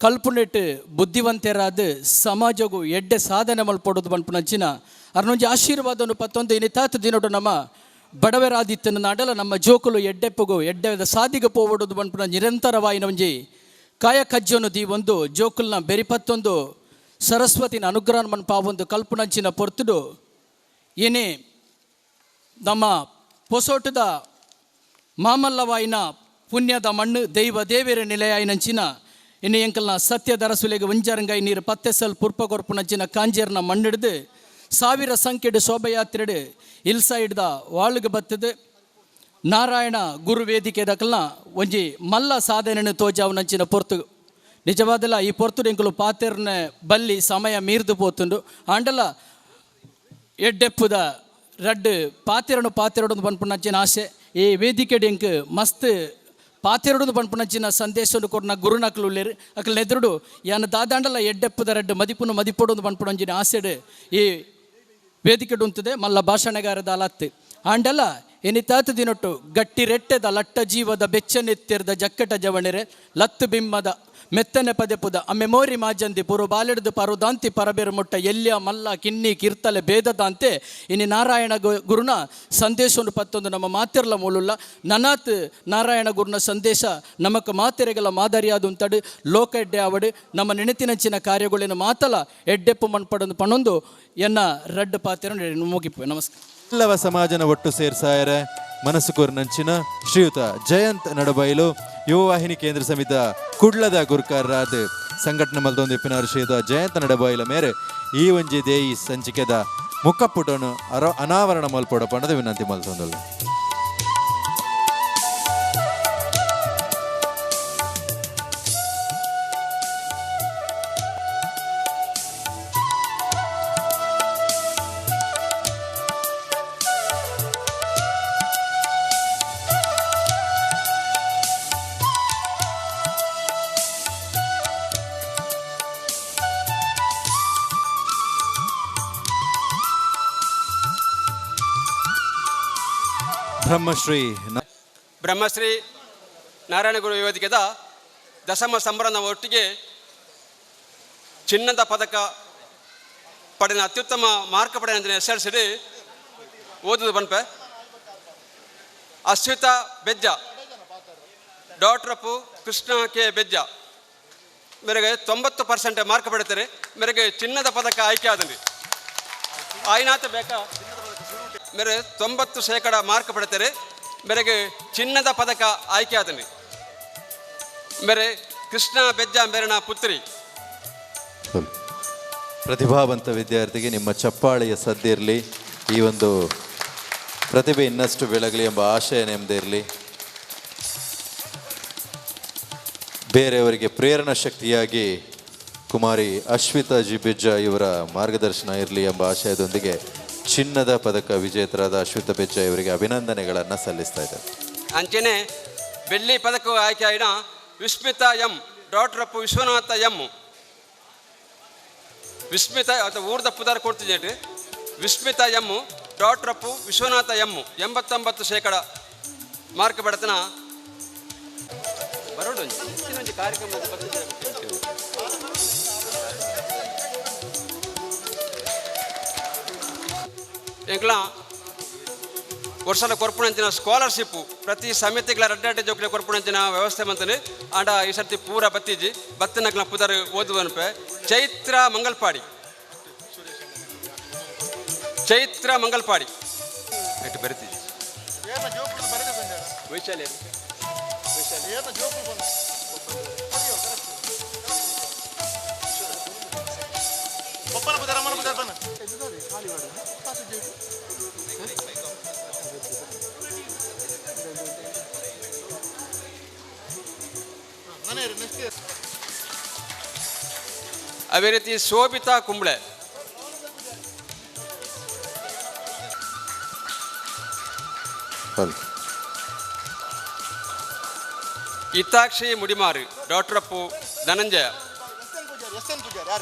ಕಲ್ಪುನೆಟ್ ಬುದ್ಧಿವಂತರಾದ ಸಮಾಜಗು ಎಡ್ಡೆ ಸಾಧನೆ ಮಲ್ಪಡೋದು ಪನ್ಪುನಂಚಿನ ಅರ್ನೊಂಜಿ ಆಶೀರ್ವಾದನು ಪತ್ತೊಂದು ಇನಿ ತಾತ ದಿನೊಡು ನಮ್ಮ ಬಡವರಾದಿತ್ತನ ನಾಡಲ ನಮ್ಮ ಜೋಕುಲು ಎಡ್ಡೆಪ್ಪುಗು ಎಡ್ಡೆ ಸಾದಿಗೆ ಪೋವಡೋದು ಪನ್ಪುನ ನಿರಂತರವಾಯಿನ ಒಂಜಿ ಕಾಯ ಕಜ್ಜನು ದೀವೊಂದು ಜೋಕುಲ್ನ ಬೆರಿಪತ್ತೊಂದು ಸರಸ್ವತಿನ ಅನುಗ್ರಹ ಮನ್ಪಾವೊಂದು ಕಲ್ಪುನಂಚಿನ ಪೊರ್ತುಡು ಏನೇ ನಮ್ಮ ಪೊಸೋಟದ ಮಾಮಲ್ಲವಾಯಿನ ಪುಣ್ಯದ ಮಣ್ಣು ದೈವ ದೇವಿರ ನಿಲಯಾಯಿನಂಚಿನ ಇನ್ನು ಎಂಕಲ್ನ ಸತ್ಯದ ಅರಸುಲೆಗೆ ಒಂಜರಂಗೈ ನೀರು ಪತ್ತೆಸಲ್ ಪುರ್ಪ ಕೊರ್ಪುನಂಚಿನ ಕಾಂಜೇರ್ನ ಮಣ್ಣಿಡ್ದು ಸಾವಿರ ಸಂಖ್ಯೆಡು ಶೋಭಯಾತ್ರೆಡು ಇಲ್ಸೈಡ್ದ ವಾಳುಗೆ ಬತ್ತದು ನಾರಾಯಣ ಗುರು ವೇದಿಕೆ ದಕಲ್ನ ಒಂಜಿ ಮಲ್ಲ ಸಾಧನೆಯನ್ನು ತೋಜಾವನಂಚಿನ ಪೊರ್ತು ನಿಜವಾದಲ್ಲ ಈ ಪೊರ್ತು ಎಂಕುಲು ಪಾತೆರ್ನ ಬಲ್ಲಿ ಸಮಯ ಮೀರ್ದು ಪೋತುಂಡು ಆಂಡಲ ಎಡ್ಡೆಪ್ಪುದ ರಡ್ಡು ಪಾತೆರಡು ಪಾತೆರಡು ಪನ್ಪುನಂಚಿನ ಆಸೆ ಈ ವೇದಿಕೆ ಎಂಕ್ ಮಸ್ತ್ ಪಾತೆರಡು ಪನ್ಪುನಂಚಿನ ಸಂದೇಶವನ್ನು ಕೊಡ್ನ ಗುರುನಕ್ಲು ಉಲ್ಲೇರು ಅಕಲ್ ನೆದುರುಡು ಯಾನ ದಾದಾಂಡಲ ಎಡ್ಡೆಪ್ಪುದ ರಡ್ಡು ಮದಿಪುನು ಮದಿಪೊಡು ಪನ್ಪುನಂಚಿನ ಆಸೆಡು ಈ ವೇದಿಕೆ ಉಂತದೆ ಮಲ್ಲ ಭಾಷಣಗಾರದ ಅಲತ್ತು ಆಂಡಲ ಎನಿತಾತ ದಿನೊಟ್ಟು ಗಟ್ಟಿ ರೆಟ್ಟೆದ ಲಟ್ಟ ಜೀವದ ಬೆಚ್ಚನೆತ್ತಿರ್ದ ಜಕ್ಕಟ ಜವಣೆರೆ ಲತ್ತು ಬಿಮ್ಮದ ಮೆತ್ತನೆ ಪದೆಪುದ ಅಮ್ಮೆ ಮೋರಿ ಮಾಜಂದಿ ಪುರು ಬಾಲೆಡ್ದು ಪರುದಾಂತಿ ಪರಬೇರು ಮುಟ್ಟ ಎಲ್ಯ ಮಲ್ಲ ಕಿನ್ನಿ ಕೀರ್ತಲೆ ಭೇದದಾಂತೆ ಇನಿ ನಾರಾಯಣ ಗುರುನ ಸಂದೇಶವನ್ನು ಪತ್ತೊಂದು ನಮ್ಮ ಮಾತಿರ್ಲ ಮೂಲುಲ್ಲ ನನಾತ್ ನಾರಾಯಣ ಗುರುನ ಸಂದೇಶ ನಮಕ್ ಮಾತೆರೆಗಲ ಮಾದರಿಯಾದ ಉಂತಡು ಲೋಕ ಎಡ್ಡೆ ಆವಡು ನಮ್ಮ ನೆನೆತಿನಂಚಿನ ಕಾರ್ಯಗಳಿನ ಮಾತಲ ಎಡ್ಡೆಪ್ಪು ಮಣ್ಪಡೊಂದು ಪಣೊಂದು ಎನ್ನ ರಡ್ಡು ಪಾತ್ರ ಮುಗಿಪು. ನಮಸ್ಕಾರ. ಎಲ್ಲವ ಸಮಾಜನ ಒಟ್ಟು ಸೇರ್ಸಾಯರ ಮನಸ್ಸು ಕೋರ್ನಂಚಿನ ಶ್ರೀಯುತ ಜಯಂತ್ ನಡಬೈಲು ಯುವವಾಹಿನಿ ಕೇಂದ್ರ ಸಮಿತ ಕುಡ್ಲದ ಗುರ್ಕಾರರಾದ ಸಂಘಟನೆ ಮಲ್ದೊಂದು ಇಪ್ಪಿನಾರು ಶ್ರೀಯುತ ಜಯಂತ್ ನಡಬೈಲ ಮೇರೆ ಈ ಒಂಜಿ ದೇಯಿ ಸಂಚಿಕೆದ ಮುಖಪುಟನು ಅನಾವರಣ ಮಲ್ಪೊಡ ಪಂಡದ ವಿನಂತಿ ಮಲ್ತೊಂದುಲ್ಲ. ಬ್ರಹ್ಮಶ್ರೀ ಬ್ರಹ್ಮಶ್ರೀ ನಾರಾಯಣ ಗುರು ವೇದಿಕೆದ ದಶಮ ಸಂಭ್ರಮದ ಒಟ್ಟಿಗೆ ಚಿನ್ನದ ಪದಕ ಪಡೆದ ಅತ್ಯುತ್ತಮ ಮಾರ್ಕ್ ಪಡೆದ ಎಸ್ ಎಲ್ ಸಿ ಓದುದು ಬನ್ಪೆ ಅಶ್ವಿತಾ ಬೆಜ್ಜ ಡಾಕ್ಟ್ರಪ್ಪು ಕೃಷ್ಣ ಕೆ ಬೆಜ್ಜ ಮೇರೆಗೆ 90% ಮಾರ್ಕ್ ಪಡೆತಾರೆ ಮೇರೆಗೆ ಚಿನ್ನದ ಪದಕ ಆಯ್ಕೆ ಆದಂಡಿ ಆಯ್ನಾತ ಬೇಕಾ ಮೇರೆ 90% ಮಾರ್ಕ್ ಪಡೆತಾರೆ ಮೇರೆಗೆ ಚಿನ್ನದ ಪದಕ ಆಯ್ಕೆ ಆತನಿ. ಮೇರೆ ಕೃಷ್ಣ ಬೆಜ್ಜ ಮೇರನ ಪುತ್ರಿ. ಪ್ರತಿಭಾವಂತ ವಿದ್ಯಾರ್ಥಿಗೆ ನಿಮ್ಮ ಚಪ್ಪಾಳೆಯ ಸದ್ದಿರಲಿ. ಈ ಒಂದು ಪ್ರತಿಭೆ ಇನ್ನಷ್ಟು ಬೆಳಗಲಿ ಎಂಬ ಆಶಯ ನೆಮ್ಮದಿ ಇರಲಿ. ಬೇರೆಯವರಿಗೆ ಪ್ರೇರಣಾ ಶಕ್ತಿಯಾಗಿ ಕುಮಾರಿ ಅಶ್ವಿತಾ ಜಿ ಬೆಜ್ಜ ಇವರ ಮಾರ್ಗದರ್ಶನ ಇರಲಿ ಎಂಬ ಆಶಯದೊಂದಿಗೆ ಚಿನ್ನದ ಪದಕ ವಿಜೇತರಾದ ಅಶ್ವಿತಾ ಬೆಜ್ಜ ಇವರಿಗೆ ಅಭಿನಂದನೆಗಳನ್ನು ಸಲ್ಲಿಸ್ತಾ ಇದ್ದಾರೆ. ಅಂಚನೆ ಬೆಳ್ಳಿ ಪದಕ ಆಯ್ಕೆಯಾಯಿನ Vismita M doctor Vishwanatha M Vismita ಅಥವಾ ಊರ್ದ ಪುದಾರ ಕೊಡ್ತಿದ್ದೇನೆ. Vismita M doctor Vishwanatha M 89% mark ಬಡತನ ಬರೋಣ. ಒಂಜಿ ಕಾರ್ಯಕ್ರಮ ಎಂಕ್ಲ ವರ್ಷದ ಕೊರ್ಪುಣಂಚಿನ ಸ್ಕಾಲರ್ಶಿಪ್ಪು ಪ್ರತಿ ಸಮಿತಿಗಳ ರಡ್ಡಾಟ ಜೋಕ್ಲೆ ಕೊರ್ಪುಣಂಚಿನ ವ್ಯವಸ್ಥೆ ಮಂತನೆ. ಆಂಡ ಈ ಸರ್ತಿ ಪೂರ ಬತ್ತೀಜಿ ಬತ್ತಿನಕ್ಲ ಪುದರ್ ಓದುವನ್ಪೆ. ಚೈತ್ರ ಮಂಗಲ್ಪಾಡಿ, ಚೈತ್ರ ಮಂಗಲ್ಪಾಡಿ ಎಟ್ಟು ಬರಿತೀಜಿ. ವೈಶಾಲಿ ಅದೇ ರೀತಿ ಶೋಭಿತಾ ಕುಂಬ್ಳೆ, ಹಿತಾಕ್ಷಿ ಮುಡಿಮಾರು ಡಾಕ್ಟರ್ ಅಪ್ಪು ಧನಂಜಯ,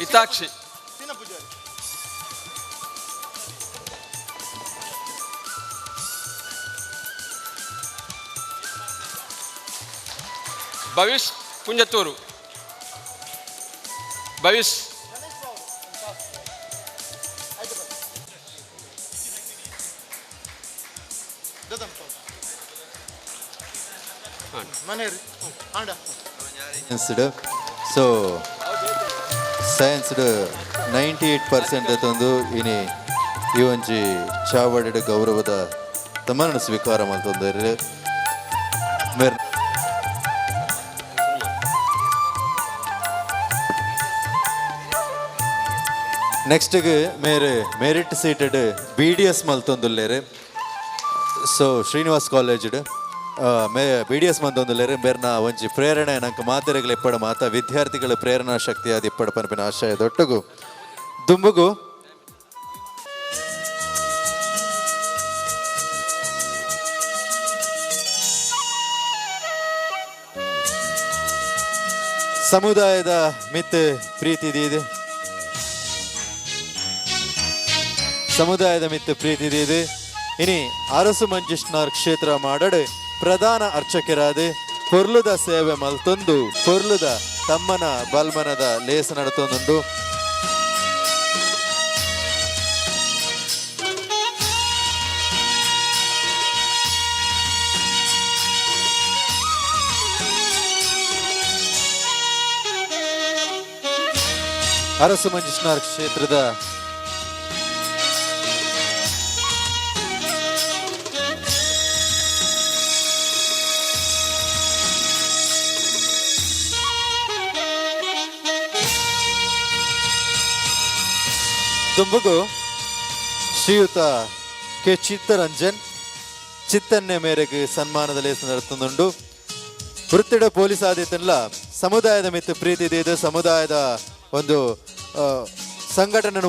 ಹಿತಾಕ್ಷಿ ಭವಿಷ್ ಕುಂಜತ್ತೂರು, ಭವಿಷ್ ಸೊ ಸೈನ್ಸ್ 98% ತಂದು ಇನಿ ಈ ಒಂಜಿ ಚಾವಡಿಡ್ ಗೌರವದ ತಮ್ಮನ್ನು ಸ್ವೀಕಾರ ಮಲ್ತೊಂದು. ನೆಕ್ಸ್ಟ್ಗೆ ಮೇರೆ ಮೆರಿಟ್ ಸೀಟೆಡ್ BDS ಮಲ್ತೊಂದುಲ್ಲೇರು. ಸೊ ಶ್ರೀನಿವಾಸ್ ಕಾಲೇಜ್ಡ್ ಮೇ BDS ಮಂತೊಂದುಲ್ಲೇರು. ಮೇರ್ನ ಒಂಜಿ ಪ್ರೇರಣೆ ನಂಗೆ ಮಾತೆರೆಗಳ ಇಪ್ಪಡ ಮಾತ ವಿದ್ಯಾರ್ಥಿಗಳ ಪ್ರೇರಣಾ ಶಕ್ತಿಯಾದ ಇಪ್ಪಡ ಪನ್ಪಿನ ಆಶಯ ದೊಟ್ಟಗು ದುಂಬುಗು ಸಮುದಾಯದ ಮಿತ್ ಪ್ರೀತಿ ಇದೆ, ಸಮುದಾಯದ ಮಿತ್ ಪ್ರೀತಿ ಇದೆ. ಇನಿ ಅರಸು ಮಂಜುಷ್ನಾರ್ ಕ್ಷೇತ್ರ ಮಾಡಡು ಪ್ರಧಾನ ಅರ್ಚಕರಾದ ಪೊರ್ಲುದ ಸೇವೆ ಮಲ್ತೊಂದು ಪೊರ್ಲುದ ತಮ್ಮನ ಬಲ್ಮನದ ಲೇಸ ನಡತೊಂದುಂಡು. ಅರಸು ಮಂಜುಷ್ನಾರ್ ಕ್ಷೇತ್ರದ ದುಂಬುಗು ಶ್ರೀಯುತ ಕೆ ಚಿತ್ತರಂಜನ್ ಚಿತ್ತನ್ನೆ ಮೇರೆಗೆ ಸನ್ಮಾನದ ಲೇಸ ನಡೆತುಂಡು. ವೃತ್ತಿಡ ಪೊಲೀಸ್ ಆದಿತ್ತಲ್ಲ ಸಮುದಾಯದ ಮಿತ್ತು ಪ್ರೀತಿ ಇದೆ, ಸಮುದಾಯದ ಒಂದು ಸಂಘಟನೆ.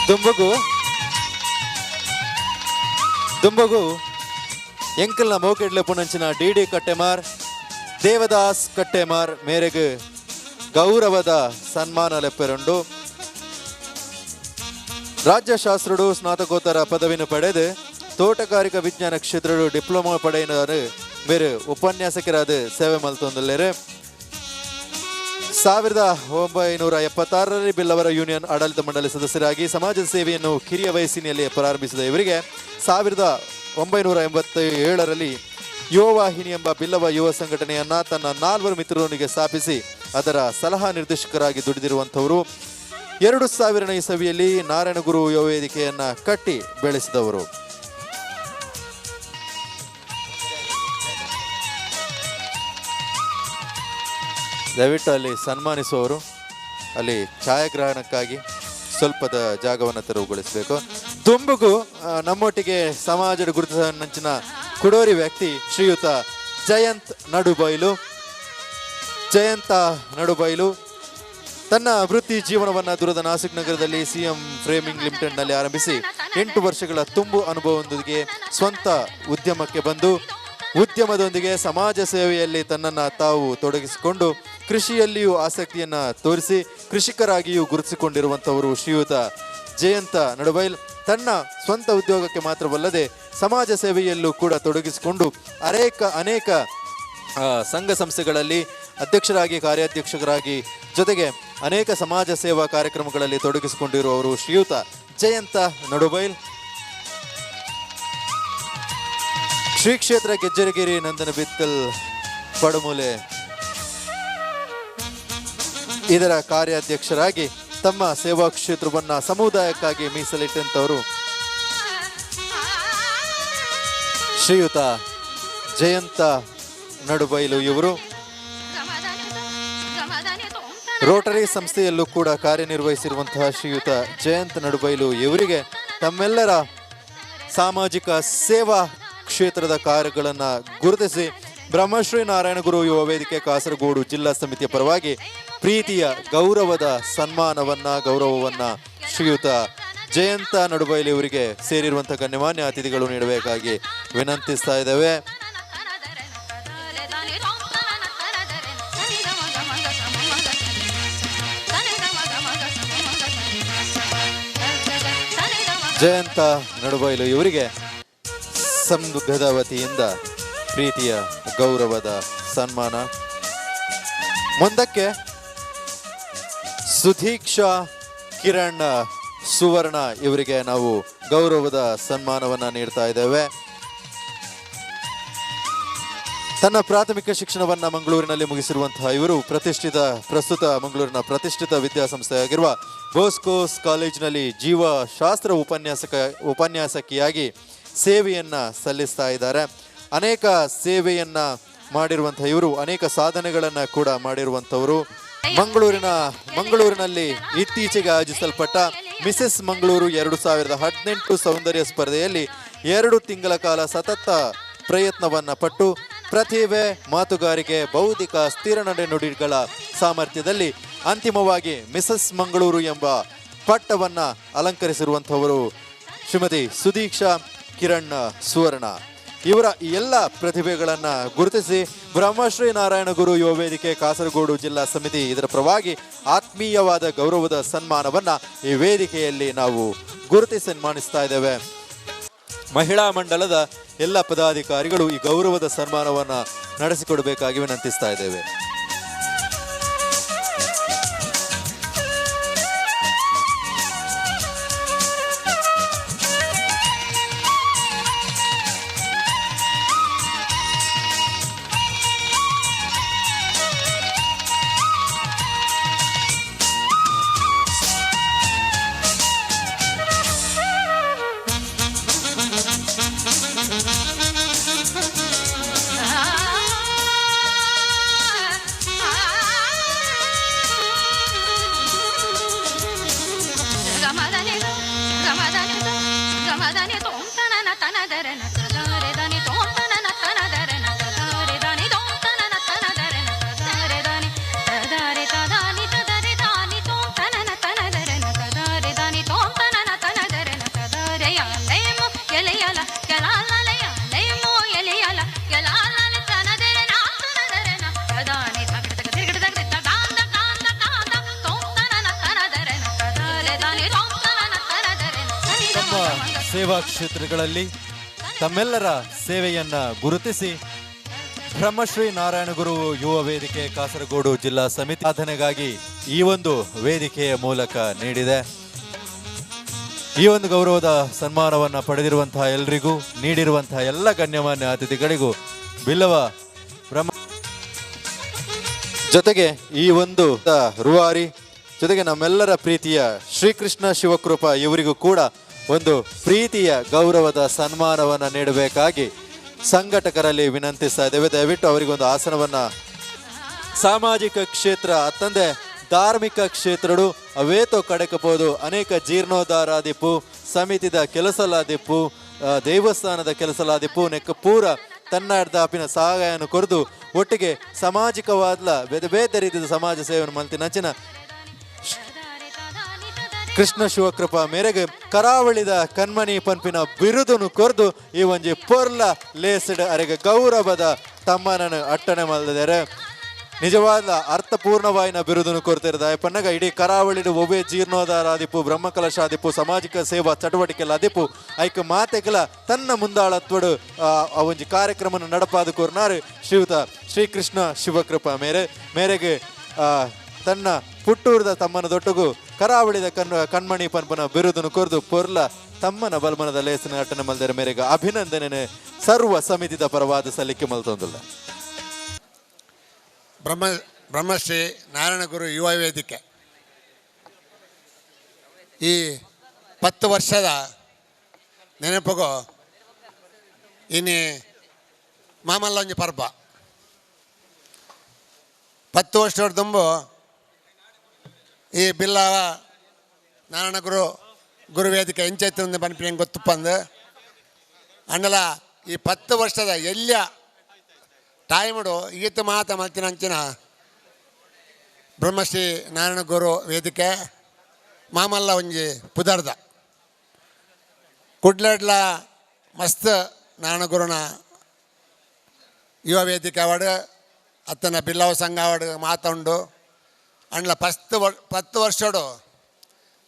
ದುಂಬುಗು ದುಂಬಗು ಎಂಕಲ್ನ ಮೋಕೆಡ್ಲೆ ಪುನಂಚಿನ ಡಿ ಡಿ ಕಟ್ಟೆಮಾರ್ ದೇವದಾಸ್ ಕಟ್ಟೆಮಾರ್ ಮೇರೆಗೆ ಗೌರವದ ಸನ್ಮಾನ ಲೆಪ್ಪೆರುಂಡು. ರಾಜ್ಯಶಾಸ್ತ್ರುಡು ಸ್ನಾತಕೋತ್ತರ ಪದವಿಯನ್ನು ಪಡೆದು ತೋಟಗಾರಿಕಾ ವಿಜ್ಞಾನ ಕ್ಷೇತ್ರಡು ಡಿಪ್ಲೊಮಾ ಪಡೆಯಿನವರು ಮೇರು ಉಪನ್ಯಾಸಕರಾದ ಸೇವೆ ಮಲ್ತೊಂದುಲ್ಲೇರು. 1976ರಲ್ಲಿ ಬಿಲ್ಲವರ ಯೂನಿಯನ್ ಆಡಳಿತ ಮಂಡಳಿ ಸದಸ್ಯರಾಗಿ ಸಮಾಜ ಸೇವೆಯನ್ನು ಕಿರಿಯ ವಯಸ್ಸಿನಲ್ಲಿ ಪ್ರಾರಂಭಿಸಿದ ಇವರಿಗೆ 1987ರಲ್ಲಿ ಯುವವಾಹಿನಿ ಎಂಬ ಬಿಲ್ಲವ ಯುವ ಸಂಘಟನೆಯನ್ನ ತನ್ನ 4 ಮಿತ್ರರೊಂದಿಗೆ ಸ್ಥಾಪಿಸಿ ಅದರ ಸಲಹಾ ನಿರ್ದೇಶಕರಾಗಿ ದುಡಿದಿರುವಂಥವರು. 2000ನೇ ಇಸವಿಯಲ್ಲಿ ನಾರಾಯಣಗುರು ಯುವ ವೇದಿಕೆಯನ್ನ ಕಟ್ಟಿ ಬೆಳೆಸಿದವರು. ದಯವಿಟ್ಟು ಅಲ್ಲಿ ಸನ್ಮಾನಿಸುವವರು ಅಲ್ಲಿ ಛಾಯಾಗ್ರಹಣಕ್ಕಾಗಿ ಸ್ವಲ್ಪದ ಜಾಗವನ್ನು ತೆರವುಗೊಳಿಸಬೇಕು. ದುಂಬುಗು ನಮ್ಮೊಟ್ಟಿಗೆ ಸಮಾಜದ ಗುರುತಿಸಿದ ಕುಡೋರಿ ವ್ಯಕ್ತಿ ಶ್ರೀಯುತ ಜಯಂತ್ ನಡುಬೈಲು. ಜಯಂತ ನಡುಬೈಲು ತನ್ನ ವೃತ್ತಿ ಜೀವನವನ್ನು ದೂರದ ನಾಸಿಕ್ ನಗರದಲ್ಲಿ ಸಿಎಂ ಫ್ರೇಮಿಂಗ್ ಲಿಮಿಟೆಡ್ನಲ್ಲಿ ಆರಂಭಿಸಿ 8 ವರ್ಷಗಳ ತುಂಬು ಅನುಭವದೊಂದಿಗೆ ಸ್ವಂತ ಉದ್ಯಮಕ್ಕೆ ಬಂದು ಉದ್ಯಮದೊಂದಿಗೆ ಸಮಾಜ ಸೇವೆಯಲ್ಲಿ ತನ್ನನ್ನು ತಾವು ತೊಡಗಿಸಿಕೊಂಡು ಕೃಷಿಯಲ್ಲಿಯೂ ಆಸಕ್ತಿಯನ್ನು ತೋರಿಸಿ ಕೃಷಿಕರಾಗಿಯೂ ಗುರುತಿಸಿಕೊಂಡಿರುವಂಥವರು ಶ್ರೀಯುತ ಜಯಂತ ನಡುಬೈಲ್. ತನ್ನ ಸ್ವಂತ ಉದ್ಯೋಗಕ್ಕೆ ಮಾತ್ರವಲ್ಲದೆ ಸಮಾಜ ಸೇವೆಯಲ್ಲೂ ಕೂಡ ತೊಡಗಿಸಿಕೊಂಡು ಅನೇಕ ಸಂಘ ಸಂಸ್ಥೆಗಳಲ್ಲಿ ಅಧ್ಯಕ್ಷರಾಗಿ, ಕಾರ್ಯಾಧ್ಯಕ್ಷರಾಗಿ, ಜೊತೆಗೆ ಅನೇಕ ಸಮಾಜ ಸೇವಾ ಕಾರ್ಯಕ್ರಮಗಳಲ್ಲಿ ತೊಡಗಿಸಿಕೊಂಡಿರುವವರು ಶ್ರೀಯುತ ಜಯಂತ ನಡುಬೈಲ್. ಶ್ರೀ ಕ್ಷೇತ್ರ ಗೆಜ್ಜರಗಿರಿ ನಂದನ ಬಿತ್ತಲ್ ಪಡುಮೂಲೆ ಇದರ ಕಾರ್ಯಾಧ್ಯಕ್ಷರಾಗಿ ತಮ್ಮ ಸೇವಾ ಕ್ಷೇತ್ರವನ್ನು ಸಮುದಾಯಕ್ಕಾಗಿ ಮೀಸಲಿಟ್ಟಂಥವರು ಶ್ರೀಯುತ ಜಯಂತ ನಡುಬೈಲು. ಇವರು ರೋಟರಿ ಸಂಸ್ಥೆಯಲ್ಲೂ ಕೂಡ ಕಾರ್ಯನಿರ್ವಹಿಸಿರುವಂತಹ ಶ್ರೀಯುತ ಜಯಂತ ನಡುಬೈಲು ಇವರಿಗೆ ತಮ್ಮೆಲ್ಲರ ಸಾಮಾಜಿಕ ಸೇವಾ ಕ್ಷೇತ್ರದ ಕಾರ್ಯಗಳನ್ನು ಗುರುತಿಸಿ ಬ್ರಹ್ಮಶ್ರೀ ನಾರಾಯಣಗುರು ಯುವ ವೇದಿಕೆ ಕಾಸರಗೋಡು ಜಿಲ್ಲಾ ಸಮಿತಿಯ ಪರವಾಗಿ ಪ್ರೀತಿಯ ಗೌರವದ ಗೌರವವನ್ನು ಶ್ರೀಯುತ ಜಯಂತ ನಡುಬೈಲು ಇವರಿಗೆ ಸೇರಿರುವಂಥ ಗಣ್ಯಮಾನ್ಯ ಅತಿಥಿಗಳು ನೀಡಬೇಕಾಗಿ ವಿನಂತಿಸ್ತಾ ಇದ್ದೇವೆ. ಜಯಂತ ನಡುಬೈಲು ಇವರಿಗೆ ಸಂಘದ ವತಿಯಿಂದ ಪ್ರೀತಿಯ ಗೌರವದ ಸನ್ಮಾನ. ಮುಂದಕ್ಕೆ ಸುಧೀಕ್ಷಾ ಕಿರಣ್ ಸುವರ್ಣ ಇವರಿಗೆ ನಾವು ಗೌರವದ ಸನ್ಮಾನವನ್ನು ನೀಡ್ತಾ ಇದ್ದೇವೆ. ತನ್ನ ಪ್ರಾಥಮಿಕ ಶಿಕ್ಷಣವನ್ನು ಮಂಗಳೂರಿನಲ್ಲಿ ಮುಗಿಸಿರುವಂತಹ ಇವರು ಪ್ರಸ್ತುತ ಮಂಗಳೂರಿನ ಪ್ರತಿಷ್ಠಿತ ವಿದ್ಯಾಸಂಸ್ಥೆಯಾಗಿರುವ ಬೋಸ್ಕೋಸ್ ಕಾಲೇಜಿನಲ್ಲಿ ಜೀವಶಾಸ್ತ್ರ ಉಪನ್ಯಾಸಕಿಯಾಗಿ ಸೇವೆಯನ್ನು ಸಲ್ಲಿಸ್ತಾ ಇದ್ದಾರೆ. ಅನೇಕ ಸೇವೆಯನ್ನು ಮಾಡಿರುವಂಥ ಇವರು ಅನೇಕ ಸಾಧನೆಗಳನ್ನು ಕೂಡ ಮಾಡಿರುವಂಥವರು. ಮಂಗಳೂರಿನಲ್ಲಿ ಇತ್ತೀಚೆಗೆ ಆಯೋಜಿಸಲ್ಪಟ್ಟ ಮಿಸೆಸ್ ಮಂಗಳೂರು 2018 ಸೌಂದರ್ಯ ಸ್ಪರ್ಧೆಯಲ್ಲಿ 2 ತಿಂಗಳ ಕಾಲ ಸತತ ಪ್ರಯತ್ನವನ್ನು ಪಟ್ಟು ಪ್ರತಿಭೆ, ಮಾತುಗಾರಿಕೆ, ಬೌದ್ಧಿಕ ಸ್ಥಿರ ನಡೆನುಡಿಗಳ ಸಾಮರ್ಥ್ಯದಲ್ಲಿ ಅಂತಿಮವಾಗಿ ಮಿಸಸ್ ಮಂಗಳೂರು ಎಂಬ ಪಟ್ಟವನ್ನು ಅಲಂಕರಿಸಿರುವಂಥವರು ಶ್ರೀಮತಿ ಸುದೀಕ್ಷಾ ಕಿರಣ್ ಸುವರ್ಣ. ಇವರ ಎಲ್ಲ ಪ್ರತಿಭೆಗಳನ್ನು ಗುರುತಿಸಿ ಬ್ರಹ್ಮಶ್ರೀ ನಾರಾಯಣಗುರು ಯುವ ವೇದಿಕೆ ಕಾಸರಗೋಡು ಜಿಲ್ಲಾ ಸಮಿತಿ ಇದರ ಪರವಾಗಿ ಆತ್ಮೀಯವಾದ ಗೌರವದ ಸನ್ಮಾನವನ್ನು ಈ ವೇದಿಕೆಯಲ್ಲಿ ನಾವು ಗುರುತಿಸಿ ಸನ್ಮಾನಿಸ್ತಾ ಇದ್ದೇವೆ. ಮಹಿಳಾ ಮಂಡಲದ ಎಲ್ಲ ಪದಾಧಿಕಾರಿಗಳು ಈ ಗೌರವದ ಸನ್ಮಾನವನ್ನು ನಡೆಸಿಕೊಡಬೇಕಾಗಿ ವಿನಂತಿಸ್ತಾ ಇದ್ದೇವೆ. ಸೇವಾ ಕ್ಷೇತ್ರಗಳಲ್ಲಿ ತಮ್ಮೆಲ್ಲರ ಸೇವೆಯನ್ನ ಗುರುತಿಸಿ ಬ್ರಹ್ಮಶ್ರೀ ನಾರಾಯಣಗುರು ಯುವ ವೇದಿಕೆ ಕಾಸರಗೋಡು ಜಿಲ್ಲಾ ಸಮಿತಿ ಸಾಧನೆಗಾಗಿ ಈ ಒಂದು ವೇದಿಕೆಯ ಮೂಲಕ ನೀಡಿದೆ. ಈ ಒಂದು ಗೌರವದ ಸನ್ಮಾನವನ್ನು ಪಡೆದಿರುವಂತಹ ಎಲ್ರಿಗೂ, ನೀಡಿರುವಂತಹ ಎಲ್ಲ ಗಣ್ಯಮಾನ್ಯ ಅತಿಥಿಗಳಿಗೂ ಬಿಲ್ಲವ ಬ್ರಹ್ಮ ಜೊತೆಗೆ ಈ ಒಂದು ರೂವಾರಿ ಜೊತೆಗೆ ನಮ್ಮೆಲ್ಲರ ಪ್ರೀತಿಯ ಶ್ರೀಕೃಷ್ಣ ಶಿವಕೃಪಾ ಇವರಿಗೂ ಕೂಡ ಒಂದು ಪ್ರೀತಿಯ ಗೌರವದ ಸನ್ಮಾನವನ್ನು ನೀಡಬೇಕಾಗಿ ಸಂಘಟಕರಲ್ಲಿ ವಿನಂತಿಸ್ತಾ ಇದ್ದೇವೆ. ದಯವಿಟ್ಟು ಅವರಿಗೊಂದು ಆಸನವನ್ನು. ಸಾಮಾಜಿಕ ಕ್ಷೇತ್ರ ಅತ್ತಂದೆ ಧಾರ್ಮಿಕ ಕ್ಷೇತ್ರಡು ಅವೇತೋ ಕಡೆಕಪೋದು ಅನೇಕ ಜೀರ್ಣೋದ್ಧಾರಾದಿಪ್ಪು, ಸಮಿತಿದ ಕೆಲಸಲಾದಿಪ್ಪು, ದೇವಸ್ಥಾನದ ಕೆಲಸಲಾದಿಪ್ಪು ನೆಕ್ಕ ಪೂರ ತನ್ನಾರ್ದಾಪಿನ ಸಹಾಯವನ್ನು ಕೊರೆದು ಒಟ್ಟಿಗೆ ಸಾಮಾಜಿಕವಾದ ಬೇರೆ ಬೇರೆ ರೀತಿಯ ಸಮಾಜ ಸೇವೆಯನ್ನು ಮಲ್ತಿನಂಚಿನ ಕೃಷ್ಣ ಶಿವಕೃಪಾ ಮೇರೆಗೆ ಕರಾವಳಿದ ಕಣ್ಮಣಿ ಪನ್ಪಿನ ಬಿರುದುನು ಕೊರ್ದು ಈ ಒಂಜಿ ಪೊರ್ಲ ಲೇಸ್ಡ್ ಅರೆಗೆ ಗೌರವದ ತಮ್ಮನನ್ನು ಅಟ್ಟಣೆ ಮಲ್ದಿದ್ದಾರೆ. ನಿಜವಾದ ಅರ್ಥಪೂರ್ಣವಾಯಿನ ಬಿರುದನ್ನು ಕೊರ್ತಿರದ ಪನ್ನಗ ಇಡೀ ಕರಾವಳಿಡು ಒಬ್ಬೇ ಜೀರ್ಣೋದ್ಧಾರಾದಿಪ್ಪು, ಬ್ರಹ್ಮಕಲಶಾದಿಪ್ಪು, ಸಾಮಾಜಿಕ ಸೇವಾ ಚಟುವಟಿಕೆಲಾದಿಪ್ಪು ಐಕ ಮಾತೆಗಲ ತನ್ನ ಮುಂದಾಳತ್ವಡು ಆ ಒಂಜಿ ಕಾರ್ಯಕ್ರಮನ ನಡಪಾದ ಕೋರ್ನಾರು ಶ್ರೀಯುತ ಶ್ರೀಕೃಷ್ಣ ಶಿವಕೃಪಾ ಮೇರೆ ಮೇರೆಗೆ ತನ್ನ ಪುಟ್ಟೂರದ ತಮ್ಮನ ದೊಟ್ಟಗು ಕರಾವಳಿದ ಕಣ್ಮಣಿ ಪನ್ಪನ ಬಿರುದನ್ನು ಕೊರ್ದು ಪೊರ್ಲ ತಮ್ಮನ ಬಲ್ಮನದ ಲೇಸಿನ ಅಟ್ಟನ ಮಲ್ದರ ಮೇರೆಗೆ ಅಭಿನಂದನೆ ಸರ್ವ ಸಮಿತಿದ ಪರವಾದ ಸಲ್ಲಿಕೆ ಮಲ್ತೊಂದುಲ್ಲ. ಬ್ರಹ್ಮಶ್ರೀ ನಾರಾಯಣಗುರು ಯುವ ವೇದಿಕೆ ಈ 10 ವರ್ಷದ ನೆನಪಿಗೂ ಇನಿ ಮಾಮಲ್ಲೊಂಜಿ ಪರ್ಬ 10 ವರ್ಷದ ತುಂಬು ಈ ಬಿಲ್ಲವ ನಾರಾಯಣಗುರು ಗುರುವೇದಿಕೆ ಎಂಚೈತಂದು ಪನ್ಪಿನ ಗೊತ್ತುಪ್ಪಂದು ಅಂಡಲ ಈ 10 ವರ್ಷದ ಎಲ್ಲ ಟೈಮುಡು ಈತ ಮಾತ ಮಲ್ತಿನ ಅಂಚಿನ ಬ್ರಹ್ಮಶ್ರೀ ನಾರಾಯಣಗುರು ವೇದಿಕೆ ಮಾಮಲ್ಲ ಒಂಜಿ ಪುದರ್ದ ಕುಡ್ಲಡ್ಲ ಮಸ್ತ್ ನಾರಾಯಣಗುರುನ ಯುವ ವೇದಿಕೆ ಅವಾರ್ಡ್ ಅತ್ತನ ಬಿಲ್ಲವ ಸಂಘ ಅವಾರ್ಡ್ ಮಾತುಂಡು ಅಂಡ್ಲ 10 ವರ್ಷಡು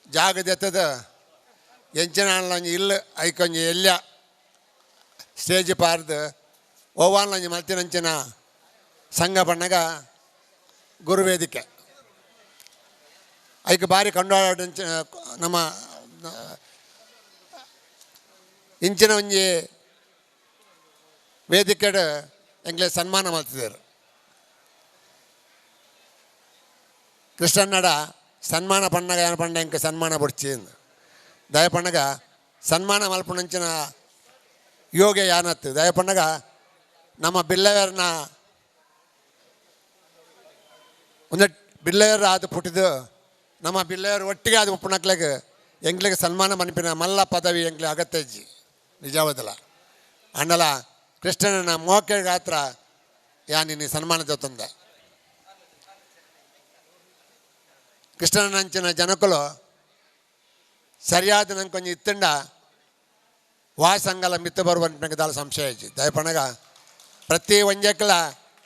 ಜಾಗದೆತ್ತದ ಎಂಚಿನ ಒಂಜಿ ಇಲ್ಲು ಐಕೊಂಜಿ ಎಲ್ಲ ಸ್ಟೇಜ್ ಪಾರ್ದು ಓವಾನ್ಲಂಜಿ ಮಲ್ತಿನಂಚಿನ ಸಂಘ ಬಣ್ಣಗ ಗುರುವೇದಿಕೆ ಐಕ್ ಬಾರಿ ಕೊಂಡಾಡಂಚಿನ ನಮ್ಮ ಇಂಚಿನ ಒಂಜಿ ವೇದಿಕೆಡ್ ಎಂಗ್ಲೆ ಸನ್ಮಾನ ಮಲ್ತಿದ್ದಾರೆ. ಕೃಷ್ಣನ್ನಡ ಸನ್ಮಾನ ಪಣ್ಣಗ ಏನ ಪಂಡ ಎಂಕ ಸನ್ಮಾನ ಬುಡ್ಚಿ ದಯಪಣ್ಣಗ ಸನ್ಮಾನ ಮಲ್ಪುಣಂಚಿನ ಯೋಗ ಯಾನತ್ತು ದಯಪಣ್ಣಗ ನಮ್ಮ ಬಿಲ್ಲವರ್ನ ಒಂದು ಬಿಲ್ಲವರು ಆದ ಪುಟ್ಟಿದ್ದು ನಮ್ಮ ಬಿಲ್ಲವರು ಒಟ್ಟಿಗೆ ಆದ ಉಪ್ಪುನಕ್ಲೆಗ್ ಎಂಗ್ಲಿಗೆ ಸನ್ಮಾನ ಮನ್ಪಿನ ಮಲ್ಲ ಪದವಿ ಎಂಗ್ಲಿ ಅಗತ್ಯಜ್ಜಿ ನಿಜವದಲ್ಲ ಅಣ್ಣಲ ಕೃಷ್ಣನ ಮೋಕೆ ಗಾತ್ರ ಯಾನಿನಿ ಸನ್ಮಾನ ಜೊತಂದೆ ಕೃಷ್ಣನಂಚಿನ ಜನಕುಲು ಸರಿಯಾದ ನಂಗೆ ಕೊಂಚ ಇತ್ತಂಡ ವಾಸಂಗಲ ಮಿತ್ತ ಬರುವ ದಾಲ ಸಂಶಯ ಇಜ್ಜಿ ದಯಪಣಗ ಪ್ರತಿ ಒಂಜಕ್ಲ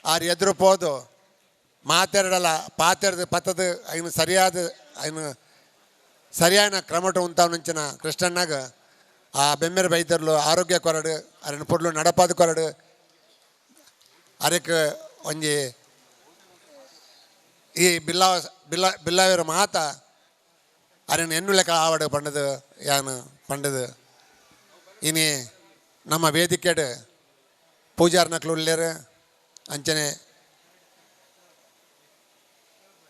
ಆರು ಎದುರು ಪೋದು ಮಾತೆರಡಲ ಪಾತೆರದ ಪತ್ತದ ಐನು ಸರಿಯಾದ ಐನು ಸರಿಯಾದ ಕ್ರಮಟ ಉಂತಾವನಂಚಿನ ಕೃಷ್ಣನಾಗ ಆ ಬೆಮ್ಮೆರ ಬೈದರ್ಲು ಆರೋಗ್ಯ ಕೊರಡು ಅರಣ ಪೊರ್ಲು ನಡಪಾದ ಕೊರಡು ಅದಕ್ಕೆ ಒಂಜಿ ಈ ಬಿಲ್ಲ ಬಿಲ್ಲ ಬಿಲ್ಲವರ ಮಾತ ಅರಣ ಎನ್ನು ಲೆಕ್ಕ ಆವಡು ಪಂಡದು ಯಾನು ಪಂಡದು ಇನಿ ನಮ್ಮ ವೇದಿಕೆಡು ಪೂಜಾರ್ನಕ್ಲು ಉಳ್ಳೇರು ಅಂಚನೆ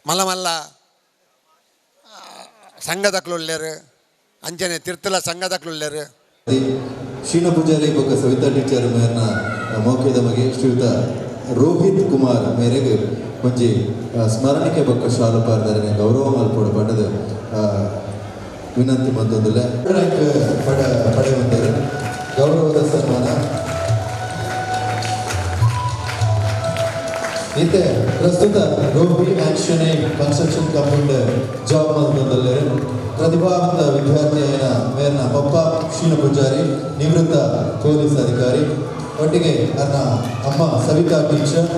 ಮಲ್ಲ ಮಲ್ಲ ಸಂಘದಕ್ಲು ಉಳ್ಳೇರು ಅಂಚನೆ ತಿರ್ತಲ ಸಂಘದಕ್ಲು ಉಳ್ಳೇರು. ಶ್ರೀನ ಪೂಜಾರಿ ಬೊಕ್ಕ ಸವಿತಾ ಟೀಚರ್ ಮೇರ್ನ ಮೌಖಿದ ಮಗೆ ಶ್ರೀಯುತ ರೋಹಿತ್ ಕುಮಾರ್ ಮೇರೆಗೆ ಒಂಜಿ ಸ್ಮರಣಿಕೆ ಬೊಕ್ಕ ಶಾಲು ಪಾರ್ದರನೆ ಗೌರವ ಮಲ್ಪೊಡು ಪಂಡದು ವಿನಂತಿ ಮಂತೊಂದುಲ್ಲೆ ರ್ಯಾಂಕ್ ಪಡೆಯುವಂತರು ಗೌರವದ ಸನ್ಮಾನ. ಇತ್ತೆ ಪ್ರಸ್ತುತ Rohi action construction company job ಮಲ್ತೊಂದುಲ್ಲೆರ್ ಪ್ರತಿಭಾವಂತ ವಿದ್ಯಾರ್ಥಿಯಾಯಿನ ಮೇರ್ನ ಪಪ್ಪ ಶ್ರೀನ ಪೂಜಾರಿ ನಿವೃತ್ತ ಪೊಲೀಸ್ ಅಧಿಕಾರಿ ಒಟ್ಟಿಗೆ ನನ್ನ ಅಮ್ಮ ಸವಿತಾ ಟೀಚರ್.